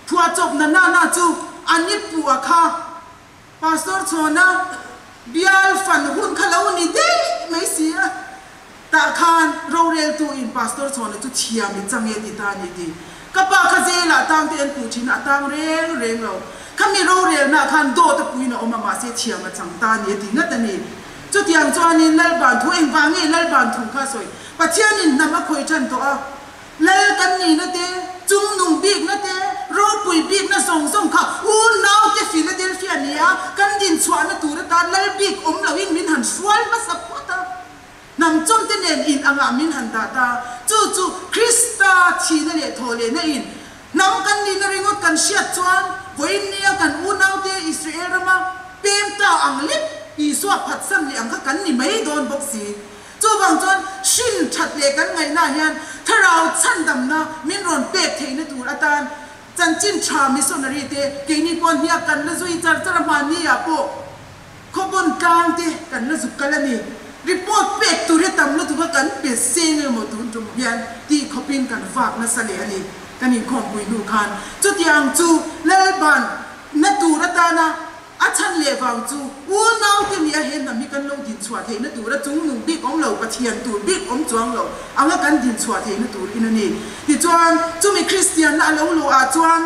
phuahchawp na na na chu a ni puh a kha. Pastor chhawna bial fan hun kha lo ni daih mai si a, tah khan roreltu in Pastor chhawna chu thiam i chang e ti ta a ni ti. Ka pa kha zelah tang te an puh thin a, a tang reng reng lo. Khami rorelna khan dawt a puin a awm a, mahse thiam a chang ta a ni a ti ngat a ni. Chutiang chuanin Lalban thu engvang nge Lalban thu kha sawi? Pathianin hnam a khawi tan tawh a. Lal kan nihna te, chungnung bikna te, ropui bikna zawng zawng kha unaute Philadelphia ni a kan dinchhuahna tur atan lal bik awm loin min han hrual hmasa phawt a, hnam chawmte nen in angah min han dah ta. Chu chu Krista thihna leh thawhlehna in hnam kan nihna ringawt kan hriat chuan vawiin nia kan unaute Israel rama pem ta ang lek Isua phatsan leh ang kha kan ni mai dawn bawk si. Chuvang chuan hrin that leh kan ngaihnaah hian thlarau chhandamna min rawn pek theihna tur atan chanchin tha missionary te keini pawh hniak kan la zui char char a, hmanni ah pawh khawpawn tlang te kan la zuk kal a ni. Report pek tur hi tam lutuk a kan pe seng emaw tun tum hian tih khawpin kan vak nasa leh a ni kan inkhawmpui hnu khan. Chutiang chu Lalban na tur atana A chhan leh vang chu unaute nia he hnam hi kan lo dinchhuah theihna tura chungnung bik awm lo, Pathian tur bik awm chuang lo anga kan dinchhuah theihna tur in a ni. Tichuan, chumi Kristianna a lo luh ah chuan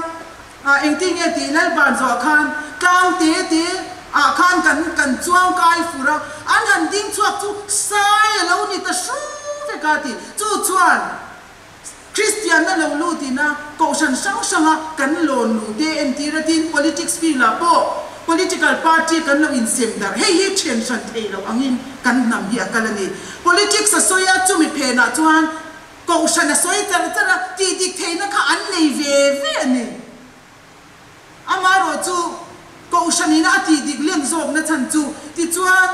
engtin nge tih Lalban zawh khan tlang te te ah khan kan kan chuang kai fur a, an han ding chhuak chu sai a lo ni ta hru vek a ti. Chu chuan. Kristianna lo lut ina kohhran hrang hranga kan lawn luh te entir a tin politics field ah pawh political party kan lo insem darh hei hi then hran thei loh angin kan hnam hi a kal a ni. Politics a sawi a chumi phenah chuan kohhran a sawi char char a tih dik theihna kha an nei ve ve a ni. Amaherawh chu Kohhran ina a tih dik len zawkna chhan chu tichuan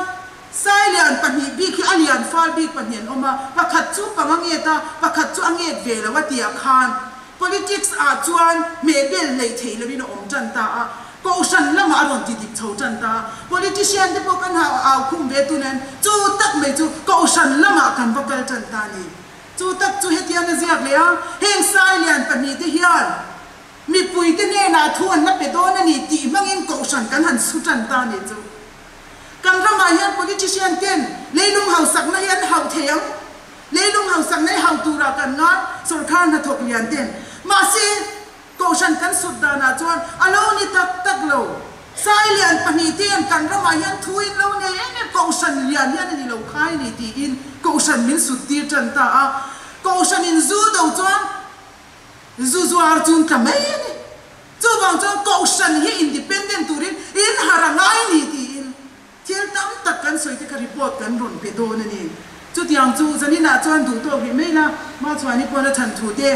Sailian pahnih bik hi a lian fal bik pahnih an awm a, pakhat chu pang a nget a, pakhat chu a nget ve lo a tihah khan politics ah chuan hmehbel hleih theih loin a awm tan ta a, Kohhran lamah a rawn ti dik chho tan ta a, politician te pawh kan hau au khum ve tunin chu tak mai chu Kohhran lamah kan va kal tan ta a ni. Chu tak chu hetiang a ziak leh a, heng Sailian pahnih te hian Mipuite hnenah thu an la pe dawn a ni tih hmangin kohhran kan han su tan ta a nih chu. Kan ramah hian politician ten leilung hausakna hi an hauh thei ang. Leilung hausakna hi hauh turah kan ngai sawrkhar hnathawk lian ten. Mahse, kohhran kan sut danah chuan a lo ni tak tak lo. Sailian pahnih ten kan ramah hian thu in lo nei em em, kohhran lian hian a ni lo khai ni tiin kohhran min sut tir tan ta a. Kohhran in zu do chuan Zu zuar chu an tla mai a ni. Chuvang chuan Kohhran hi independent turin in har a ngai ni tiin thil tam tak kan sawi te kha report kan rawn pe dawn a ni. Chutiang chu zaninah chuan duh tawk rih mai la, Machhuani pawn a chhan thu te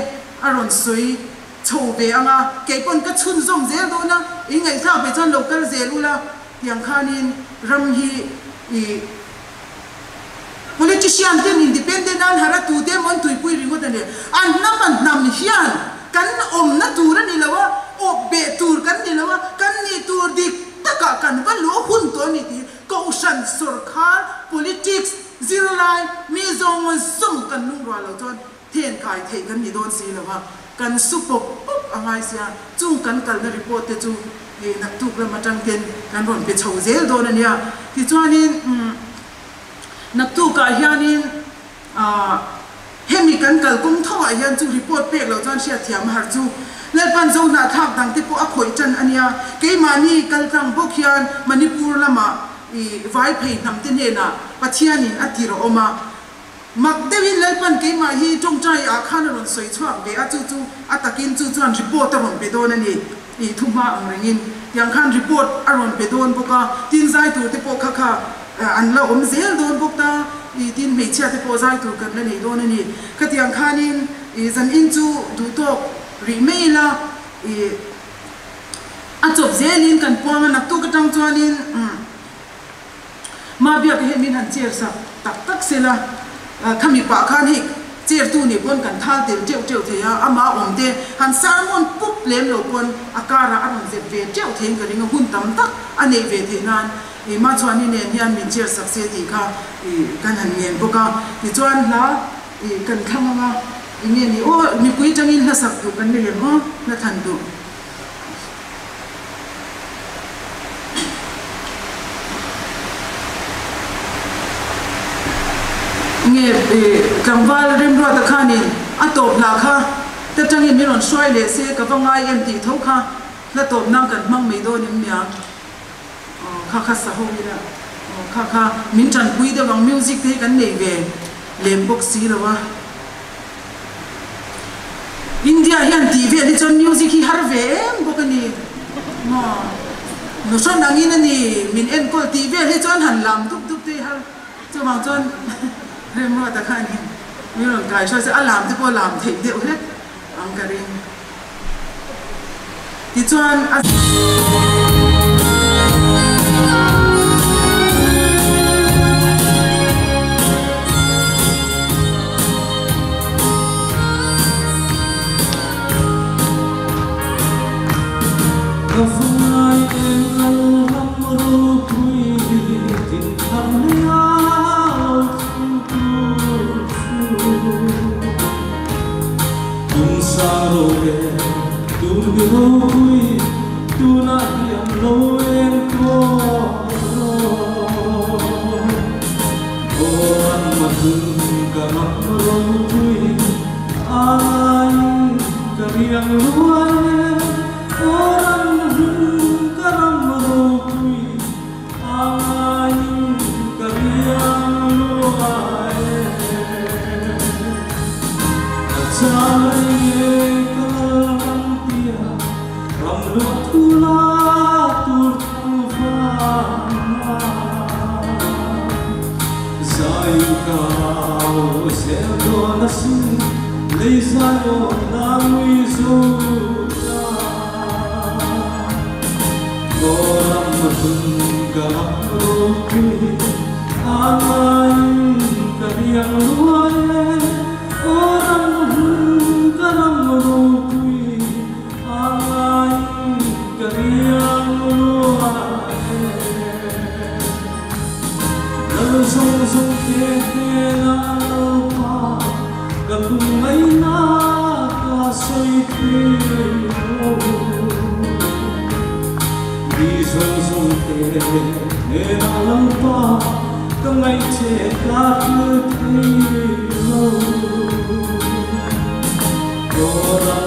a rawn sawi chho ve ang a, kei pawn ka chhunzawm zel dawn a, in ngaihthlak ve chuan lo kal zel ula tiang khanin ram hi i Politician ten independent an har a tute emaw an tuipui ringawt a ni. An hnam a hnam hian kan awmna tur a ni lo a, awp beh tur kan ni lo a, kan nih tur dik takah kan va luh a hun tawh a ni tih hi. Kohhran, sawrkhar, politics, zirlai, mi zawng zawng kan lungrual lo chuan then kai theih kan ni dawn si lo a, kan su pawp pawp a ngai sia. Chung kan kalna report te chu hei naktuk lam atang ten kan rawn pe chho zel dawn a nia. Tichuanin naktukah hianin hemi kan kal kawng tho ah hian chu report pek loh chuan hriatthiam a har chu. Lalpan zo hnahthlak dang te pawh a khawih tan a nia. Keimahni kaltlang bawk hian Manipur lamah vai phei hnam te hnenah Pathianin a tir a awm a. Mak deuhin Lalpan keimah hi tawngtai ah khan a rawn sawi chhuak ve a, chu chu a takin chu chuan report a rawn pe dawn a ni tih thuhma ang rengin tiang khan report a rawn pe dawn bawk a, tin zai tur te pawh kha kha an la awm zel dawn bawk ta i tin hmeichhia te pawh zai tur kan la nei dawn a ni. Khatiang khanin i zan in chu duhtawk rih mai ila i a chawp zelin kan puang a, naktuk atang chuanin Ma biak hi min han chair sak tak tak sela, khami pah khan hei chair tu nih pawn kan thal tel teuh teuh thei a, amah awm te han sermon pup lem lo pawn a karah a rawn zep ve teuh theiin ka ring a, hun tam tak a neih ve theih nan i Machhuani nen hian min chair sak se tih kha i kan han ngen bawk a, tichuan hla i kan thlang anga enge ni aw mipui tangin hla sak duh kan nei em aw hla than duh. Nge tlangval Remruata khanin a tawp hla kha ta tangin min rawn hruai leh se ka va ngai em tih tho kha hla tawp nan kan hmang mai dawn em nia aw kha kha sa ho ila aw kha kha min tanpui deuh ang music te hi kan nei ve lem bawk si lo a. India hian tih vel hi chuan music hi har ve em bawk a ni maw? Nu hran angin a ni min enkawl tih vel hi chuan han lam dup dup te hi har chuvang chuan Remruata khanin min rawn kai hruai se a lam te pawh lam theih deuh hlek ang ka ring. Tichuan a. Ka vangai eng lo ram ropui tin thar nia lo thleng tur chu. Tum sang ro e, tum bi ropui, tunah hian lo eng tawh rawh. Aw an mahlun ka ram ropui, a ngaiin ka riang ruai e. Aw ram hlun ka ram ropui, a ngaiin ka riang luai e. Ka chai nge ka lal ram tia, ram luah thu la tur thang vang a. Zai ka au zel dawn asin, lei zai aw na ngui zo ta. Aw ram hlun ka ram ropui, a ngaiin ka riang ruai e. Aw ram hlun ka ram ropui, a ngaiin ka riang ruai e. Lal zawng zawng te hnenah Lalpa ka lungngaihna ka sawi thei lo. Mi zawng zawng te hnenah Lalpa ka ngaihche ka thil thei lo. Aw ram.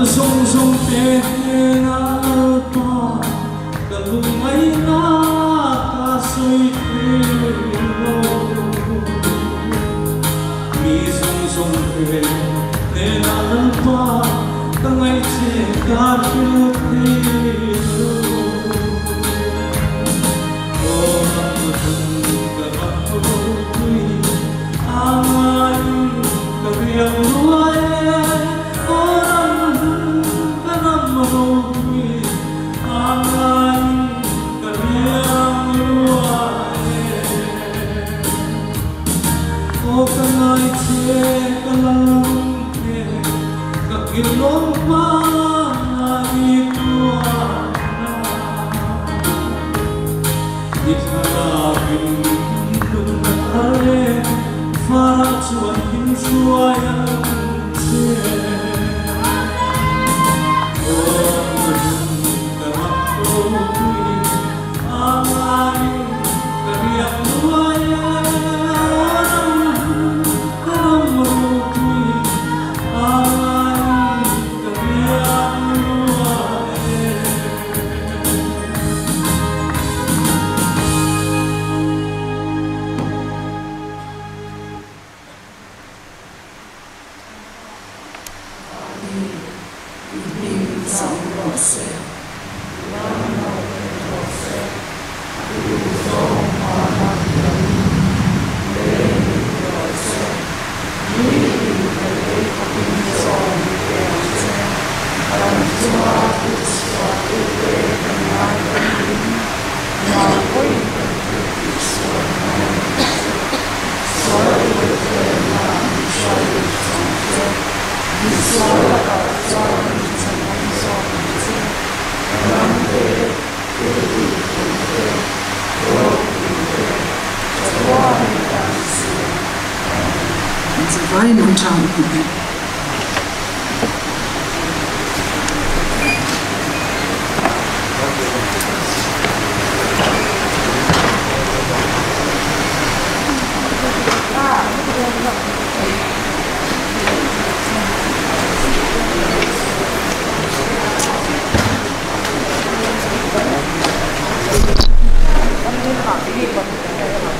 Zawng zawng te hnenah Lalpa ka lungngaihna ka sawi thei lo. Mi zawng zawng te hnenah Lalpa ka ngaihche ka hrilh thei lo. Aw ram hlun ka ram ropui a ngaiin ka riak ruai e. Aw ram hlun ka ram ropui a ngaiin ka riak ruai e. Aw ka ngaiche ka lalung te ka kilawm hmangai tuana. I thlarauin nun a thar e, farah chuan min hruai ang che. Aw ram hlun ka ram ropui a ngaiin ka riak ruai e. Aw ram hlun ka ram ropui a ngaiin ka riak ruai e. I hming chang rawh se. Zavaiin an tha ang hmu e.